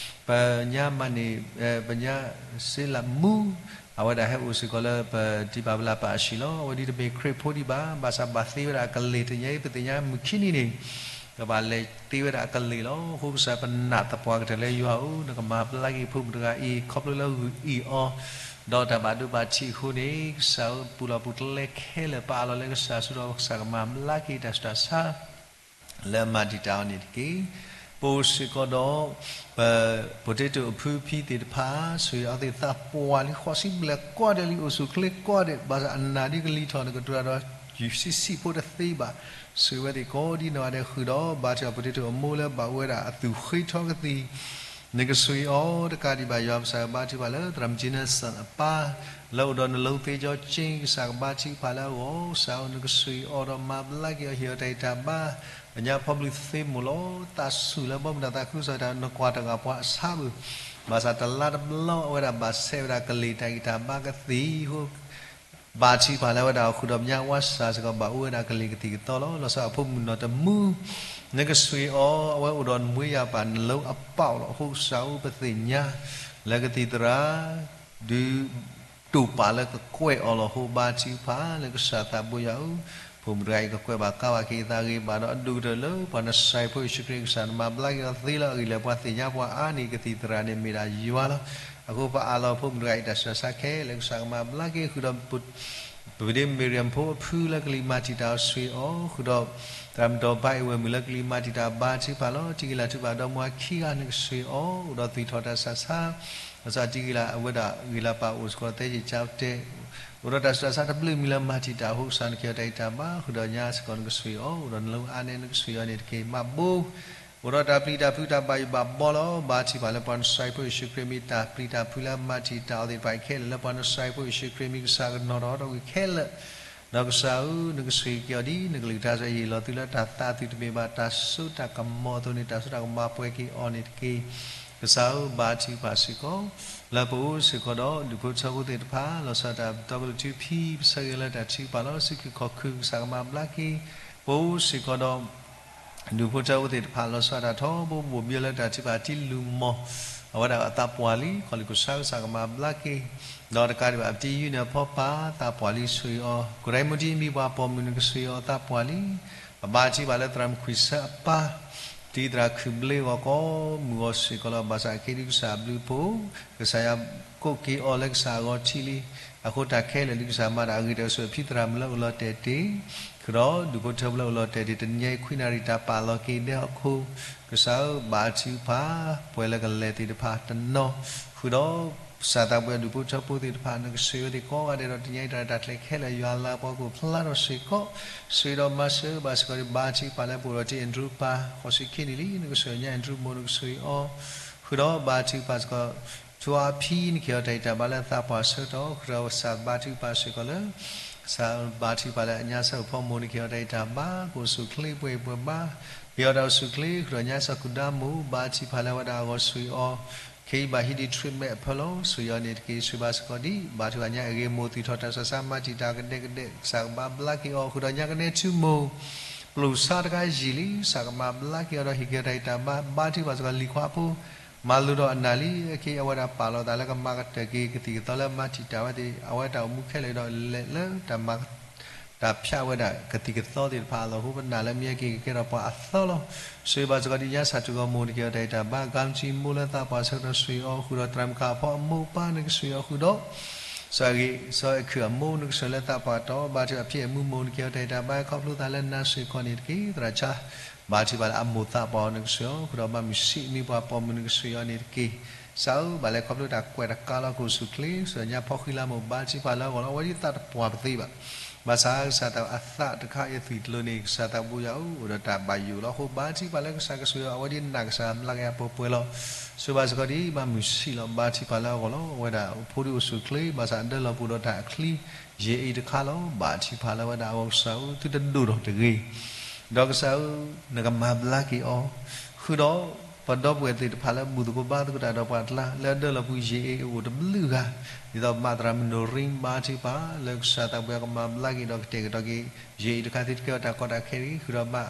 ပညါမၤန့ၢ် ပညါစ့လးမူ အဝဲဒၣ်ဟဲအိၣ်စ့ၢ်ကီးလၢပဒံးဘၣ်ပလၢ်ပာ်အဟံၣ်လီၤ. အဝဲဒ်တမ့ၢ်ခရံာ်ဖိဒံးဘၣ် ဘၣ်ဆၣ်ဘၣ်သ့ဝဲဒၣ်အကလ့ၢ် တနံၤအံၤ ပသ့ၣ်ညါမုၢ်ခံနံၤန့ၣ် ကဘၣ်လဲၤသ့ဝဲဒၣ်အကလ့ၢ်လီၤ. အဃိကစၢ်ပနာ်သပှၢ်ကတၢၢ်လၢယွၤဧၢ, နကမၤဘျါက့ၤဖိမုၣ်တဂၤအံၤ ခီဖျိလၢဂုာ်အံၣ်အီၤ ဒီးတၢ်ဘၣ်ဒိဘၣ်ထံးအဃိန့ၣ် ကစၢ်ဧၢ ပူၤလီၢ်ပူၤကျဲခဲလၢာ် ပအးလီၤလၢကစၢ်ဆူဒီး ကစၢ်ကမၤဘျါက့ၤတၢ်ဆူးတၢ်ဆါ လၢအမၤတံာ်တာ်အီၤန့ၣ်တက့ၢ်. ပအိၣ်စ့ၢ်ကီးဒီး ပ potato အဖုဖံသ့ၣ်တဖၣ် ဆိၣ်ဂ့ၤအီၤသ့ၣ်သးပှၢ်လံ ဃိးဆံဘျဲၣ်ကိးဂၤဒဲးလံ အိၣ်ဆူၣ်ချ့ကိးဂၤဒဲး ဘၣ်ဆၣ်အနၢ်ဒ်ကလံၤထီၣ် နကတိၤတၢ်ဒီး ယူၤဆံးဆံးဖိတသ့ဘၣ် ဆိၣ်ဂ့ၤဝဲသ့ၣ်ကိးဒ်နီၢ်ဂၤဒဲးဃုာ်ဒီး ဘါထုကဖၣ် potato အမိၢ်လၢဘၣ်အိၣ်ဝဲဒၣ်အသူၣ်ဃ့ထီကသံၣ် နကဆိၣ်ဂ့ၤအီၤတကးဒံးဘၣ် ယွၤကစၢ်ကဘါထုကဖၣ်လၢ သရၣ်မုၣ် Jensen အပၢ် လၢအိၣ်ဒီးနလိသ့ကၠီက့ ကစၢ်ကဘါထုကဖၣ်လၢအဂီၢ် ကစၢ်ဧၢ နကဆိၣ်ဂ့ၤအီၤဒီးမၤဘျါက့ၤအီၤ ဟ့ၣ်အီၤတၢ်ဂံၢ်တၢ်ဘါ ပညါဖီဘျုးသ့မိၢ်လီၤ. သးဆူၣ်လၢဘီမုၢ်တၢ်သးခုကစီၣ်တၢ် နကွၢ်တဂၤပှၤအဆါဘၣ် ဘၣ်ဆၣ်တလါတဘျီ အဝဲဒၣ်ဘၣ်ဆဲးဝဲဒၣ်ကလ့ၢ်တၢ်ဂံၢ်တၢ်ဘါကသံၣ်အဃိ ဘါထုကဖၣ်လၢအဝဲဒၣ်အီၤဃုာ်ဒီးပညါဝါစၢ်စ့ၢ်ကီး ဘၣ်အိၣ်ဝဲဒၣ်ကလ့ၢ်ကသံၣ်ကသီလီၤ. လီၤဆီအဖိမုၣ်နီၢ်တမူ နကဆိၣ်ဂ့ၤအီၤ အဝဲအိၣ်ဒီးနမှ့ယၤပာ်နလိအပီၢ်လီၤ. အဃိကစၢ်ဧၢ ပသ့ၣ်ညါ လၢကသံၣ်သရၣ် ဒုး တိာ်ပာ်လၢကကွဲၢ်အီၤလီၤ. အဃိဘါထုကဖၣ်လၢကစၢ်သးဘိယွၤဧၢ, ဖိမုၣ်တဂၤအံၤကကွဲးဘၣ်ကါဘၣ်က့ၤအသးဂ့ၤဘၣ်ဒီး အဒိၣ်ကတၢၢ်လၢပှၤနစၤရ့းဖိယ့ၣ်ၡူးခရံာ် ကစၢ်နမၤဘျါက့ၤအီၤသ့လၢအဂ့ၢ်လၢပှၤသ့ၣ်ညါပှၤအါန့ၣ် ကသံၣ်သရၣ်န့ၣ်မ့ၢ်ဒၣ်ယွၤလီၤ. အဃိပအးလီၤဖိမုၣ်တဂၤအံၤတၢ်ဆူးတၢ်ဆါခဲလၢာ် ကစၢ်ကမၤဘျါက့ၤဃုာ်ဒီး ပဒ့မ့ၢ်ရံၣ်ဖိအဖုလၢကလံၤမၤတံာ်တာ်အီၤဆိၣ်ဂ့ၤအီၤ, ဃုာ်ဒီး သရၣ်မုၣ်ဒီးဘါအံၤဝဲၢ်မုၣ်လၢကလံၤမၤတံာ်တာ်ဘါထုကဖၣ်လီၤ. တံၤဂ့ၤလၢ်ထုကဖၣ်ဒီမါခံဂၤ နကဆိၣ်ဂ့ၤအီၤ အိၣ်ဒီးသူၣ်ထီၣ်တၢ်ဆူးတၢ်ဆါ, ဘၣ်ဆၣ်တံၤဂ့ၤလၢ်အဝဲဒၣ်ဂ့ၤလၢ်ပာ်အိၣ်စ့ၢ်ကီးသဲက့ၤကၠါတဲာ်, အိၣ်ဒီးတၢ်ဆူးတၢ်ဆါတဘျုးမံၤလၢမၤတံာ်တာ်အဃိ ကစၢ်နကဟ့ၣ်အီၤတၢ်ဂံၢ်တၢ်ဘါ, ဃုာ်ဒီးညါစ့ၢ်ကီးနကဆိၣ်ဂ့ၤအီၤ အိၣ်ဒီးနလိအါနဲ နကဆိၣ်ဂ့ၤအီၤန့ၣ်တက့ၢ်. မၤဘိ အိၣ်ဒီးတၢ်ပျံၤတၢ်ဖုးတၢ်ဘၣ်ယိၣ်ဘၣ်ဘီလီၤ. ဘါထုကဖၣ်လၢပှၤနစၤရ့းဖိယ့ၣ်ၡူးခရံာ် မ့ၢ်တၢ်ပျံၤတၢ်ဖုးလၢမၤတံာ်တာ်အီၤသ့ၣ်တဖၣ်အံၤခဲလၢာ် လၢပှၤနစၤရ့းဖိယ့ၣ်ၡူးခရံာ်မံၤ ကစၢ်ကနီၤထီၣ်ဒီးဝံၤခဲလၢာ်, ဒီးကစၢ်ဧၢ နကဆိၣ်ဂ့ၤက့ၤအီၤဒ်နကလုၢ်ကထါစ့ၢ်ကီး ယံာ်လီၤသုလၢတၢ်သးအသွံၣ်တမ့ၢ်ဘၣ်တၢ်စိတၢ်ကမီၤအသိးန့ၣ် တၢ်စိတၢ်ကမီၤပှဲၤက့ၤအီၤန့ၣ်တက့ၢ်. ကစၢ်ဧၢ ဘါထုကဖၣ်စ့ၢ်ကီး လၢပအိၣ်စ့ၢ်ကီးဒီး ဒူၣ်ဖိထၢဖိသ့ၣ်တဖၣ် လီၤဆီဒၣ်တၢ်တီကလုာ်ထူဖံ ပဆၢဂ့ၤလၢတၢ်ထုကဖၣ်လီၤ. စုခုၣ်ခီၣ်ခုၣ် ကစၢ်ကမၤဘျါက့ၤ ပအိၣ်စ့ၢ်ကီးဒီး ဒူၣ်ဖိထၢဖိသ့ၣ်တဖၣ် လီၤဆီဒၣ်တၢ်ထီဘိဘိၣ်ဘံလၢတၢ်ထုကဖၣ်တံလူၤမီၤ အဝဲဒၣ်အသးပှၢ်လံ ခီလ့ၣ်ခိၣ်ဆါ ကစၢ်ကမၤဘျါက့ၤ, ဒီးတကးဒံးဘၣ် ပတံၤယုၢ်န့ၣ်အဖီပာ် သးပှၢ်လံ ဆိၣ်ဂ့ၤအီၤ, ကရၢမိတံၤမံၤပှၤပိာ်မုၣ် နကဆိၣ်ဂ့ၤအီၤသးပှၢ်လံ. ပဘါထုကဖၣ်လၢသရၣ်မုၣ်ခွံဆၢအပၢ် တံၤသရၣ်ခုၣ်ဘျ့အဂီၢ် ကိးမုၢ်ဂီၤစ့ၢ်ကီးလီၤ. ဘၣ်ဆၣ်အခဲဒုးကစၢ်အဘျုးအဖှိၣ် ကစၢ်ယွၤကိးက့ၤအီၤလၢကစၢ်အဂီၤထံးလံ. အဃိတၢ်ခဲလၢာ်ဒုးကစၢ်မၤတၢ်အဂ့ၤတၢ်အဆိၣ် ဖံသရၣ်မုၣ်လၢအိၣ်လီၤတဲာ်တ့ၢ် ဃုာ်ဒီးဒူၣ်ဖိထၢဖိလၢအိၣ်လီၤတဲာ်တ့ၢ် တနံၤအံၤခွံနၣ်ရံၣ်တၢ်ပာ်လီၤက့ၤဒဲဟီၣ်ခိၣ်, ကစၢ်ဧၢ ဘါထုကဖၣ် ပှၤလၢကလဲၤသ့ၣ်တဖၣ်တနီၤ ဃုာ်ဒီး ကစၢ်သးပှၢ်ဒူၣ်ဖိထၢဖိသ့ၣ်တဖၣ် နကဆိၣ်ဂ့ၤဝဲသ့ၣ်ကိးဂၤဒဲးဒီး တနံၤအံၤတၢ်ရဲၣ်တၢ်ကျဲၤခဲလၢာ် ယွၤလၤပှၤကအိၣ်ဖျါထီၣ်စ့ၢ်ကီး, ဆိၣ်ဂ့ၤဒီးမၤစၢၤဘၣ်စ့ၢ်ကီး ဘါထုကဖၣ်လၢပအိၣ်ဒီးတံၤအဲၣ်ဒရူးပၢ် ဃိးဆံခံနံၣ်လံ နကဆိၣ်ဂ့ၤညါအဲၣ်ဒရူးမိၢ် နကဆိၣ်ဂ့ၤအီၤ ဃုာ်ဒီးဘါထုကဖၣ်စ့ၢ်ကီး ထိအါဖံ နကဟ့ၣ်အီၤတၢ်ဂံၢ်တၢ်ဘါလၢသးပှၢ်ဆၢကတီၢ် ဃုာ်ဒီးကစၢ်ဘါထုကဖၣ်စ့ၢ်ကီးလၢ ကစၢ်ဘါထုကဖၣ်လၢညါစၢ်အိၣ်ဖီမိၢ် နကဟ့ၣ်အီၤတၢ်ဂံၢ်တၢ်ဘါ ကအိၣ်ဆူၣ်ချ့ပှဲၤပှဲၤဘါ, ဟ့ၣ်အီၤတၢ်အိၣ်ဆူၣ်ချ့ ဃုာ်ဒီးညါစၢ်ကူၣ်ဒါမိၢ် ဘါထုကဖၣ်လၢအဝဲဒၣ်အဂီၢ်ဆိၣ်ဂ့ၤအီၤ, ခဲအံၤဘၣ်ဟံးဒံး treatment အဖၢလီၤ ဆိၣ်ဂ့ၤအီၤန့ၣ်တက့ၢ်. ဆိၣ်ဂ့ၤဘၣ်စ့ၢ်ကီးဒ် ဘါထုကဖၣ်ညါအဂ့ၤ မိၢ်သူၣ်ထီၣ်တၢ်ဆူးတၢ်ဆါ မၤတံာ်တာ်ကဒဲကဒဲ ကစၢ်ကဘါဘျါက့ၤအီၤ ဃုာ်ဒီးညါကနဲထူမိၢ် ပျိၢ်ဆါတခါယံာ်လံ ကစၢ်ကမၤဘျါက့ၤအီၤဒီးဟ့ၣ်က့ၤအီၤတၢ်ဂံၢ်တၢ်ဘါ ဘါထုကဖၣ်စ့ၢ်ကီးလံၤခွါဖိ မၤလိဒီးအနၢ်လံ အခဲအံၤအဝဲဒၣ်ပာ်လီၤသးလၢကမၤကတၢၢ်က့ၤကသံၣ်ကသီလၢမၤတံာ်တာ်ဝဲသ့ၣ် အဝဲတၢ်အိၣ်မူခဲလၢာ်ဒီးလဲၤလၢတၢ်မၤ တၢ်ဖျါဝဲဒၣ်ကသံၣ်ကသီသ့ၣ်တဖၣ်အလီၢ်အဃိ ပနာ်လၢမ့ၢ်ဟဲက့ၤကကဲထီၣ်ပှၤအသီလီၤ. ဆိၣ်ဂ့ၤဘၣ်စ့ၢ်ကီးဒ်ညါစၢ်ထူၣ်ဂီၢ်မိၢ် နကဟ့ၣ်အီၤတၢ်ဂံၢ်တၢ်ဘါ ကံကံမိၢ်လၢသးပှၢ်ဆၢကတီၢ် ဆိၣ်ဂ့ၤအီၤ ဃုာ်ဒီးသရၣ်မုၣ်ခးဖီအမိၢ်အပၢ် နကဆိၣ်ဂ့ၤအီၤဃုာ်ဒီး စီၤအဲၣ်ခုၣ်အမိၢ် နကဆိၣ်ဂ့ၤလၢသးပှၢ်တီၤ ဘါထုကဖၣ်ဖံအဲၣ်မူမိၢ် နကဟ့ၣ်အီၤတၢ်ဂံၢ်တၢ်ဘါ ခီဖျိသးလၢနၤစ့ၢ်ကီးန့ၣ်တက့ၢ်. သရၣ်ဆါ ဘါထုကဖၣ်လၢအမိၢ်သးပှၢ်အီၤနကစၢ်အီၤ, ဃုာ်ဒီးဘၣ်မုာ်ဆံးမံပှၤပိာ်မုၣ်နကစၢ်အီၤန့ၣ်တက့ၢ်. ကစၢ်ဧၢ, ဘၣ်လဲၤခီဖျိတၢ်ကွဲးတကးလီၤ ကိၣ်စူၣ်ချ့ စီၤညါဖီဃံလၤမိၢ် ဘါထုကဖၣ်လၢအဂီၢ်လီၤ. အဝဲဒ်သးတပှၢ်ပသ့ဘၣ်. ဘၣ်ဆၣ်ကစၢ်သးအသးတခါအသွံၣ်တလိၤန့ၣ် ကစၢ်သးဘိယွၤအအိၣ်ဒီးတၢ်ဘၣ်ယိၣ်လီၤ. အဃိဘါထုကဖၣ်လၢကစၢ်ကဆိၣ်ဂ့ၤအီၤ အဝဲဒ်နးကစၢ်မျးကယၤပှဲၤပှဲၤလီၤ. ဆိဘၣ်စ့ၢ်ကီးဒ်အံၤ ဘၣ်မုာ်ဆံးလီၤ ဘါထုကဖၣ်လၢအဂီၢ်လီၤ. အဝဲဒၣ်ဖိဒံးအိၣ်ဆူၣ်ချ့ ဘၣ်ဆၣ်အဒၢလီၤပှိၢ်ဒီးတၢ်အချံ ယံာ်အ့ၣ်တခါလီၤ. ဘါထုကဖၣ်လၢအဝဲဒၣ်အဂီၢ် ကစၢ်ဧၢ သုတဒိၣ်ထီၣ်တဂ့ၤ ဒီးကစၢ်ဧၢ, နကမၤဘျါက့ၤအီၤ, ဃုာ်ဒီးပဒီပုၢ်ဝဲၢ်သ့ၣ်တဖၣ်လၢဘူၣ်သကိးဘါသကိးတၢ်ဒီးပှၤအကျါ လၢအဒၢလီၤပှိၢ်ယံာ်အ့ၣ်အအိၣ်တဘျုးဂၤ, ဒ်သိးမးသရၣ်မုၣ်နိၣ်ရံ ဘါထုကဖၣ်လၢကစၢ်သးဘိယွၤကမၤဘျါက့ၤဒီးကတဲာ်ကတီၤက့ၤ ယံာ်အ့ၣ်တခါသ့ၣ်တဖၣ်အတၢ်ကီတၢ်ခဲန့ၣ် ဃုာ်ဒီးမး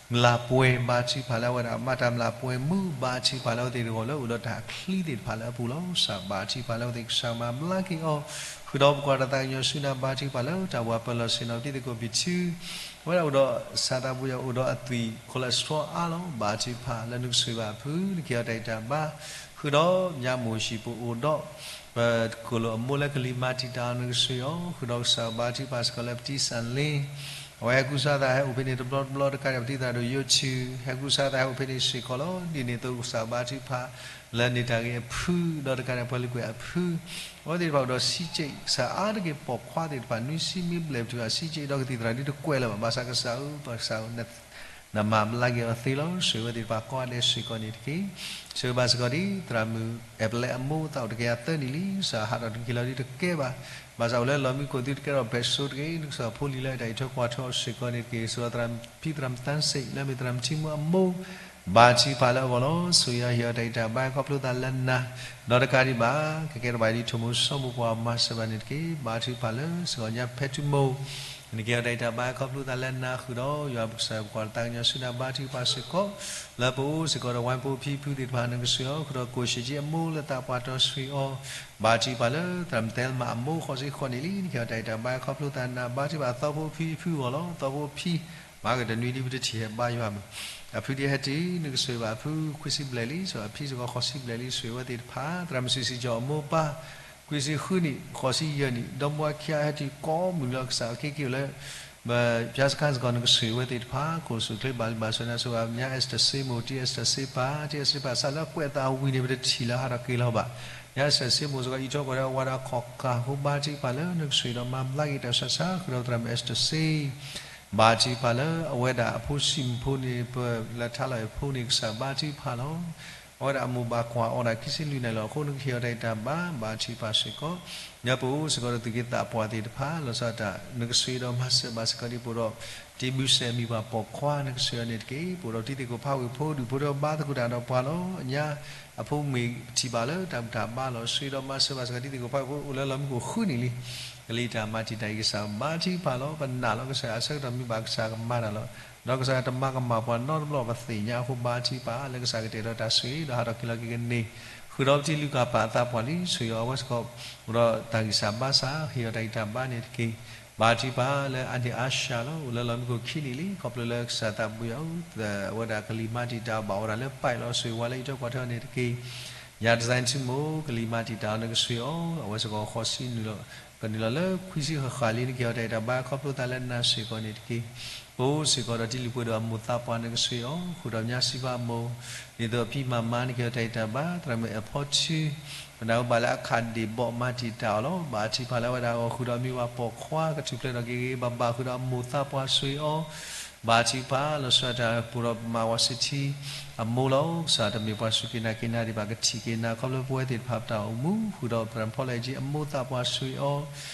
မုၢ်လၢ်ပှဲၤ ဘါထုကဖၣ်လၢအဝဲဒၣ်မၤတၢ်မုၢ်လၢ်ပှဲၤမုာ် ဘါထုကဖၣ်လၢအဝဲသ့ၣ်တဂီၢ်လၢအိၣ်ဒီးတၢ် ချံသ့ၣ်တဖၣ်လၢအပူၤလီၤ. ကစၢ်ဘါထုကဖၣ်လၢအဝဲသ့ၣ် ကစၢ်မၤဘျါက့ၤအီၤ, ဃုာ်ဒီးပကွၢ်တၢ်သးကညီၤဆူနၤ ဘါထုကဖၣ်လၢတၢ်ဝၤပၢၤလီၢ်ဆ့ၣ်နီၤ ပတံၤသကိးဘံၣ်ထူ, အဝဲဒၣ်အိၣ်ဒီး ကစၢ်သးဘိယွၤအိၣ်ဒီးအသွံၣ် cholesterol အါလီၤ. ဘါထုကဖၣ်လၢနကဆိၣ်ဂ့ၤဘၣ်အဖု နကဟ့ၣ်အီၤတၢ်ဂံၢ်တၢ်ဘါ, ဃုာ်ဒီးညါမိၢ်ဟံၣ်ပူၤအိၣ်ဒီး ပကိၣ်လိာ်အမိၢ်လၢကလံၤမၤတံာ်တာ်အီၤ နကဆိၣ်ဂ့ၤအီၤ, ဃုာ်ဒီးကစၢ်ဘါထုကဖၣ်စ့ၢ်ကီးလၢပတံၤစၣ်လ့ အဝဲဟဲကူစါသးဟဲအိၣ်ဖဲန့ၣ်တဘျီတဘျီတကးဒံး ပတံၤသရၣ်ဒိၣ်ယိးထူ ဟဲကူစါသးဟဲအိၣ်ဖဲန့ၣ်စ့ၢ်ကီးလီၤ. ဒ်န့ၣ်အသိးကစၢ်ဘါထုကဖၣ် လၢန့ၢ်တၢ်ဂ့ၤအဖု ဒီးတကးဒံးပှၤလုၢ်ကွဲၢ်အဖု, အဝဲသ့ၣ်တဖၣ်အိၣ်ဒီးစံကၠံၣ် ကစၢ်အါတက့ၢ်ပိာ်ခွါသ့ၣ်တဖၣ် နွံဆံမ့ၢ်ဘျဲၣ်ပတုာ်အစံကၠံၣ် ဒီးကသံၣ်သရၣ်ဒ်တကွဲးလၢၤဘၣ်. ဘၣ်ဆၣ်ကစၢ်ဧၢ ပကစၢ်ဧၢ နမၤဘျါက့ၤအီၤသ့လီၤ. ဆိၣ်ဂ့ၤဝဲသ့ၣ်တဖၣ်ကိးဂၤဒဲးစ့ၢ်ကီးန့ၣ်တက့ၢ်. ဆိၣ်ဂ့ၤဘၣ်စ့ၢ်ကီးဒ် သရၣ်မုၣ်အဲၣ်ပလဲအမိၢ် သးအိၣ်တကယၤသၢနံၣ်လံ, ကစၢ်ဟးထီၣ်တက့ၤလီၤဒ်တကဲဘၣ်. ဘၣ်ဆၣ်အိၣ်လၢလီၢ်မံခိၣ်သုတကဲထီၣ်ဘျဲးစိတဂ့ၤ, နကစၢ်ဖိလံၤလၢတၢ်အံးထွဲကွၢ်ထွဲအီၤစ့ၢ်ကီးန့ၣ်တက့ၢ်. ဆိၣ်ဂ့ၤသရၣ်ဖံသရၣ်မုၣ်သၣ်စ့ၣ် လၢမ့ၢ်သရၣ်မုၣ်ထံမူအမိၢ် ဘါထုကဖၣ်လၢအဂီၢ်လီၤ. ဆိၣ်ဂ့ၤအီၤဟ့ၣ်အီၤတၢ်ဂံၢ်တၢ်ဘါ ခီဖျိသးလၢနၤ, ဒီးတကးဒံးဘၣ် ကကဲထီၣ်ဘၣ်ဒ်ထိၣ်မိၢ်စီၤမိၢ်ပှၢ်မၤစၢၤဘၣ်န့ၣ်တက့ၢ်. ဘါထုကဖၣ်လၢစ့ၢ်ကီးညါဖဲထုမိၢ် နကဟ့ၣ်အီၤတၢ်ဂံၢ်တၢ်ဘါ ခီဖျိသးလၢနၤ ဃုာ်ဒီး ယွၤပကစၢ်ပကွၢ်တၢ်သးကညီၤဆူနၤ ဘါထုကဖၣ်စ့ၢ်ကီး လၢပအိၣ်စ့ၢ်ကီးဒီးဝါဖိဖံဖုသ့ၣ်တဖၣ် နကဆိၣ်ဂ့ၤအီၤ, ဃုာ်ဒီးကိၣ်ရှ့ကၠံအမိၢ်လၢသးပှၢ်တီၤဆိၣ်ဂ့ၤအီၤ, ဘါထုကဖၣ်လၢသရၣ်မုၣ်သဲလမးအမိၢ်ဃိးဆံဃိးနံၣ်လံ နကဟ့ၣ်အီၤတၢ်ဂံၢ်တၢ်ဘါ ခီဖျိသးနၤ ဘါထုကဖၣ်သီဖိဖံဖုအဂီၢ်လီၤ. သီဖိဖံ မၤကတနွံဒ်ပတထံၣ်ဟဲဘါယွၤမုၢ် အဖုဒ်ဟဲတုၤ နကဆိၣ်ဂ့ၤဘၣ်အဖု ခွံဆံဘျဲၣ်လံ ဆိၣ်ဂ့ၤအဖံစ့ၢ်ကီးဃိးဆံဘျဲၣ်လံ ဆိၣ်ဂ့ၤဝဲသ့ၣ်တဖၣ် သရၣ်မုၣ်စံးစံးကၠီအမိၢ်ပၢ် ခွံဆံဃုနံၣ် ဃိးဆံယဲၢ်နံၣ် ဒီမါဝၤခံဂၤဟဲတုၤကိးမုၢ်နံၤလီၤ ကစၢ်အက့က့ၤအိၣ်လၢ ပၠါစခါစ့ၢ်ကီး နကဆိၣ်ဂ့ၤဝဲသ့ၣ်တဖၣ် ကိၣ်စူၣ်ချ့ဘၣ်လံဘၣ်ဆိၣ်နၤ ဆိၣ်ဂ့ၤဘၣ်ညါ Esther စ့မိၢ် တံၤ Esther စ့ပၢ် တံၤ Esther စ့ပၢ် စးလၢအကွဲးအသးဝံၤန့ၣ် ပတထံၣ်လၢဟးထီၣ်က့ၤလီၤဘၣ် ညါ Esther စ့မိၢ်စ့ၢ်ကီး အံးထွဲကွၢ်ထွဲအဝၤဒီးအခီၣ်ကၢ် အဃိဘါထုကဖၣ်လၢ နကဆိၣ်ဂ့ၤဒီးမၤဘျါက့ၤတၢ်ဆးဆး ဃုာ်ဒီးသရၣ်မုၣ် Esther စ့ ဘါထုကဖၣ်လၢအဝဲဒၣ်အဖိဆံးမုၣ်ဖိန့ၣ် ပလၢထါလီၤအဖိန့ၣ် ကစၢ်ဘါထုကဖၣ်လီၤ. အဝဲဒၣ်အမိၢ်ဘၣ်ကွၢ်အီၤဒၣ်ခံဆံလွံၢ်နံၣ်လီၤ. အဃိနကဟ့ၣ်အီၤတၢ်ဂံၢ်တၢ်ဘါ ဘါထုကဖၣ်စ့ၢ်ကီး ညါပအိၣ်စ့ၢ်ကီးဒီးသူၣ်က့သးပှၢ်သ့ၣ်တဖၣ် လီၤဆီဒၣ်တၢ် နကဆိၣ်ဂ့ၤဒီးမၤစၢၤဘၣ်စ့ၢ်ကီးဒ်ပအိၣ်ဒီး တံၤဘုစဲးမံၤပှၢ်ပိာ်ခွါ နကဆိၣ်ဂ့ၤအီၤန့ၣ်တက့ၢ်. ပအိၣ်ဒီးတံၤသကိးဖးဝ့ၢ်ဖိ ဒူၣ်ဖိထၢဘါသကိးတၢ်ဒီးပှၤလီၤ. အညါအဖိမ့ၢ်ထံၣ်ဘၣ်လၢတၢ်ဘူၣ်တၢ်ဘါလီၤ. ဆိၣ်ဂ့ၤဒီးမၤစၢၤဘၣ်စ့ၢ်ကီးတံၤသကိးဖးဝ့ၢ်ဖိ အိၣ်လၢလီၢ်မံခိၣ်ဃုနံၣ်လံ ကလံၤတၢ်မၤတံာ်တာ်အံၤ ကစၢ်ဘါထုကဖၣ်လီၤ. ပနာ်လီၤ ကစၢ်အဆၢကတီၢ်မ့ၢ်ဘၣ်ကစၢ်ကမၤတၢ်လီၤ. ဒီးကစၢ်တမၤကမၣ်ပှၤနီတဘျီ ပသ့ၣ်ညါအဃိဘါထုကဖၣ်လၢကစၢ်ကတဲာ်ဒီးတၢ်ဆိၣ်ဂ့ၤ ဒီးဟးထီၣ်က့ၤလီၤက့ၤကန့ၢ် ဃုာ်ဒီးပတံၤလုၢ်ကၢ်ပၢ်အသးပှၢ်လံ ဆိၣ်ဂ့ၤအီၤအဝဲစ့ၢ်ကီး အိၣ်ဒီးတၢ်ဂံၢ်စၢ်ဘါစၢ် ဟ့ၣ်အီၤတၢ်ဂံၢ်တၢ်ဘါန့ၣ်တက့ၢ်. ဘါထုကဖၣ်လၢအန့ၢ်အါစှၤလီၤ အိၣ်လၢလီၢ်မံခိၣ်ခံနံၣ်လံ ခီဖျိလၢကစၢ်သးဘိယွၤ အဝဲဒၣ်ကလံၤမၤတံာ်တာ်အီၤဘၣ်ဝဲဒၣ်လၢ ပၢ်လီၤ ဆိၣ်ဂ့ၤဝဲလၢအံးထွဲကွၢ်ထွဲအီၤန့ၣ်တက့ၢ်. ညါတစဲးထံမိၢ် ကလံၤမၤတံာ်တာ်အီၤ နကဆိၣ်ဂ့ၤအီၤ အဝဲစ့ၢ်ကီးဃိးဆံနံၣ်လီၤ ကနံၣ်လီၤလၢခွံဆံဃၣ်ဃၣ်လံ နကဟ့ၣ်အီၤတၢ်ဂံၢ်တၢ်ဘါ ခီဖျိသးလၢနၤစ့ၢ်ကီးန့ၣ်တက့ၢ်. ပအိၣ်စ့ၢ်ကီးဒီးတံၤလုၢ်ပှဲၤဒီးအမိၢ်သးပှၢ် နကဆိၣ်ဂ့ၤအီၤ ဃုာ်ဒီးညါစံးဖးအမိၢ် ဒ်သိးအဖံမၤမါ နကဟ့ၣ်အီၤတၢ်ဂံၢ်တၢ်ဘါ သရၣ်မုၣ်အဲၣ်ဖီထူ ပနၢ်ဟူဘၣ်လၢအခးဒ့ၣ်ဘီမၤတံာ်တာ်အီၤလီၤ. ဘါထုကဖၣ်လၢအဝဲဒၣ်အဂီၢ် ဃုာ်ဒီးမံၤဝၤပိာ်ခွါ ကထူၣ်ဖျဲးထီၣ်က့ၤဂ့ၤဂ့ၤဘၣ်ဘၣ် ဃုာ်ဒီးအမိၢ်သးပှၢ်ဆိၣ်ဂ့ၤအီၤ ဘါထုကဖၣ် လီၤဆီဒၣ်တၢ်ပူၤဒီးမၤဝၤစ့ထံ အမိၢ်လီၤ. ကစၢ်တမ့ၢ်ပှၤစူၢ်က့ၤနာ်က့ၤနၤဒံးဘၣ် ကထံၣ်က့ၤနၤ ခီဖျိပဝဲသ့ၣ်တဖၣ်ပတၢ်အိၣ်မူ ဃုာ်ဒီးသရၣ်ဖီလၢအံၤက့ အမိၢ်သးပှၢ်ဆိၣ်ဂ့ၤ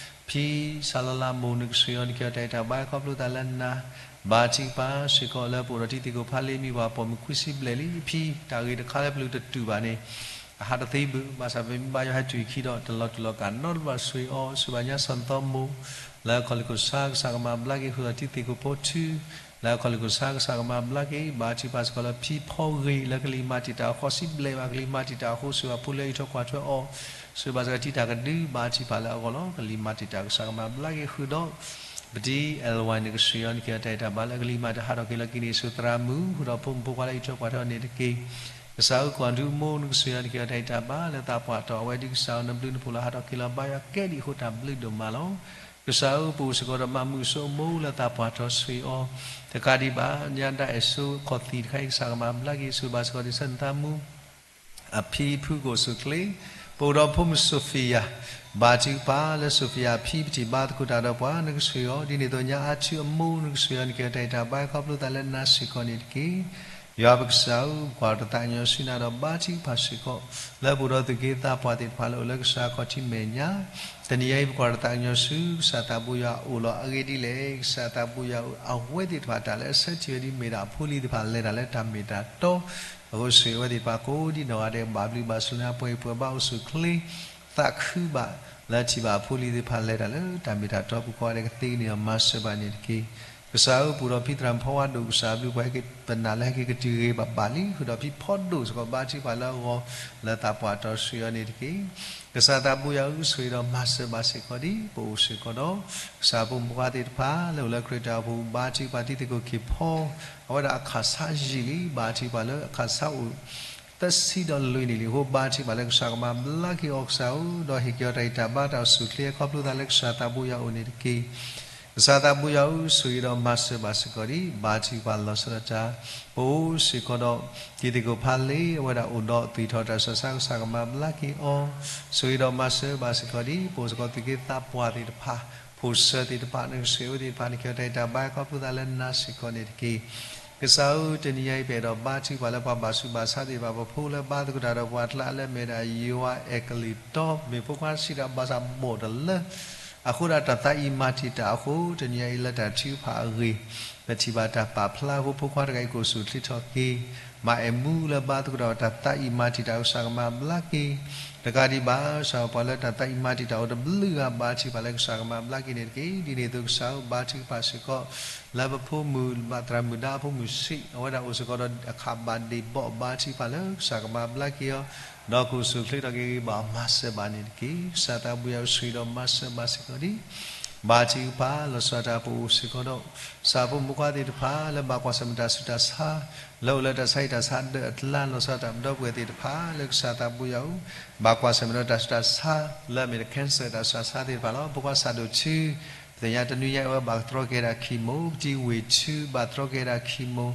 အီၤ ဖံဆၣ်လၤလၤမိၢ် နကဆိၣ်ဂ့ၤအီၤ နကဟ့ၣ်အီၤတၢ်ဂံၢ်တၢ်ဘါ ခီဖျိသးလၢနၤ ဘါထုကဖၣ်စ့ၢ်ကီးလၢပအိၣ်ဒီးတံၤသကိးဖးလံ မံၤပှၢ်ပိာ်မုၣ်ခွံဆံဘျဲၣ်လံ ဖံတၢ်ဂ့ၢ်တခါလၢပလူၤတတူၢ်ဘၣ်န့ၣ် အဟးတသ့ဘၣ် ဘၣ်ဆၣ်ပမ့ၢ်ဘါယွၤဟဲတုၤအခံဒီး တလီၤတူာ်လီၤကာ်နီတဘျီ ဆိၣ်ဂ့ၤအီၤ ဆိၣ်ဂ့ၤဘၣ်ညါစီၤသီမိၢ် လၢအခီၣ်လ့ၢ်ခိၣ်ဆါ ကစၢ်ကမၤဘျါက့ၤ ဃုာ်ဒီးတံၤသကိးဖိထူ လၢအခီၣ်လ့ၢ်ခိၣ်ဆါ ကစၢ်ကမၤဘျါက့ၤ ဘါထုကဖၣ်စ့ၢ်ကီးလၢဖံဖီဂ့ၤ လၢကလံၤမၤတံာ်တာ်အီၤ ဃိးဆံဘျဲၣ်ဘၣ် ကလံၤမၤတံာ်တာ်အဃိ ဆိၣ်ဂ့ၤဘၣ်ဖိလၢအံးထွဲကွၢ်ထွဲအီၤ ဆိၣ်ဂ့ၤဘၣ်စ့ၢ်ကီးတံၤတၢ်ကဒု ဘါထုကဖၣ်လၢအဂီၢ်လီၤ. ကလံၤမၤတံာ်တာ် ကစၢ်ကမၤဘျါက့ၤ ဃုာ်ဒီး ပတံၤအဲၣ်ဝါ နကဆိၣ်ဂ့ၤအီၤ နကဟ့ၣ်အီၤတၢ်ဂံၢ်တၢ်ဘါ လၢကလံၤမၤတံာ်တာ်ဟးထီၣ်က့ၤလီၤက့ၤန့ၣ် ဆိၣ်သရၣ်မုၣ် ဃုာ်ဒီးဖိမုၣ်ဖိခွါလၢအံးထွဲကွၢ်ထွဲအီၤန့ၣ်တက့ၢ်. ကစၢ်ဧၢ ကွၢ်ဒူအမိၢ် နကဆိၣ်ဂ့ၤအီၤ နကဟ့ၣ်အီၤတၢ်ဂံၢ်တၢ်ဘါ လၢသးပှၢ်တီၢ်အဝဲဒ်ကစၢ်ဧၢ နဘျုးနဖှိၣ်လၢဟးထီၣ်က့ၤလီၤဘါယွၤ ကဲဒံးအဃိ တၢ်ဘျုးဒိၣ်မးလီၤ. ကစၢ်ဧၢ, ပအိၣ်စ့ၢ်ကီးဒီးမၤမုာ်စိကမီၤလၢသးပှၢ်ထီၣ်ဆှံအီၤ, တကးဒံးဘၣ် ညါဒၣ်အဲၣ်စိခီၣ်သံၣ်တခါအံၤ ကစၢ်ကမၤဘျါက့ၤဆူဘၣ်စ့ၢ်ကီး ဒ်ဆၢနသးမူ အဖံဖုကအိၣ်ဆူၣ်ချ့, ပအိၣ်ဒီးဖိမုၣ်စိဖံယၤ, ဘါထုကဖၣ်လၢစိဖံယၤအဖံ ပထံၣ်ဘါသကိးတၢ်ဒီးပှၤ နကဆှၢအီၤ, ဒ်န့ၣ်အသိးညါအါထုအမိၢ် နကဆှၢအီၤ နကဟဲတၢ်အံၤတၢ်ဘါခီဖျိသးလၢနၤစ့ၢ်ကီးန့ၣ်တက့ၢ်. ယွၤပကစၢ်ဧၢ, ပကွၢ်တၢ်သးကညီၤဆူနၤဒီးဘါထုကဖၣ်စ့ၢ်ကီး လၢပအိၣ်ဒီးသူၣ်က့သးပှၢ်သ့ၣ်တဖၣ်လၢအိၣ်လၢကစၢ်ခီၣ်ထံးမဲာ်ညါ, တနံၤအံၤပကွၢ်တၢ်သးကညီၤဆူ ကစၢ်သးဘိယွၤအိၣ်လီၤအဂ့ၢ်ဒ်လဲၣ်, ကစၢ်သးဘိယွၤအဝဲသ့ၣ်တဖၣ်တၢ်လၢအဆၢထံၣ်ဝဲဒ်မ့ၢ်ဒၣ်အဖိလံၤသ့ၣ်တဖၣ်လဲၤတၢ်လၢတၢ်မ့ၢ်တၢ်တီ အဃိဆှၢအဝဲသ့ၣ်တဖၣ်ကိးဒ်နီၢ်ဂၤဒဲး ဘၣ်ဘျုးဘၣ်ဆိၣ်လၢအပှဲၤပှဲၤဘၣ်အိၣ်ဆူၣ်ချ့ သးခုဘၣ် လၢထံၣ်ဘၣ်အဖိလံၤသ့ၣ်တဖၣ်လဲၤတၢ်လၢတၢ်မ့ၢ်တၢ်တီ ပူၤဃီဒဲးကသ့န့ၣ်ဒီးမၤစၢၤဘၣ်န့ၣ်တက့ၢ်. ကစၢ်ဧၢ, ပအိၣ်ဒီးဖံသရၣ်မုၣ်ဖီဝါဒိၣ် ကစၢ်ဘျုးပှၤဟဲက့ၤပနၢ်လၢဟဲက့ၤကတုၤဂ့ၤဘၣ်ဘၣ်လံ, ဃုာ်ဒီးဖံဖီဒိၣ်စ့ၢ်ကီး ဘါထုကဖၣ်လၢအဂီၢ် လၢသးပှၢ်ထီၣ်ဆှံအီၤန့ၣ်တက့ၢ်. ကစၢ်သးဘိယွၤဧၢ, ဆှၢဒီးမၤစၢၤဘၣ်စ့ၢ်ကီးဒ် ပအိၣ်စ့ၢ်ကီးဒီး ကစၢ်ဖိမုၣ်ဖိခွါသ့ၣ်တဖၣ် လၢအိၣ်လၢခရံာ်တၢ်အိၣ်ဖှိၣ် ဘါထုကဖၣ်တံၤသကိးခ့ၣ်ဖီ အဝဲဒၣ်အခၣ်ဆါယံာ်လံ, ဘါထုကဖၣ်လၢအခၣ်ဆါအိၣ် သၢဆံဒီးလွံၢ်နံၣ်လံအဃိ ဘါထုကဖၣ်လၢကစၢ်ကမၤဘျါက့ၤအီၤကစၢ်ဧၢ, ဒီးဟ့ၣ်က့ၤအီၤတၢ်ဂံၢ်တၢ်ဘါတၢ်အိၣ်ဆူၣ်ချ့ခီဖျိသးလၢကစၢ်သးဘိယွၤအအိၣ်န့ၣ်တက့ၢ်. ကစၢ်သးဘိယွၤဧၢ, ဆှၢဒီးမၤစၢၤဘၣ်စ့ၢ်ကီးဒ် ဘါထုကဖၣ်လီၤဆီဒၣ်တၢ် ပအိၣ်စ့ၢ်ကီးဒီး တံၤသကိးဖးလ့ အဝဲဒၣ်အိၣ်ဒီးသွံၣ်ထီၣ်တၢ်ဆူးတၢ်ဆါ ကစၢ်ကမၤဘျါက့ၤအီၤ, ဆှၢဒီးမၤစၢၤဘၣ်စ့ၢ်ကီးဒ် ပအိၣ်စ့ၢ်ကီးသူၣ်က့သးပှၢ်သ့ၣ်တဖၣ် ဖိၣ်စၢၤသ့ၣ်တဖၣ် နကဆှၢအဝဲသ့ၣ်တဖၣ် နကဟ့ၣ်အီၤတၢ်ဂံၢ်တၢ်ဘါခီဖျိသးလၢနၤစ့ၢ်ကီးန့ၣ်တက့ၢ်. ကစၢ်ဧၢ, တနံၤအံၤပအဲၣ်ဒိးဘါထုကဖၣ်လၢပှၤဘၣ်ဆူးဘၣ်ဆါသ့ၣ်တဖၣ် ပဖိလၢဘါသကိးတၢ်ဒီးပှၤ ကျါလၢအမ့ၢ်ဒၣ်ယွၤအဲၣ်ကလံၣ်တီ မ့ၢ်ဖိခွါစံးတၢ်ဘၣ်ဆၣ်ဘီၣ်တလၢ အဃိဒၣ်တၢ်သးအံၤမၤတံာ်တာ်အဃိ တနံၤအံၤလၢတၢ်ထုကဖၣ်အဂ့ၢ် ပထံၣ်ဘၣ်တၢ်ပာ်ဖျါအဃိ ဖိခွါတဂၤအံၤကအိၣ်ဆူၣ်ချ့ထီၣ်က့ၤ မၤအဲၣ်မူလၢဘါသကိးတၢ် တၢ်သးအံၤမၤတံာ်တာ် ကစၢ်ကမၤဘျါက့ၤ တကးဒံးဘၣ် ကစၢ်ပှၤလၢတၢ်သးအံၤမၤတံာ်တာ်အိၣ်တဘျုးဂၤ ဘါထုကဖၣ်လၢကစၢ်ကမၤဘျါက့ၤန့ၣ်တက့ၢ်. ဒ်န့ၣ်အသိးကစၢ်ဧၢ ဘါထုကဖၣ်စ့ၢ်ကီး လၢပဖိမုၣ်ဘၣ်သရၣ်မုၣ်ဒါ ဖိမုၣ်ဆံး အဝဲဒၣ်အိၣ်စ့ၢ်ကီးဒီးအခးဘၣ်ဒ့ၣ်ဘီၣ် ဘါထုကဖၣ်လၢကစၢ်ကမၤဘျါက့ၤအီၤ ဒီးကအိၣ်ဆူၣ်ချ့ထီၣ်က့ၤဂ့ၤဘၣ် မၤစၢၤဘၣ်န့ၣ်တက့ၢ်. ကစၢ်သးဘိယွၤဧၢ ဆှၢဒီးမၤစၢၤဘၣ်စ့ၢ်ကီးဒ် ဘါထုကဖၣ်လီၤဆီဒၣ်တၢ် ပအိၣ်စ့ၢ်ကီးဒီး ကစၢ်ဖိမုၣ်ဖိခွါသ့ၣ်တဖၣ်လၢဘၣ်ကွၢ်ဆၢၣ်မဲာ်တၢ်ဆူးတၢ်ဆါ လၢအိၣ်လၢတၢ်ဆါဟံၣ်တၢ်ဆါဒၢးအကျါ လီၤဆီဒၣ်တၢ် ပဒီပုၢ်ဝဲၢ်သ့ၣ်တဖၣ်လၢကစၢ်သးဘိယွၤဧၢ ဘၣ်ကွၢ်ဆၢၣ်မဲာ်ဒီးတၢ်ဆူးတၢ်ဆါ လၢအမ့ၢ်ဒၣ် cancer တၢ်ဆူးတၢ်ဆါသ့ၣ်တဖၣ်လီၤ. ဖိခွါစးဒိၣ်ထူ ပသ့ၣ်ညါတနွံညါအံၤဝဲဘၣ်တြီက့ၤဒၣ် chemo ပတံၤဝ့ၢ်ထူ ဘၣ်တြီက့ၤဒၣ် chemo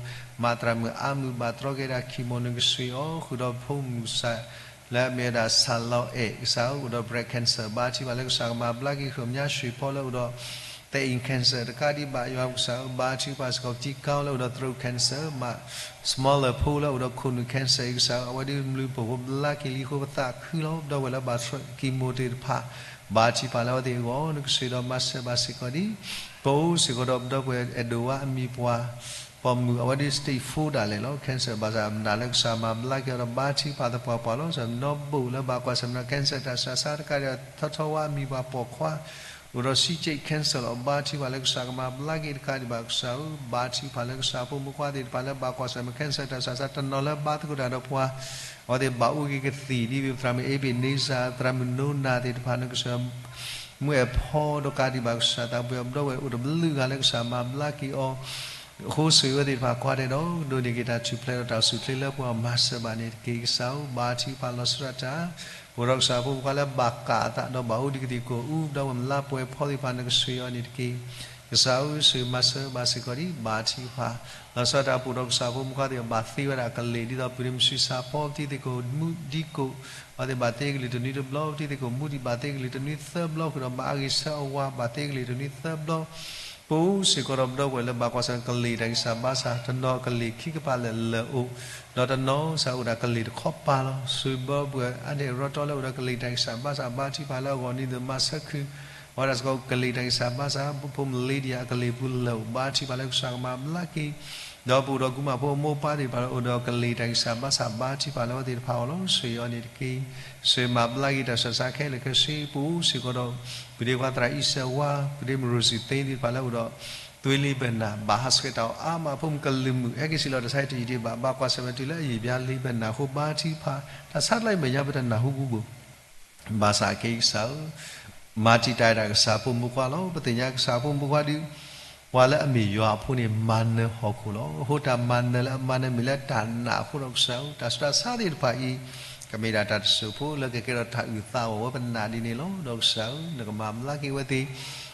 မၤသရၣ်မုၣ်အါမုၢ် ဘၣ်တြီက့ၤဒၣ် chemo နကဆှၢအီၤ ဃုာ်ဒီးဖိမုၣ်စး လၢအမ့ၢ်ဝဲဒၣ် စၢ်လီၤအဲၣ် ကစၢ်ဧၢ အိၣ်ဒီး breast cancer ဘါထုကဖၣ်လၢကစၢ်ကမၤဘျါက့ၤ ဃုာ်ညါဆှံဖီလၢအိၣ်ဒီး သဲအံၤ cancer တကးဒံးဘၣ် ယွၤပကစၢ်ဧၢ ဘါထုကဖၣ်စ့ၢ်ကီး ပတံၤကါလၢအိၣ်ဒီး throat cancer မၤ smaller ဖိလၢအိၣ်ဒီးခိၣ်နူာ် cancer အံၤ ကစၢ်ဧၢ အဝဲဒၣ်မနုၤပအိၣ်ဘျါက့ၤလံအဃိ ပသးခုလီၤ. ပဒီပုၢ်ဝဲၢ်လၢဘၣ်တြီ chemo သ့ၣ်တဖၣ် ဘါထုကဖၣ်လၢအဝဲသ့ၣ်အဂီၢ် နကဆှၢဒီးမၤစၢၤဘၣ်စ့ၢ်ကီးဒ် ပအိၣ်စ့ၢ်ကီးဒီးပဒီပုၢ်ဝဲၢ်အဲၣ်ဒိးဝါအမံၤပှၤ ပိာ်မုၣ်အဝဲဒၣ် stage four ဒၣ်လဲာ်လီၤ cancer ဘၣ်ဆၣ်မနုၤလၢကစၢ်မၤဘျါက့ၤအီၤဒီး ဘါထုကဖၣ်သပှၢ်ပှၢ်လီၤ. စၢ်နီၢ်ဘိၣ်လၢဘၣ်ကွၢ်ဆၢၣ်မဲာ်ဒီး cancer တၢ်ဆူးတၢ်ဆါတကးဒံး ထီထီဝါအမံၤပှၤပိာ်ခွါ အိၣ်ဒီး စံက့း cancer လီၤ ဘါထုကဖၣ်လၢကစၢ်ကမၤဘျါက့ၤတကးဒံးဘၣ် ကစၢ်ဧၢ ဘါထုကဖၣ်လၢကစၢ်ဖိမုၣ်ဖိခွါသ့ၣ်တဖၣ်လၢဘၣ်ကွၢ်ဆၢၣ်မဲာ် cancer တၢ်ဆူးတၢ်ဆါ တနီၤလၢဘါသကိးတၢ်ဒီးပှၤ အဝဲသ့ၣ်ဘၣ်အိၣ်က့ၤကသံၣ် ဒ်ပသရၣ်မုၣ် Ebenezer သရၣ်မုၣ်နိနၤသ့ၣ်တဖၣ် နကစၢ် မုၢ်အဲၣ်ဖီဒီးကးဒံးဘၣ် ကစၢ်သးဘိယွၤ ပဒီပုၢ်ဝဲၢ်အိၣ်တဘျုးဂၤလၢကစၢ်မၤဘျါက့ၤအီၤ အဃိ ဆှၢအဝဲသ့ၣ်တဖၣ်ကွၢ်ဒဲးဒီး ဒိးန့ၢ်က့ၤတၢ်ထူၣ်ဖျဲးဒီးတၢ်အိၣ်ဆူၣ်ချ့လၢပှၤ မၤစၢၤဘၣ်န့ၣ်တက့ၢ်. ကစၢ်ဧၢ ဘါထုကဖၣ်လီၤဆီဒၣ်တၢ် အိၣ်ဒီးကစၢ်ဖိမုၣ်ဖိခွါလၢဘၣ်ကးအသးဒီးဘၣ်အိၣ်ဒံးကသံၣ်ကအိၣ်အူ ပဒီပုၢ်ဝဲၢ်လါပှဲၤဖီသ့ၣ်တဖၣ် နကဆှၢအီၤန့ၣ်တက့ၢ်. ကစၢ်ဧၢ ဆှၢမၤစၢၤဘၣ်စ့ၢ်ကီးဒ် ဘါထုကဖၣ် လီၤဆီဒၣ်တၢ် ပအိၣ်ဒီးကစၢ်ဖိမုၣ်ဖိခွါသ့ၣ်တဖၣ် ဘၣ်သ့ဝဲဒၣ်ကလံာ် ဒ်သိးပှၤမုၢ်ဆံဆါဖီ ပတံၤသကိးမူးဒံကိး အဝဲသ့ၣ်ဘၣ်သ့ကလံာ်တနွံတဘျီ ပတံၤသကိးမူးဒံးဘၣ်သ့ကလံာ်တနွံသၢဘျီ ဃုာ်ဒီးမၤအဂ့ၤဆၢအဝါ ဘၣ်သ့ကလံာ်တနွံသၢဘျီ ပအိၣ်စ့ၢ်ကီးဒီးပဒီပုၢ်ဝဲၢ်လၢဘၣ်ကွၢ်ဆၢၣ်မဲာ်ကလံာ်တၢ်ဂံၢ်စၢ်ဘါစၢ် တနီၤကလံာ်ခံကပၤလၢာ်လၢာ်အိၣ် ဒီးတနီၤစ့ၢ်အိၣ်ဒၣ်ကလံာ်တခီပၤလီၤ. ဆှၢပဒီပုၢ်ဝဲၢ်အါဒဲးရီတီလၢအိၣ်ဒီးကလံာ်တၢ်ဂံၢ်စၢ်ဘါစၢ် ဘါထုကဖၣ်လၢအဂီၢ် နံၤဒုးမၤဆၢခု အဝဲဒၣ်စ့ၢ်ကီးကလံာ်တၢ်ဂံၢ်စၢ်ဘါစၢ် ဖိမုၣ်လ့ဒံယၤအကလံာ်ပူၤလၢာ်အိၣ် ဘါထုကဖၣ်လၢကစၢ်ကမၤဘျါက့ၤ ဒီးပအိၣ်ဒီးကူမၣ်ဖိအမိၢ်ပၢ်သ့ၣ်တဖၣ်လၢအိၣ်ဒီးကလံာ်တၢ်ဂံၢ်စၢ်ဘါစၢ် ဘါထုကဖၣ်လၢအဝဲသ့ၣ်တဖၣ်အဂီၢ်လီၤ. ဆှၢအီၤန့ၣ်တက့ၢ်. ဆှၢမၤဘျါက့ၤတၢ်ဆူးတၢ်ဆါခဲလၢာ်ခဲဆ့ ပအိၣ်စ့ၢ်ကီးဒီး ပဒ့ခွါသရၣ်အံၤစၢၤဝါ ပဒ့မုၣ်ရိၤစံၣ်သ့သ့ၣ်တဖၣ်လၢအိၣ်ဒီး သွေးလီၤဘၢၣ်နၢ် ဘၣ်ဟးဆှဲးတၢ်အီၣ်အါမး ဖိမုၣ်ကလုာ်မုၣ် ဟဲက့ၤစံးလီၤတၢ်ဆါတယံာ်ဒံးဘၣ် ဘၣ်ကွၢ်ဆၢၣ်မဲာ်တုၤလၢအယံာ်ဘျါလီၤဘၢၣ်နၢ်အဃိ ဘါထုကဖၣ် တၢ်ဆါတဖၣ်အံၤမဲာ်ညါပတနၢ်ဟူဘူးဘၣ် ဘၣ်ဆၣ်က့ၤကစၢ်ဧၢ မၤတံာ်တာ်ဒၣ်ကစၢ်ဖိမုၣ်ဖိခွါလီၤ. ပသ့ၣ်ညါကစၢ်ဖိမုၣ်ဖိခွါဒီး ပှၤလၢအမ့ၢ်ယွၤအဖိန့ၣ် မၤနၢၤဟီၣ်ခိၣ်လီၤ. အဃိတၢ်မၤနၢၤလၢအမၤနၢၤမ့ၢ်လၢတၢ်နာ်အဃိဒီးကစၢ်ဧၢ တၢ်ဆူးတၢ်ဆါသ့ၣ်တဖၣ်အံၤ ကမ့ၢ်ဒၣ်တၢ်တစိၢ်ဖိလၢကကဲထီၣ်တၢ်အုၣ်သးအဂီၢ်ဝဲပနာ်ဒ်န့ၣ်လီၤ. ဒီးကစၢ်ဧၢ နကမၤဘျါက့ၤဝဲသ့ၣ်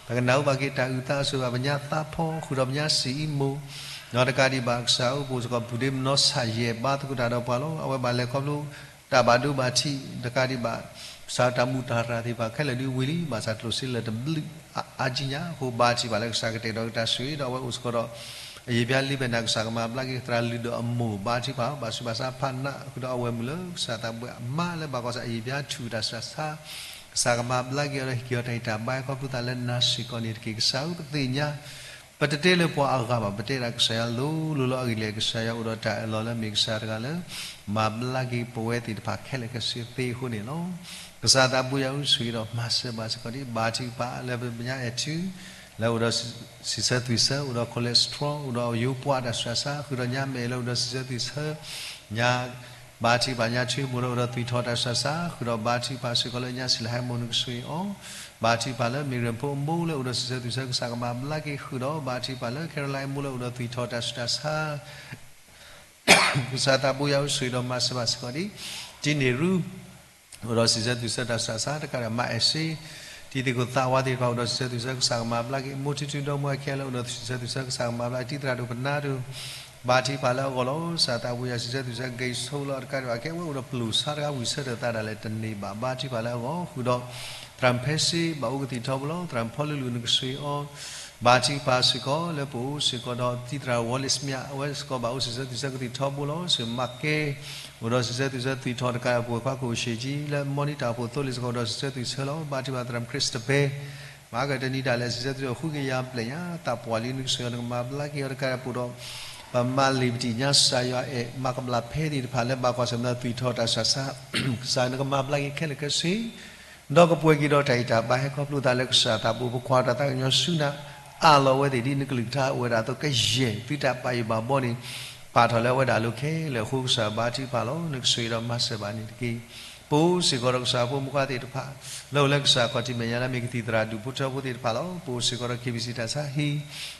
ပကနၢ်ဟူဘၣ်က့ၤတၢ်အုၣ်သးအဆိၣ်ဂ့ၤဘၣ် ပညါသးဖီ ဃုာ်ဒီးပညါစံၣ်အံၤမိၢ်, ဒီးတကးဒံးဘၣ်ကစၢ်ဧၢ ပအိၣ်စ့ၢ်ကီး ပူၤဒ့မနီၤဆၣ်ယဲၢ် ဘါသကိးတၢ်ဒီးပှၤလီၤ. အဝဲဘၣ်လဲၤခီဖျိ တၢ်ဘၣ်ဒိဘၣ်ထံး တကးဒံးဘၣ် ကစၢ်တၢ်မုာ်တၢ်ရၢ်သ့ၣ်တဖၣ်ခဲလၢာ်ဒုးဝံၤလံ ဘၣ်ဆၣ်ကျိၣ်စ့လၢာ်တဘျုးအါကံညါအဃိ ဘါထုကဖၣ်လၢကစၢ်ကတဲာ်ကတီၤက့ၤတၢ်ဆိၣ်ဂ့ၤ ဒီးအဝဲအိၣ်စ့ၢ်ကီးဒီး အယံာ်ဘျါလံ ဖဲနၤကစၢ်ကမၤဘျါက့ၤသရၣ်လုၢ်ဒီးအမိၢ် ဘါထုကဖၣ် ဘၣ်ဆူးဘၣ်ဆါဖးနး ဃုာ်ဒီးအဝဲမုၢ်လၢကစၢ်သးဘိယွၤအမါလၢဘၣ်ကွၢ်ဆၢၣ် အယံာ်ဘျါထူၣ်တၢ်ဆူးတၢ်ဆါ ကစၢ်ကမၤဘျါက့ၤအီၤဒီးဟ့ၣ်က့ၤအီၤတၢ်ဂံၢ်တၢ်ဘါ ခီဖျိသးလၢနၤစ့ၢ်ကီးန့ၣ်တက့ၢ်. ကစၢ်ဧၢ ပသ့ၣ်ညါ ပတတဲလၢပှၤအဂၤဘၣ် ပတဲဒၣ်ကစၢ်ယွၤလိၤလိၤလီၤ. အဂ့ၢ်ဒ်လဲၣ် ကစၢ်ယွၤအိၣ်ဒီးတၢ်အၢၣ်လီၤလၢမ့ၢ်ကစၢ်တဂၤလၢ မၤဘျါက့ၤပဝဲသ့ၣ်တဖၣ်ခဲလၢာ်ခဲဆ့သ့အဃိန့ၣ်လီၤ. ကစၢ်သးဘိယွၤဧၢ ဆိၣ်ဂ့ၤဒီးမၤစၢၤဘၣ်စ့ၢ်ကီးဒံး ဘါထုကဖၣ်လၢပမဲာ်ညါအဲၣ်ထူ လၢအိၣ်ဒီးစံးဆၢသွံၣ်ဆၢ အိၣ်ဒီး cholesterol အိၣ်ဒီးယိၤပှၤတၢ်ဆူးတၢ်ဆါ ဃုာ်ဒီးညါမဲာ်လၢအိၣ်ဒီးစံးဆၢသွံၣ်ဆၢ ညါ ဘါထုကဖၣ်ညါထွ့မိၢ်လၢအိၣ်ဒီးသွံၣ်ထီၣ်တၢ်ဆူးတၢ်ဆါ ဃုာ်ဒီးဘါထုကဖၣ်စ့ၢ်ကီးလၢညါစံၣ်လၢဟဲမိၢ်နကဆိၣ်ဂ့ၤအီၤ ဘါထုကဖၣ်လၢမ့ၢ်ရၢၢ်ဖိအမိၢ်လၢအိၣ်ဒီးစံးဆၢသွံၣ်ဆၢ ကစၢ်ကမၤဘျါက့ၤ ဃုာ်ဒီးဘါထုကဖၣ်လၢ Caroline အမိၢ်လၢအိၣ်ဒီးသွံၣ်ထီၣ်တၢ်ဆူးတၢ်ဆါ ကစၢ်သးဘိယွၤဧၢ ဆိၣ်ဂ့ၤဒီးမၤစၢၤဘၣ်စ့ၢ်ကီးဒံး တံၤန့ၢ်ရူ အိၣ်ဒီးစံးဆၢသွံၣ်ဆၢတၢ်ဆူးတၢ်ဆါ တကးဒံး မါအဲၣ်စ့ တံၤသကိးသးဝါသ့ၣ်တဖၣ် အိၣ်ဒီးစံးဆၢသွံၣ်ဆၢ ကစၢ်ကမၤဘျါက့ၤ မိၢ်ထူထူဒီမါဝၤခဲလၢာ် အိၣ်ဒီးစံးဆၢသွံၣ်ဆၢ ကစၢ်ကမၤဘျါ တံၤသရၣ်ဒိၣ်ပနၢ်ဒိၣ် ဘါထုကဖၣ်လၢအဂီၢ်လီၤ. ကစၢ်သးဘိယွၤ စံးဆၢသွံၣ်ဆၢ က့ၤဆိလီၤ တကးဒံးဘၣ် ကဲဝဲအိၣ်ဒီးပျိၢ်ဆါတဂၤ ဝံၣ်ဆၢထၢၣ်သးဒၣ်လဲာ်တန့ၢ်ဘၣ် ဘါထုကဖၣ်လၢအဂီၢ် ဃုာ်ဒီး သရၣ်ဖဲစ့ ဘၣ်အိၣ်ကသံၣ်ထီဘိလီၤ. သရၣ်ဖီလူလူနကဆိၣ်ဂ့ၤအီၤ ဘါထုကဖၣ်စ့ၢ်ကီး လၢပအိၣ်စ့ၢ်ကီးဒီးတံၤသရၣ် Wallace မၠး အဝဲစ့ၢ်ကီးဘၣ်အိၣ်စံးဆၢသွံၣ်ဆၢကသံၣ်ထီဘိလီၤ. စၢၤမၤကဲ အိၣ်ဒီးစံးဆၢသွံၣ်ဆၢသွံၣ်ထီတကးဒံး ပဝဲၢ်ခွါကအိၣ်ဆံးကံ လၢမီနံတၢ်အိၣ်ဖှိၣ်သိလ့ၣ်စ့ၢ်ကီး အိၣ်ဒီးစံးဆၢသွံၣ်ဆၢလီၤ. ဘါထုကဖၣ်သရၣ် Christopher မၤကတနံၤဒၣ်လဲာ် စံးဆၢသွံၣ်ဆၢ ဃုကယၤဘျဲၣ်ညါ သးပှၢ်လံ နကဆိၣ်ဂ့ၤအီၤ နကမၤဘျါက့ၤအီၤတကးဒံး ပအိၣ်ဒီး ပမါလ့ၤပတံၢ်ညါ ကစၢ်ယွၤအဲၣ် မၤကဘျၣ်ဖဲသ့ၣ်တဖၣ်လၢဘၣ်ကွၢ်ဆၢၣ်မဲာ်ဒီးသွံၣ်ထီၣ်တၢ်ဆူးတၢ်ဆါ ကစၢ်နကမၤဘျါက့ၤခဲလၢာ်ခဲဆ့ ဒီးကပှဲၤက့ၤဒီးတၢ်ဂံၢ်တၢ်ဘါ ဟဲခီဖျိသးလၢကစၢ်သးဘိ ပကွၢ်တၢ်သးကညီၤဆူနၤ အးလီၤဝဲသ့ၣ်ဒ်နကလုၢ်ကထါအိၣ်ဝဲဒၣ်အသိး ကယဲၢ်သုတၢ်ဘၣ်ယိၣ်ဘၣ်ဘီန့ၣ် ပာ်ထီၣ်လၢအဝဲဒၣ်အလိၤခဲလၢာ်အဃိ ကစၢ်ဘါထုကဖၣ်လီၤ. နကဆိၣ်ဂ့ၤဒီးမၤစၢၤဘၣ်န့ၣ်တက့ၢ်. ပအိၣ်စ့ၢ်ကီးဒီးကစၢ်ဖိမုၣ်ခွါသ့ၣ်တဖၣ် လၢအိၣ်လၢကစၢ်ခီၣ်ထံးမဲာ်ညါလၢမ့ၢ်ကသံၣ်သရၣ်ဒူၣ်ဖိထၢဖိသ့ၣ်တဖၣ်လီၤ. ပအိၣ်စ့ၢ်ကီးဒီး KBC တၢ်ဆါဟံၣ်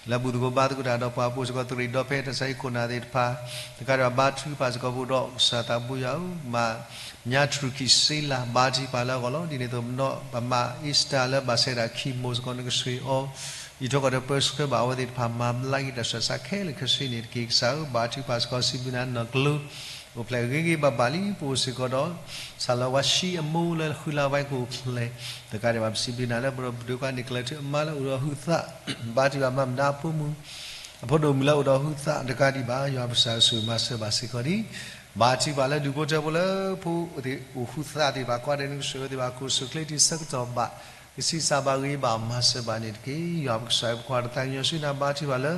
လၢဘူၣ်သကိးဘါသကိးတၢ်ဒီးပှၤ ပအိၣ်စ့ၢ်ကီးသုးရ့ၣ်ဒီဖဲတၢ်ဆါဟံၣ်ခိၣ်နၢ်သ့ၣ်တဖၣ် တကးဒံးဘၣ် ဘါထုကဖၣ်စ့ၢ်ကီးပအိၣ်ဒီးကစၢ်သးဘိယွၤဧၢ မါ ညါထြူၣ်ခံစ့လး ဘါထုကဖၣ်လၢအဂီၢ်လီၤ. ဒ်န့ၣ်အသိး ပနီၢ်ပမါ Easter လၢဘၣ်ဆဲးဒၣ် chemo စ့ၢ်ကီး နကဆိၣ်ဂ့ၤအီၤ အံးထွဲကွၢ်ထွဲပၢဆှၢဘၣ်အဝဲသ့ၣ်တဖၣ် မၤဘျါက့ၤတၢ်ဆူးတၢ်ဆါခဲလၢာ်ခဲဆ့န့ၣ်တက့ၢ်. ကစၢ်ဧၢ ဘါထုကဖၣ်စ့ၢ်ကီး စံးဘျုးနၤနီၢ်ကလူး အိၣ်ဖျဲၣ်ဂ့ၤဂ့ၤဘၣ်ဘၣ်လံ. ပအိၣ်စ့ၢ်ကီးဒီး ဆၣ်လီၤဝါဆံအမိၢ်လၢဃုလါဝဲကအိၣ်ဖျဲၣ် တကးဒံးဘၣ် ပစံးဘျုးနၤလၢပဒီပုၢ်ဝဲၢ်န့ၣ် ကျၢၤထူအမါလၢအိၣ်ဒီးဟုသး ဘါထုကဖၣ်မၤမနုၤအဖိမုၣ် အဖိဒိၣ်မုၣ်လၢအိၣ်ဒီးဟုသး တကးဒံးဘၣ် ယွၤပကစၢ်ဆိၣ်ဂ့ၤမၤစၢၤဘၣ်စ့ၢ်ကီးဒံး ဘါထုကဖၣ်လၢဒူၣ်ဖိထၢဖိလၢဖိသ့ၣ်အိၣ်ဟုသးသ့ၣ်တဖၣ် ကွၢ်ဒဲးနကဆိၣ်ဂ့ၤသ့ၣ်တဖၣ် ကိၣ်စူၣ်ချ့တံၤဆၢကတီၢ်ဘၣ် ကဆံးစၢ်ဘၣ်ဂ့ၤဘၣ် မၤစၢၤဘၣ်န့ၣ်တက့ၢ်. ယွၤပကစၢ် ပကွၢ်တၢ်သးကညီၤဆူနၤ ဘါထုကဖၣ်လၢ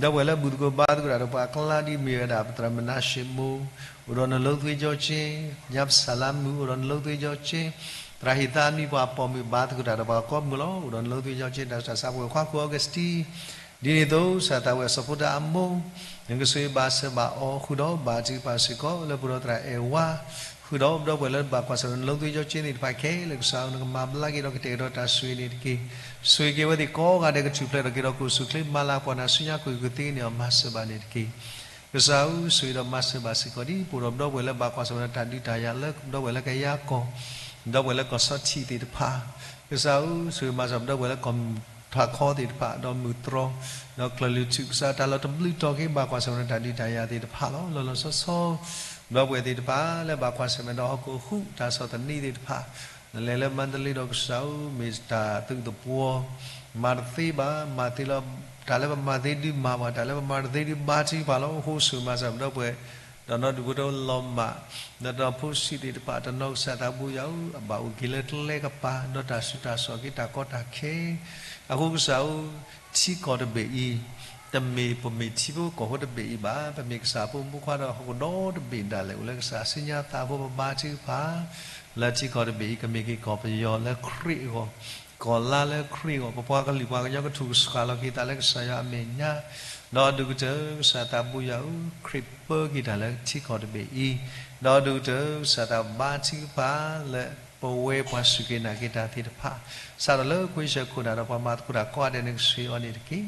ဒီပုၢ်ဝဲၢ်လၢဘူၣ်သကိးဘါသကိးတၢ်ဒီးပှၤအကျါဒ်မ့ၢ်ဝဲဒၣ် ပသရၣ်မနၤၡ့မိၢ် အိၣ်ဒီးနလိသ့ကၠီကၠ့ ညါပစၢ်လါမုၣ် အိၣ်ဒီးနလိသ့ကၠီကၠ့ သရၣ်ဟ့ၣ်သးမံၤ ပှၤပိာ်မုၣ်ဘါသကိးတၢ်ဒီးပှၤကိးမုၢ်လီၤ. အိၣ်ဒီးနလိသ့ကၠီကၠ့ တၢ်ဆူးတၢ်ဆါ ပဝဲၢ်ခွါခိၣ် Augustine ဒ်န့ၣ်အသိး ကစၢ်သးဝဲၢ်စီၤဖိတၢ်အမိၢ် နကဆိၣ်ဂ့ၤဘၣ်စၢၤဘၣ်အီၤ ဃုာ်ဒီးဘါထုကဖၣ်စ့ၢ်ကီး လၢပဒီသရၣ်အဲၣ်ဝါ ဃုာ်ဒီးဒီပုၢ်ဝဲၢ်လၢဘၣ်ကွၢ်ဆၢၣ်မဲာ်နလိသ့ကၠီကၠ့သ့ၣ်တဖၣ်ခဲလၢာ် ကစၢ်ဧၢ နကမၤဘျါက့ၤဒီးကတဲာ်ကတီၤတၢ်ဆိၣ်ဂ့ၤန့ၣ်တက့ၢ်. ဆိၣ်ဂ့ၤက့ၤဝဲသ့ၣ်ကိးဂၤဒဲး ကထူၣ်ဖျဲးထီၣ်က့ၤဒီးကိၣ်စူၣ်ချ့ မၤလၤကပီၤနၤဆူညါ ကွံာ်ကသ့န့ၢ်အီၤ မၤစၢၤဘၣ်န့ၣ်တက့ၢ်. ကစၢ်ဧၢ ဆိၣ်ဂ့ၤဒီးမၤစၢၤဘၣ်စ့ၢ်ကီးဒံး ပအိၣ်ဒီးဒီပုၢ်ဝဲၢ်လၢဘၣ်ကွၢ်ဆၢၣ်မဲာ်ဒီးတၢ်ဒုးတၢ်ယၤလၢ ဒီပုၢ်ဝဲၢ်လၢကယၤကီၢ် ဒီပုၢ်ဝဲၢ်လၢကီၢ်ဆီထံးသ့ၣ်တဖၣ် ကစၢ်ဧၢ ဆိၣ်ဂ့ၤမၤစၢၤဒီပုၢ်ဝဲၢ်လၢကီၢ်ထးခီသ့ၣ်တဖၣ် ဒီးမုၢ်တြီ ဒီးကျၢၢ်လုၢ်ထူၣ် ကစၢ်တၢ်လီၢ်တဘျုးတီၤက့ၤ ဘၣ်ကွၢ်ဆၢၣ်မဲာ်ဒီးတၢ်ဒုးတၢ်ယၤသ့ၣ်တဖၣ်လီၤ. လီၤလီၤဆီဆီ ဒီပုၢ်ဝဲၢ်သ့ၣ်တဖၣ်လၢဘၣ်ကွၢ်ဆၢၣ်မဲာ်ဒီးဟီၣ်ခိၣ်ဟူးတၢ်ဆီၣ်သနံးသ့ၣ်တဖၣ် နလဲၤလၢမါတလ့ဒီးကစၢ်ဧၢ မ့ၢ်တၢ်သုးသပှီၤ မၤတသ့ဘၣ် မၤသ့လီၤ တၢ်လၢပမၤသ့ဒုးမၤပှၤ တၢ်လၢပမၤတသ့ဒုးဘါထုကဖၣ်လီၤ. အဃိဆိၣ်ဂ့ၤမၤစၢၤဒီပုၢ်ဝဲၢ် ဒီးနီၢ်ဒူၣ်ဖိထၢလီၤမၢ် ဒီးတနီၤဖိဆံးသ့ၣ်တဖၣ် တနီၤကစၢ်သးဘိယွၤဧၢ အဘၣ်အိၣ်က့ၤလၢကျဲကပၤ ဒီးတၢ်ဆူးတၢ်ဆါက့ၤတၢ်ကီတၢ်ခဲ အဃိကစၢ်ဧၢ ထံကီၢ်တဘ့ၣ်အံၤ တမ့ၢ်ပမ့ၢ်ထံဖိကီၢ်ဖိတဘ့ၣ်အံၤဘၣ်. ပမ့ၢ်ကစၢ်ဖိမုၣ်ဖိခွါဒီးဟီၣ်ခိၣ်ဒီတဘ့ၣ်ဒၣ်လဲာ် အိၣ်လၢကစၢ်စုညါသးအဃိ ပဘါထုကဖၣ် လၢထံကီၢ်တဘ့ၣ်အံၤ ကမ့ၢ်က့ၤကီၢ်ပယီၤလၢခရံာ်အဂီၢ် ကီၢ်လါလၢခရံာ်အဂီၢ် ပပှၤကလုာ်ပှၤကညီကထူၣ်ကဆှီလီၤက့ၤသးလၢကစၢ်ယွၤအမဲာ်ညါ ဒီးအဒိၣ်ကတၢၢ် ကစၢ်သးဘိယွၤဧၢ ခရံာ်ပၢက့ၤတၢ်လၢထံကီၢ်တဘ့ၣ်အံၤ ဒီးအဒိၣ်ကတၢၢ် ကစၢ်သးဘါထုကဖၣ်လၢပဝဲပှၤစူၢ်က့ၤနာ်က့ၤတၢ်သ့ၣ်တဖၣ် စးထီၣ်လၢခွံဆၢခိၣ်နၢ်ဒီးပှၤမၤသကိးတၢ်ကိးဂၤဒဲး နကဆိၣ်ဂ့ၤအီၤန့ၣ်တက့ၢ်.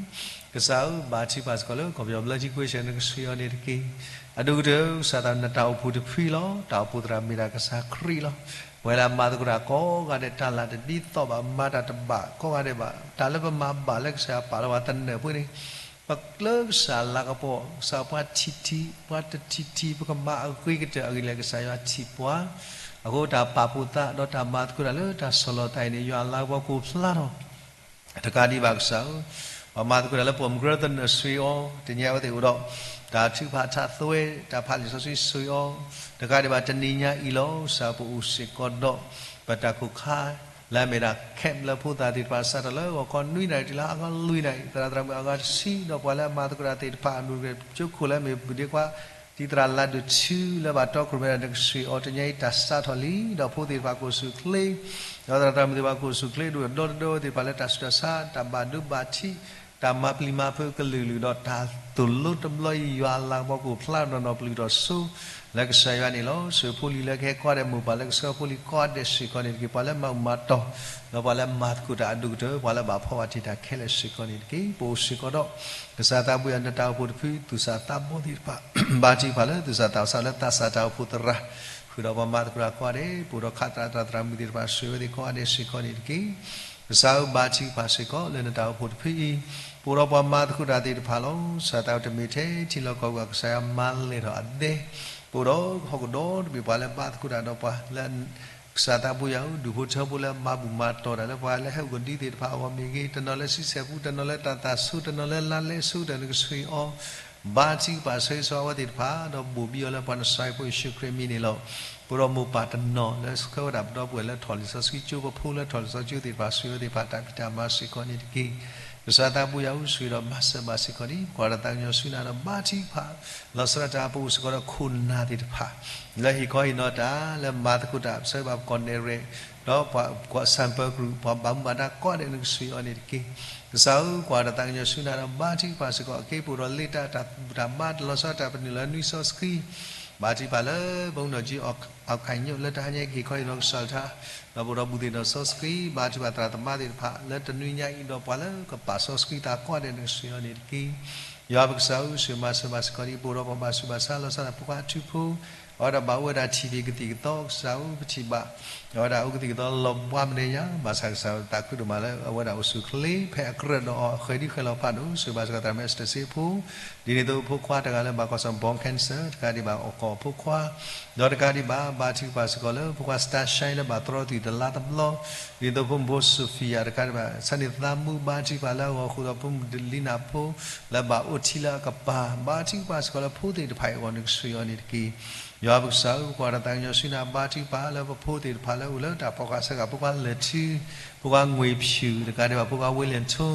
ကစၢ်ဧၢ ဘါထုကဖၣ်စ့ၢ်ကီးလၢ ကီၢ်ပယီၤဘျၢထံခွံဆၢ နကဆိၣ်ဂ့ၤအီၤန့ၣ်တက့ၢ်. အဒိၣ်ကတၢၢ် ကစၢ်သးနတၢ်အိၣ်ဖှိၣ်တဖုလီၤ. တၢ်အိၣ်ဖှိၣ်သရၣ်မ့ၢ်ဒၣ်ကစၢ်ခရံာ်လီၤ. ပဝဲလၢအမၤသကိးတၢ်ကိးဂၤဒဲး တၢ်လၢတဒ်သိးဘၣ် မၤတၢ်တဘၣ်ကိးဂၤဒဲးဘၣ်, တၢ်လၢပမၤဘၣ်လၢကစၢ်ယွၤပာ်လီၤပှၤသနၢၣ်ပှ့ၤန့ၣ်, ပကျၢကစၢ်လၤကပီၤ, ကစၢ်ပှၤထံၣ်ထံၣ်, ပှၤတထံၣ်ထံၣ် ပကမၤအဂ့ၤကတၢၢ်အဂ့ၢ်လၢကစၢ်ယွၤထံၣ်ပှၤ, အဃိတၢ်ပာ်ဖှိၣ်သး ဒီးတၢ်မၤသကိးတၢ်လၢတၢ်ဆီၣ်လီၤသးအံၤန့ၣ် ယွၤအလၤကပီၤကအိၣ်ဖျါထီၣ် တကးဒံးဘၣ်ကစၢ်ဧၢ, ပှၤမၤသကိးတၢ်လၢပှၢ်မုၢ်ကရၢသနၢၣ်ဆှ့အီၤ, တနံၤအံၤအဝဲသ့ၣ်အိၣ်ဒီး တၢ်ထုကဖၣ်ထးသွဲ, တၢ်ဖးလံာ်စီဆှံဆှ့အီၤ, တကးဒံးဘၣ်တနံၤညါအံၤလီၤ. ကစၢ် ပအိၣ်စ့ၢ်ကီးဒီး ပတၢ်ကိၢ်ခါ လၢအမ့ၢ်ဒၣ် camp လၢဖိသၣ်သ့ၣ်တဖၣ် စးထီၣ်လၢဂီၤခီနွံနၣ်ရံၣ်တုၤလၢဟါခီလွံၢ်နၣ်ရံၣ်, သရၣ်သရၣ်မုၣ်အဂၤတဆံ, ဒီးပှၤလၢအမၤသကိးတၢ်သ့ၣ်တဖၣ် အဒိၣ်ကရၢကၠိခိၣ်လၢအမ့ၢ်ဘူၣ်ဒ့ခွါ တံၤသရၣ်လါဒိၣ်ထူလၢဘၣ်တီခိၣ်ရိၣ်မဲဒီးနကဆှ့အီၤ တနံၤအံၤတၢ်စးထီၣ်လံ, ဒီးဖိသ့ၣ်တဖၣ်ကအိၣ်ဆူၣ်အိၣ်ချ့, ဒီးသရၣ်သရၣ်မုၣ်သ့ၣ်တဖၣ်ကအိၣ်ဆူၣ်အိၣ်ချ့ ဒိၣ်ဒီးဒိၣ်သ့ၣ်တဖၣ်လၢတၢ်ဆူးတၢ်ဆါ တၢ်ဘၣ်ဒိဘၣ်ထံး တၢ်မၤပျံၤမၤဖုးကလုာ်ကလုာ် ဒီးတၢ်သိၣ်လိတဘျီအံၤ ယွၤအလၤကပီၤကအိၣ်ဖျါထီၣ်နီၢ်နီၢ်ပလုၢ်ထီၣ်စိ လၢကစၢ်ယွၤန့ၣ်လီၤ. ဆှၢဖိလံၤလၢကဟဲကိးဂၤဒဲးမိၢ်ပၢ်လၢကဆှၢဖိလံၤကိးဂၤဒဲးစ့ၢ်ကီးန့ၣ်တက့ၢ်, ပှၤလၢမၤမၤတီၤ ဒီးပှၤလၢမၤသကိးတၢ်အဒိၣ်ကတၢၢ် ပှၤလၢဘၣ်ဖှီၣ်ဘၣ်တ့ၢ်တၢ်ခဲလၢာ်စ့ၢ်ကီးန့ၣ်တက့ၢ်. ပအိၣ်စ့ၢ်ကီးဒီး ကစၢ်သးဘိယွၤ နတၢ်အိၣ်ဖှိၣ်တဖု သူၣ်စၢ်သးဘီသ့ၣ်တဖၣ်, ဘါထုကဖၣ်လၢသူၣ်စၢ်သးဘီစးလၢသးစၢ်တၢ်အိၣ်ဖှိၣ်သရၣ်, ဃုာ်ဒီးပှၤမၤသကိးတၢ်ကိးဂၤဒဲး, ပအိၣ်ဒီးခးသရၣ်သရၣ်မုၣ်သ့ၣ်တဖၣ် ဆှၢဝဲသ့ၣ်ကိးဂၤဒဲးစ့ၢ်ကီးန့ၣ်တက့ၢ်. ကစၢ်ဧၢ ဘါထုကဖၣ်စ့ၢ်ကီးလၢနတၢ်အိၣ်ဖှိၣ်တဖုအံၤ, ပအိၣ်ဒီးပှၤမၤသကိးတၢ်သ့ၣ်တဖၣ်လီၤ. ကစၢ်သးဘိတမ့ၢ်ထဲထံလီၢ်ကီၢ်ပူၤ ကစၢ်ယွၤမၤလဲၢ်ထီၣ်အဒဲ, ပအိၣ်ဒီးဟီၣ်ခိၣ်ဒီတဘ့ၣ် ပှၤလၢဘါသကိးတၢ်ဒီးပှၤလၢ ကစၢ်သးဘိယွၤဧၢ ဒူၣ်ဖိထၢဖိလၢမၤဘူၣ်မၤတီၤတၢ်လၢပှၤလၢဟဲအိၣ်ကဒံသ့ၣ်တဖၣ်အဂီၢ်မ့ၢ်ဂ့ၤ, တနီၤလၢဆံဆဲၣ်ပူၤ, တနီၤလၢတၢ်သၣ်ဆိ, တနီၤလၢလါလဲဆိ, တၢ်နကဆှ့အီၤ, ဘါထုကဖၣ်ဆှၢဆှၢအဝဲသ့ၣ်တဖၣ်, ဒီးဘိၣ်ဘံအီၤလၢပှၤနစၤရ့းဖိယ့ၣ်ၡူးခရံာ်အမံၤန့ၣ်လီၤ. ပအိၣ်ဒီးမိၢ်ပၢ်တနီၤလၢဆှၢဝဲဒၣ်ပဒီပုၢ်ဝဲၢ်လၢထီၣ်လံာ်စီဆှံကၠိ, ပဖိလၢထီၣ်လံာ်စီဆှံကၠိသ့ၣ်တဖၣ် ဆှၢဝဲသ့ၣ်တဖၣ်တၢ်ဖံးတၢ်မၤစ့ၢ်ကီးန့ၣ်တက့ၢ်. ကစၢ်သးဘိယွၤဧၢ ဆှၢဒီးမၤစၢၤဘၣ်စ့ၢ်ကီးန့ၣ် ပကွၢ်တၢ်သးကညီၤဆူနၤဒီးဘါထုကဖၣ် လီၤဆီဒၣ်တၢ် ပအိၣ်စ့ၢ်ကီးဒီးခိၣ်နၢ်သ့ၣ်တဖၣ် လၢဟ့ၣ်ခီဟ့ၣ်နီၤတၢ် လၢမၤသကိးတၢ် ဆၢဘၣ်ပကီၢ်နဲၣ်ရဲၣ်, ဒီးပှၤ sample group ပှၤဘၣ်မူဘၣ်ဒါကိးဂၤဒဲး နကဆှ့အီၤန့ၣ်တက့ၢ်. ကစၢ်ဧၢ ကွၢ်တၢ်သးကညီၤဆူနၤဒီးဘါထုကဖၣ်စ့ၢ်ကီး အခ့အပူၤဒီးလ့တၢ် တၢ်ဘူၣ်တၢ်ဘါ တၢ်လီၤဆီဒၣ်တၢ် ပနုာ်လီၤနွံစီဆှံ ဘါထုကဖၣ်လၢပှၤကညီကၠံအီၣ်ခးညိၣ် လၢတဟါညါကဟ့ၣ်ခီဟ့ၣ်နီၤကစၢ်တၢ် ဒီးပအိၣ်ဒီးဘူၣ်သ့ၣ်နီၣ်စီဆှံ ဘါထုကဖၣ်သရၣ်သမါသ့ၣ်တဖၣ် လၢတနွံညါအံၤဒီးပှၤလၢကပာ်စီဆှံသးကိးဂၤဒဲး နကဆှ့အီၤန့ၣ်တက့ၢ်. ယွၤပကစၢ်ဧၢ ဆှၢမၤစၢၤဘၣ်စ့ၢ်ကီးဒ် ပအိၣ်ဒီးပှၤဘၣ်ဆူးဘၣ်ဆါ လီၤဆီဒၣ်တၢ် ဖိခွါထူဖိ အဝဲဒၣ်ဘၣ်အိၣ်ဝဲဒၣ်ထံၣ်ဖံးကသံၣ်ကသီ ကစၢ်ဧၢ ပထံၣ်ဘၣ် အဝဲဒၣ်အိၣ်ကသံၣ်ကသီလီၤဘှါမနုၤညါ ဘၣ်ဆၣ်ကစၢ်သးခုဒိၣ်မးလၢ အဝဲဒၣ်အိၣ်ဆူၣ်အိၣ်ချ့ ဖဲအကြၢးဒီးအီၤ ဃဲၤဒုဃဲၤလီၤဖးဒိၣ် ဆှၢဘၣ်စ့ၢ်ကီးသရၣ်မုၣ်စတ့စ့ဖိ ဒ်န့ၣ်အသိးဖိခွါတဂၤလၢဘၣ်ကွၢ်ဆၢၣ် brain cancer တကးဒံးဘၣ် အကိာ်ဖိခွါ ဒီးတကးဒံးဘၣ် ဘါထုကဖၣ်စ့ၢ်ကီးလၢဖိခွါ Starshine လၢဘၣ်တြီသွံၣ်တလါတဘျီ ဒ်သိးဖိမုၣ်ဖိ Sophia တကးဒံးဘၣ် ဆၢန့ၣ်သးမူ ဘါထုကဖၣ်လၢအဂီၢ်အဃိဒီး ဖိမုၣ်လံနၢ်ဖိ လၢဘၣ်အိၣ်ထံလၢအကပၤ ဘါထုကဖၣ်စ့ၢ်ကီးလၢဖိသ့ၣ်တဖၣ်အံၤအဂီၢ် နကဆှ့အီၤန့ၣ်တက့ၢ်. ယွၤပကစၢ်ဧၢ ပကွၢ်တၢ်သးကညီၤဆူနၤ ဘါထုကဖၣ်လၢပဖိသ့ၣ်တဖၣ်လၢအိၣ်လၢတၢ်ဖီၣ်ဃာ်ဆၢဃာ် ဖိခွါလၢၢ်ထူ ဖိခွါငွေဖြူ တကးဒံးဘၣ် ဖိခွါဝ့လၢၣ်ထိ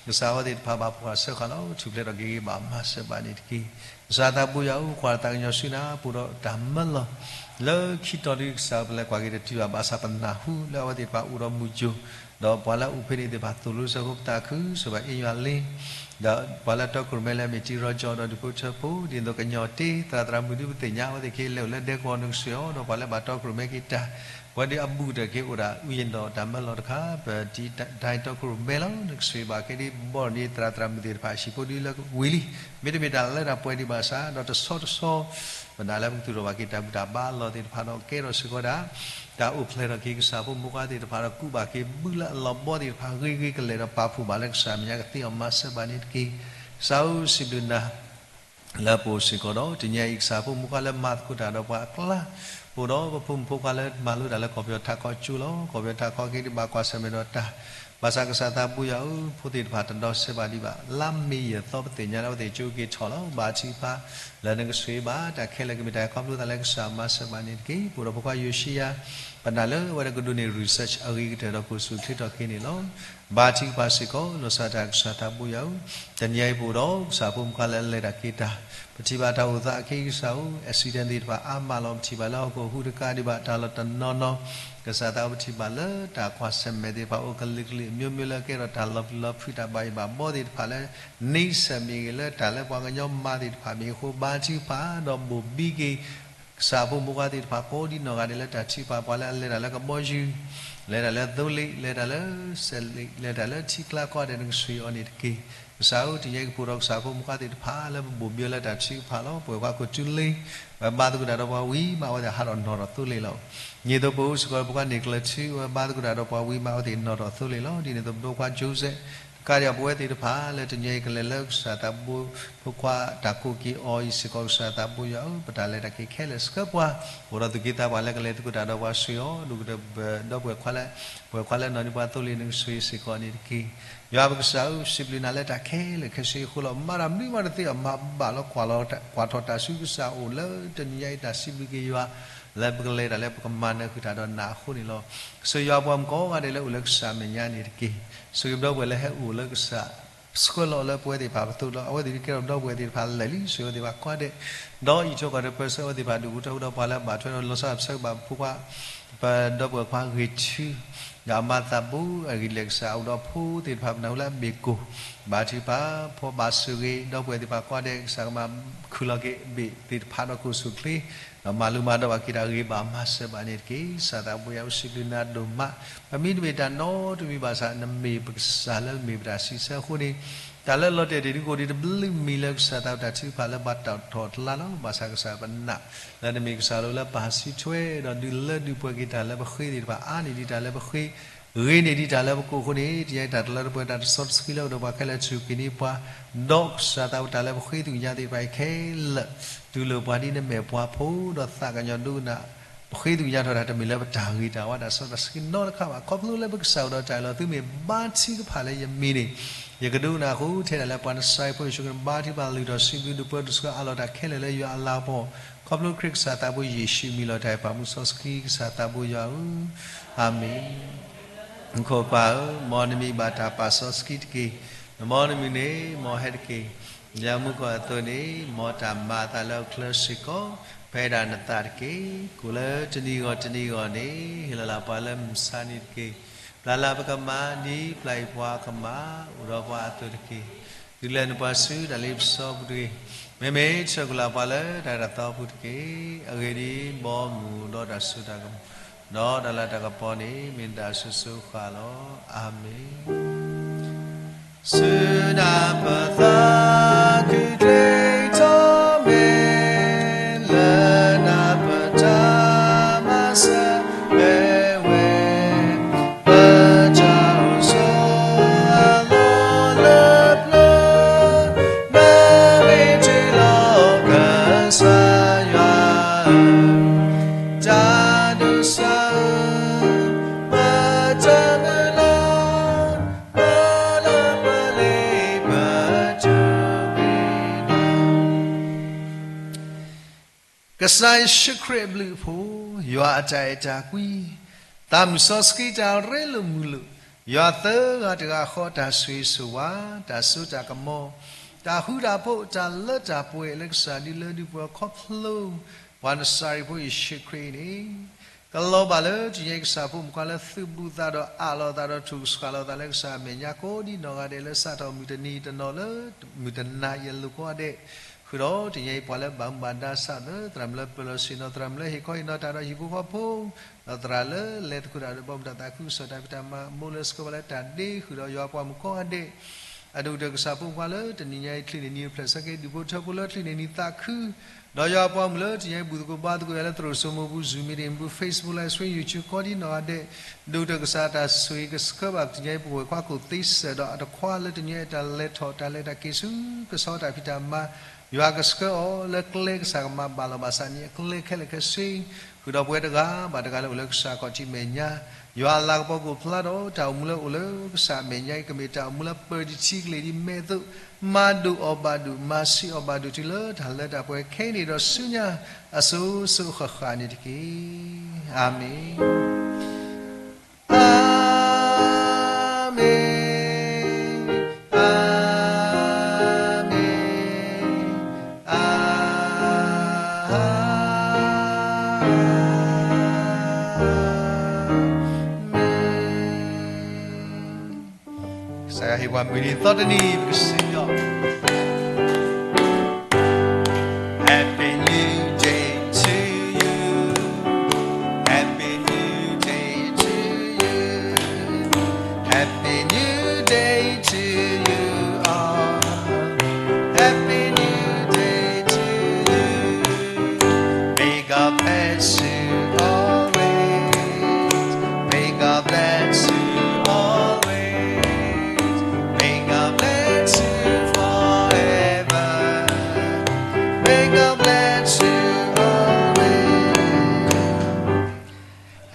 ကစၢ်အဝဲသ့ၣ်တဖၣ်ဘၣ်ဖီၣ်ဃာ်ဆၢဃာ်လီၤ ထူၣ်ဖျဲးထီၣ်က့ၤဂ့ၤ ဘၣ်မၤစၢၤဘၣ်န့ၣ်တက့ၢ်. ကစၢ်သးဘိယွၤဧၢ ကွၢ်တၢ်သးကညီၤဆူနၤ ပအိၣ်ဒီးတၢ်မၢလီၤ လၢခံတီၤဒု ကစၢ်ပလဲၤကွၢ်က့ၤတတုၤဘၣ် ဘၣ်ဆၣ်ပနၢ်ဟူလၢအဝဲသ့ၣ်တဖၣ်အိၣ်ဒီးမုၢ်ကၠိ ဒီးပှၤလၢအအိၣ်ဖဲန့ၣ်သ့ၣ်တဖၣ် သိၣ်လိဆၢဃိပသးခု စၢၤဘၣ်အ့ယွၤလ့ ဒီးပှၤလၢတီခိၣ်ရိၣ်မဲလၢအမ့ၢ်တံၤရီကၠီဒီးဒူၣ်ဖိထၢဖိ ဒ်သိးကညီၤတ့ သရၣ်သရၣ်မုၣ်ဒုပသ့ၣ်ညါ အဝဲသ့ၣ်ခဲအံၤလဲၤအိၣ်လၢဒဲကဝီၤ နကဆှ့အီၤ ဒီးပှၤလၢဘၣ်တီခိၣ်ရိၣ်မဲက့ၤတၢ် ပဝဲဒ်အဘူးကတၢၢ်က့ၤအိၣ်ဒၣ် အုၣ်ယံၤဒီးတၢ်မၢလီၤတခါ ပတံၤတၢ်တီခိၣ်ရိၣ်မဲလီၤ နကဆှ့ဘၣ်က့ၤဒ်ဘီန့ၣ် သရၣ်သရၣ်မုၣ်သ့ၣ်တဖၣ် ဟံၣ်ဖိဒုလၢဝံၤလံ မ့တမ့ၢ်တၢ်လၢတၢ်ပှဲၤဒံးဘၣ်ဆၣ် ဒီးတဆီတဆီ ပနာ်လၢပကသူၣ်ထီၣ်ဘၣ်က့ၤတၢ်ဘူၣ်တၢ်ဘါအလီၢ်သ့ၣ်တဖၣ်ဒီး ကဲထီၣ်စ့ၢ်ကီးဒၣ် တၢ်အိၣ်ဖျဲၣ်ထီၣ်က့ၤကစၢ်ဖိမူဃါသ့ၣ်တဖၣ်ဒီး ကူးဘၣ်က့ၤဘုလၢအလီၤဘီသ့ၣ်တဖၣ် ဂ့ၤဂ့ၤကလဲာ်ဒီးပာ်ဖှိၣ်ဘၣ်လၢကစၢ်မဲာ်ညါကသ့အီၤမၤစၢၤဘၣ်န့ၣ်တက့ၢ်. ကစၢ်ဧၢ စံးဘျုးနၤ လၢပအိၣ်စ့ၢ်ကီးဒီး တနံၤအံၤကစၢ်ဖိမူဃါလၢမၤသကိးတၢ်ဒီးပှၤအကျါ ပအိၣ်ဒီးပဖိမုၣ်ဖိခွါလၢမၤလိတၢ်လၢကီၢ်ပယီၤထးခီကၠိလီၤ. ကီၢ်ပယီၤထးခီက့ၤဒံးဘၣ်ကွၢ်ဆၢၣ်မဲာ်ဒီးတၢ် ဘၣ်ဆၣ်ကစၢ်သးဘိယွၤဧၢ ဖိသ့ၣ်တဖၣ်တဒီးစဲးဘၣ်ဒံးဘၣ် လါမ့ၤယဲၢ်သီပသ့ၣ်ညါလၢအဝဲသ့ၣ်ကၠိက့ၤထီၣ်လီၤ. ဘါထုကဖၣ် လၢနကဆှ့ဘၣ် တၢ်ခဲလၢာ်ကမ့ၢ်တၢ်ခီဖျိသးလၢကစၢ်မၤစၢၤဘၣ်န့ၣ်တက့ၢ်. ပအိၣ်ဒီးဖိခွါယိၤၡံယၤ ပနာ်လၢအဝဲဒၣ်ကဒိးန့ၢ် research အဂ့ၤကတၢၢ်ဒီးကအိၣ်ဆူၣ်အိၣ်ချ့ထီၣ်က့ၤန့ၣ်လီၤ. ဘါထုကဖၣ်စ့ၢ်ကီး လီၤဆီဒၣ်တၢ်ကစၢ်သးဘိယွၤဧၢ, တနံၤအံၤပအိၣ်ဒီးကစၢ်ဖိမူဃါလၢအလဲၤတၢ်က့ၤတၢ်, ပထံၣ်ဘၣ်တၢ်အိၣ်သးအခ့ကစၢ်ဧၢ, accident သ့ၣ်တဖၣ်အါမးလီၤ. ပထံၣ်ဘၣ်လၢဟီၣ်ခိၣ်ဟူးတကးဒံးဘၣ် တၢ်လီၢ်တနီၤနီၤ, ကစၢ်သးပထံၣ်ဘၣ်လၢတၢ်ကွၢ်ဆၢၣ်မဲာ်သ့ၣ်တဖၣ်အိၣ်ကလုာ်ကလုာ် မျိုးမျိုးလၢကဲထီၣ်တၢ်လီၤပျံၤလီၤဖုး တၢ်ဘၣ်ယိၣ်ဘၣ်ဘီသ့ၣ်တဖၣ်လၢ န့ဆၢၣ်မ့ၢ်ဂ့ၤ လၢတၢ်လၢပှၤကညီမၤသ့ၣ်တဖၣ်မ့ၢ်အဃိ ဘါထုကဖၣ်ဒီးဘိၣ်ဘံက့ၤ ကစၢ်ဖိမူဃါသ့ၣ်တဖၣ်ကိးဒံနီၢ်ဂၤဒဲးလၢတၢ်ထုကဖၣ် ပှၤလၢအလဲၤတၢ်လၢကဘီယူၤ, လဲၤတၢ်လၢသိလ့ၣ်, လဲၤတၢ်လၢစဲးလ့ၣ်, လဲၤတၢ်လၢထံကျါကိးဂၤဒဲး နကဆှ့အီၤန့ၣ်တက့ၢ်. ကစၢ်ဧၢ, တနံၤအံၤကပူၤဒီးကစၢ်ဖိမုၣ်ခွါသ့ၣ်တဖၣ်လၢပဘိၣ်ဘၣ်လၢတၢ်ထုကဖၣ်လီၤ. ပဝဲခွါခိၣ်ထူလ့, ဝဲဘါသကိးတၢ်ဒီးပှၤဝံၤမး အဝဲသ့ၣ်ဟးထီၣ်နီၢ်ထီၣ်သိလ့ၣ်လီၤ. ညံၣ်သိဖိစ့ၢ်ကီးပှၤန့ၢ်ကျၢၤထူ ဝဲဘါသကိးတၢ်ဒီးပှၤဝံၤမး အဝဲသ့ၣ်နီၢ်ထီၣ်သိလ့ၣ်လီၤ. ဒ်န့ၣ်အသိးပဒိၣ်ခွါကၠိစဲး တကးဒံး ပဝဲသ့ၣ်တဖၣ်လၢတနံၤအံၤကလဲၤလၢကစၢ်သးဘိ ဖိခွါတၢ်ကိးက့ၤအီၤအံၤစ့ၢ်ကီး ကစၢ်သးဘိယွၤဧၢ, ပတၢ်လဲၤတၢ်က့ၤခဲလၢာ်ဆှၢပှၤ, အိၣ်ဒီးသူၣ်က့သးပှၢ်လၢကလဲၤသကိးတၢ်ဒီးပှၤဆိၣ်ဂ့ၤအီၤ, ဒိၣ်ကတၢၢ်ဒီးပှၤခွါလၢ ပဝဲခွါလၢနီၢ်ဒံးပှၤသိလ့ၣ်န့ၣ် ကဆိၣ်ဂ့ၤစ့ၢ်ကီးန့ၣ်တက့ၢ်. ယွၤပကစၢ်ဧၢ, ပစံးဘျုးနၤလၢတၢ်ခဲလၢာ်ခဲဆ့အဃိလီၤ. မၤတၢ်မနုၤမးတသ့အီၤ မၤဘၣ်လီၤကွၢ်လီၤ ကွၢ်ထီၣ်တၢ်ဆူကစၢ်အအိၣ်လၢတနံၤညါအံၤ တၢ်စံးဘျုးက့ၤယွၤ လၢပကလဲၤတၢ်လၢပကမၤနၢၤဃုာ်တၢ်ဒီးနၤအဃိန့ၣ်လီၤ. ဆိၣ်ဂ့ၤယွၤပှၤမုၣ်ကိးဂၤဒဲးလၢအိၣ်လၢကစၢ်အမဲာ်ညါန့ၣ်တက့ၢ်. ဆိၣ်ဂ့ၤပဒီပုၢ်ဝဲၢ်လၢဟဲအိၣ်လၢကစၢ် ဆှၢလီၤလၢပဝဲသ့ၣ်တဖၣ်ပသိးဒီး အဝဲသ့ၣ်ကဲထီၣ်ပဒီပုၢ်ဝဲၢ်သ့ၣ်တဖၣ်လၢာ်လံ, ဆိၣ်ဂ့ၤအဝဲသ့ၣ်တဖၣ်ကိးဂၤဒဲး, ဒီးအံးထွဲကွၢ်ထွဲပၢဆှၢအဝဲသ့ၣ်တဖၣ် ဒုးအိၣ်ထီၣ်ကဒီးပှၤလၢအဘၣ်ထွဲဒီးလီၤဆီဒၣ်တၢ်ဆၢကဘၣ်ဖိခွါ ပဒီပုၢ်ဝဲၢ်ခွါဂ့ၤထူ ဒီးအမၤသးဘိအဂ့ၢ်ဒ်လဲၣ်ကစၢ် အိၣ်ဒီးဖိသ့ၣ်တဖၣ် ပနၢ်ဟူလၢအဘ့ၣ်ကိၢ် ဘါထုကဖၣ် ဖီၣ်ဘၣ်ဆိၣ်ဂ့ၤ ဒီပုၢ်ဝဲၢ်သ့ၣ်တဖၣ်ကိးဂၤဒဲး ကစၢ်ကမၤခုၣ်လီၤက့ၤအဘ့ၣ်သ့ၣ်တဖၣ်ဒီးကိၣ်ဆူၣ်ချ့ ဒီးမၤလိမၤဒိးဘၣ်က့ၤတၢ်ဂ့ၤဘၣ်မၤစၢၤဘၣ်န့ၣ်တက့ၢ်. ကစၢ်သးဘိယွၤဧၢ စံးဘျုးနၤဒိၣ်မး, ပမ့တမ့ၢ်တၢ်နီတမံၤဘၣ်ဆၣ် နမ့ၢ်ပကစၢ်လၢမ့ၢ်ပတၢ်စံးဆၢအဃိန့ၣ် တၢ်လၢလီၤတဲာ်တ့ၢ်ဒုးကအိၣ်ဒံးတဘျုးမံၤလၢကစၢ်သးဝဲတၢ်ထုကဖၣ်လၢဘၣ်တၢ်ထီၣ်တလါလီၤ. ဘၣ်ဆၣ်ကစၢ်ပနာ် လၢနမ့ၢ်ကစၢ်လၢပၢ်စုထွဲ ဒီးဒုးလၢဒုးပှဲၤက့ၤတၢ်လၢပဃ့သ့ၣ်တဖၣ် အါန့ၢ်ဒံးတၢ်လၢပဃ့ ဂ့ၤန့ၢ်ဒံးတၢ်လၢပကိးအဃိန့ၣ် တနံၤအံၤတၢ်တလၢတပှဲၤ တၢ်တစီတဆှံလၢအိၣ်ဒီးပှၤခဲလၢာ်ဆူၣ်က့ၤန့ၢ်ပှၤ ဒီးကစၢ်သးဝဲတၢ်လၢပဃ့သူၣ်ကညီၤသ့ၣ်တဖၣ်အံၤခဲလၢာ် တူၢ်လိာ်ပှၤဒ်နမဲာ်ပှၤဖိ ဒီးသးကညီၤဒိကနၣ် ပဃ့သူၣ်ကညီၤထီၣ်တၢ် တမ့ၢ်လၢပတၢ်ဂ့ၤတၢ်ဝါ တၢ်စီတၢ်ဆှံနီတခါဘၣ်. ခီဖျိလၢပကစၢ်အိၣ်ဒီးတၢ်အၢၣ်လီၤ သုမ့ၢ်ဘါထုကဖၣ်လၢယမံၤန့ၣ် ယကဒိကနၣ်အဃိ ထဲဒၣ်လၢပှၤနစၤရ့းဖိယ့ၣ်ၡူးခရံာ်ဘါထုကဖၣ် လုၢ်ထီၣ်စံးဘျုးဒုးပၢဒုးဆှၢအးလီၤတၢ်ခဲလၢာ်လၢယွၤအလၤကပီၤ ခီဖျိခရံာ်ကစၢ်သးဘိယ့ၣ်ၡူးမံၤလီၤ. တၢ်အဲၣ်ပှၤမူစီဆှံကစၢ်သးဘိယွၤဧၢ, အၤမ့ၣ်. မူခိၣ်ပၢ်ဧၢ, မ်နမံၤဘၣ်တၢ်ပာ်စီဆှံတက့ၢ်. မ်နမံၤန့ၣ် မ်ဟဲတက့ၢ်. ဒ်မူခိၣ်အသိးန့ၣ် မ်တၢ်မၤအသးလၢအချၢစ့ၢ်ကီး ဖဲဒၣ်နသးတက့ၢ်. ကိၣ်လၢတနံၤဂီၤတနံၤဂီၤန့ၣ် ဟ့ၣ်လီၤလၢ်ပှၤလၢမုၢ်ဆါနံၤတက့ၢ်. ပျၢ်လၢ်ပကမၤ ဒ်ပျၢ်အံၤပှၤကမၤ အိၣ်ဒီးပှၤအသိးတက့ၢ်. သုလဲၤနပှၤဆူတၢ်လ့ပစီပူၤတဂ့ၤ. မ့မ့ၢ်ဆၢကုၢ်လၢ်ပှၤလၢတၢ်အဲၣ်တၢ်သီပူၤတက့ၢ်. အဂ့ၢ်ဒ်အံၤ, ဘီမုၢ်ဒီးတၢ်စိတၢ်ကမီၤ ဒီးတၢ်လၤတၢ်ကပီၤန့ၣ် မ့ၢ်နတၢ်အစိၤစိၤဃၣ်လီၤ. အၤမ့ၣ်. ဆူနၢ်ပၢၢ်သးခုကျဲထီၣ်မဲာ် လၢနၢ်ပၢၢ်တၢ်မၤစၢၤ မ့ၢ်ဝဲ ပတၢ်အိၣ်ဆိးအလီၢ်လၢပျၢၤ မ့ၢ်မ့ၢ်တုၤလီၤကစၢ်ယွၤဧၢ, တၢ်ဒိးစၢ်ဧၢ, မၤတၢ်မုၢ်လၢ် မၤလၢပှၤလၢပတုၤဝဲဒၣ် ကစၢ်ယ့ၣ်ၡူးခရံာ်အဘျုးအဖှိၣ်, ယွၤအတၢ်အဲၣ်တၢ်ကွံ, သးမုၢ်စီဆှံတၢ်ရ့လိာ်မုာ်လိာ်, ယွၤသၢဂၤတဂၤဃီတၢ်ဆိၣ်ဂ့ၤဆိၣ်ဝါ, တၢ်စိတၢ်ကမီၤ, တၢ်ဃူတၢ်ဖိး, တၢ်လၢတၢ်ပှဲၤလၢကစၢ်ဒုးလၢဒုးပှဲၤ ခီဖျိ ပှၤနစၤရ့းဖိယ့ၣ်ၡူးခရံာ်အံၤန့ၣ် ကလီၤဘၣ်လၢတနံၤအံၤ ကစၢ်ဖိမုၣ်ခွါလၢသုးဘူးသးဒီးအးလီၤသးဒီးထုးကဆှီလီၤသးလၢကစၢ်အမဲာ်ညါ ကိးဒံနီၢ်ဂၤဒဲးလၢစးထီၣ်မုၢ်တနံၤတနီၤလၢ မုၢ်တနၤအံၤအလိၤကိးဂၤဒဲး, ဃုာ်ဒီးတနံၤအံၤပှၤလၢဘၣ်မူဘၣ်ဒါစးထီၣ်လၢသရၣ်မုၣ်လၢပၢၤလီၢ်ဆ့ၣ်နီၤ သရၣ်မုၣ်လၢဟ့ၣ်ခီဟ့ၣ်နီၤတၢ်ဒီးဟံၣ်ဖိဃီဖိ ဒီးသရၣ်လၢလဲၤသကိးတၢ်ဒီးဘၣ်မူဘၣ်ဒါသးခုကစီၣ်တၢ်ဖံးတၢ်မၤ မိၢ်လၢစကဲဘၣ်လၢတၢ်ဒ့ ဃုာ်ဒီးယွၤပှၤမုၣ်ကိးဂၤဒဲး အဒိၣ်ကတၢၢ်ကစၢ်ဖိမုၣ်ခွါလၢတနံၤညါအံၤ ချံးန့ၢ်နံၤဖျဲးဆၢက့ၤ ဒူၣ်ဖိထၢဖိလၢချံးန့ၢ်နံၤသးခု ဒီးယွၤပှၤမုၣ်လၢတနံၤညါအံၤ ဘူၣ်သကိးဘါသကိးယၤလၢသရိာ်စိမိၢ်ပူၤ Zoom meeting ပူၤ Facebook Live Stream YouTube ကိးဒံနီၢ်ဂၤဒဲး ဒိၣ်ကတၢၢ်ကစၢ်တၢ်ဆိၣ်ဂ့ၤကဆှၢဘၣ်တနံၤညါအံၤ ပဝဲၢ်ခွါခိၣ်သ့စၢၢ်ဒီးအတခွါလၢတနံၤညါအံၤ တၢ်လဲၤထီၣ်တၢ်လဲၤတၢ်က့ၤဆူ ကဆီတၢ်ဖံးတၢ်မၤ ယွၤကဆှၢအီၤလၢကျဲကစၢ်ကမၤဘၣ်လီၤဘၣ်စးန့ၣ် အကျဲခဲလၢာ်ခဲဆ့ ဃုာ်ဒီးပဝဲတဂၤဘၣ်တဂၤလၢအိၣ်လၢကစၢ်ခီၣ်ထံးမဲာ်ညါ ယွၤအလၤကပီၤကအိၣ်ဖျါဒီး တၢ်အိၣ်မူလၢအိၣ်လၢကစၢ်အမဲာ်ညါအံၤ ကမ့ၢ်တၢ်အိၣ်မူလၢပၢၤတထံကလ့ၢ်ဒ်မဲာ်အသိး မၤဒိၣ်အီၣ်ဘၣ်ဒိၣ် မၤဆံးအီၣ်ဘၣ်ဒိၣ်တုၤလၢတၢ်လၢတၢ်ပှဲၤခဲအံၤန့ၣ်ဒီးဆူညါ အစိၤစိၤဃၣ်ဃၣ်န့ၣ်တက့ၢ်. အၤမ့ၣ်. အၤမ့ၣ်, အၤမ့ၣ်, အၤမ့ၣ်. ကစၢ်ယွၤဟ့ၣ်ပှၤမုၢ်နံၤသီတနံၤ ပကစံးညီ Happy New Day to you. Happy New Day to you. Happy New Day to you all.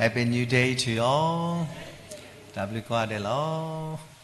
Happy New Day to all. တၢ်ဘျုးကိးဂၤဒဲးလီၤ.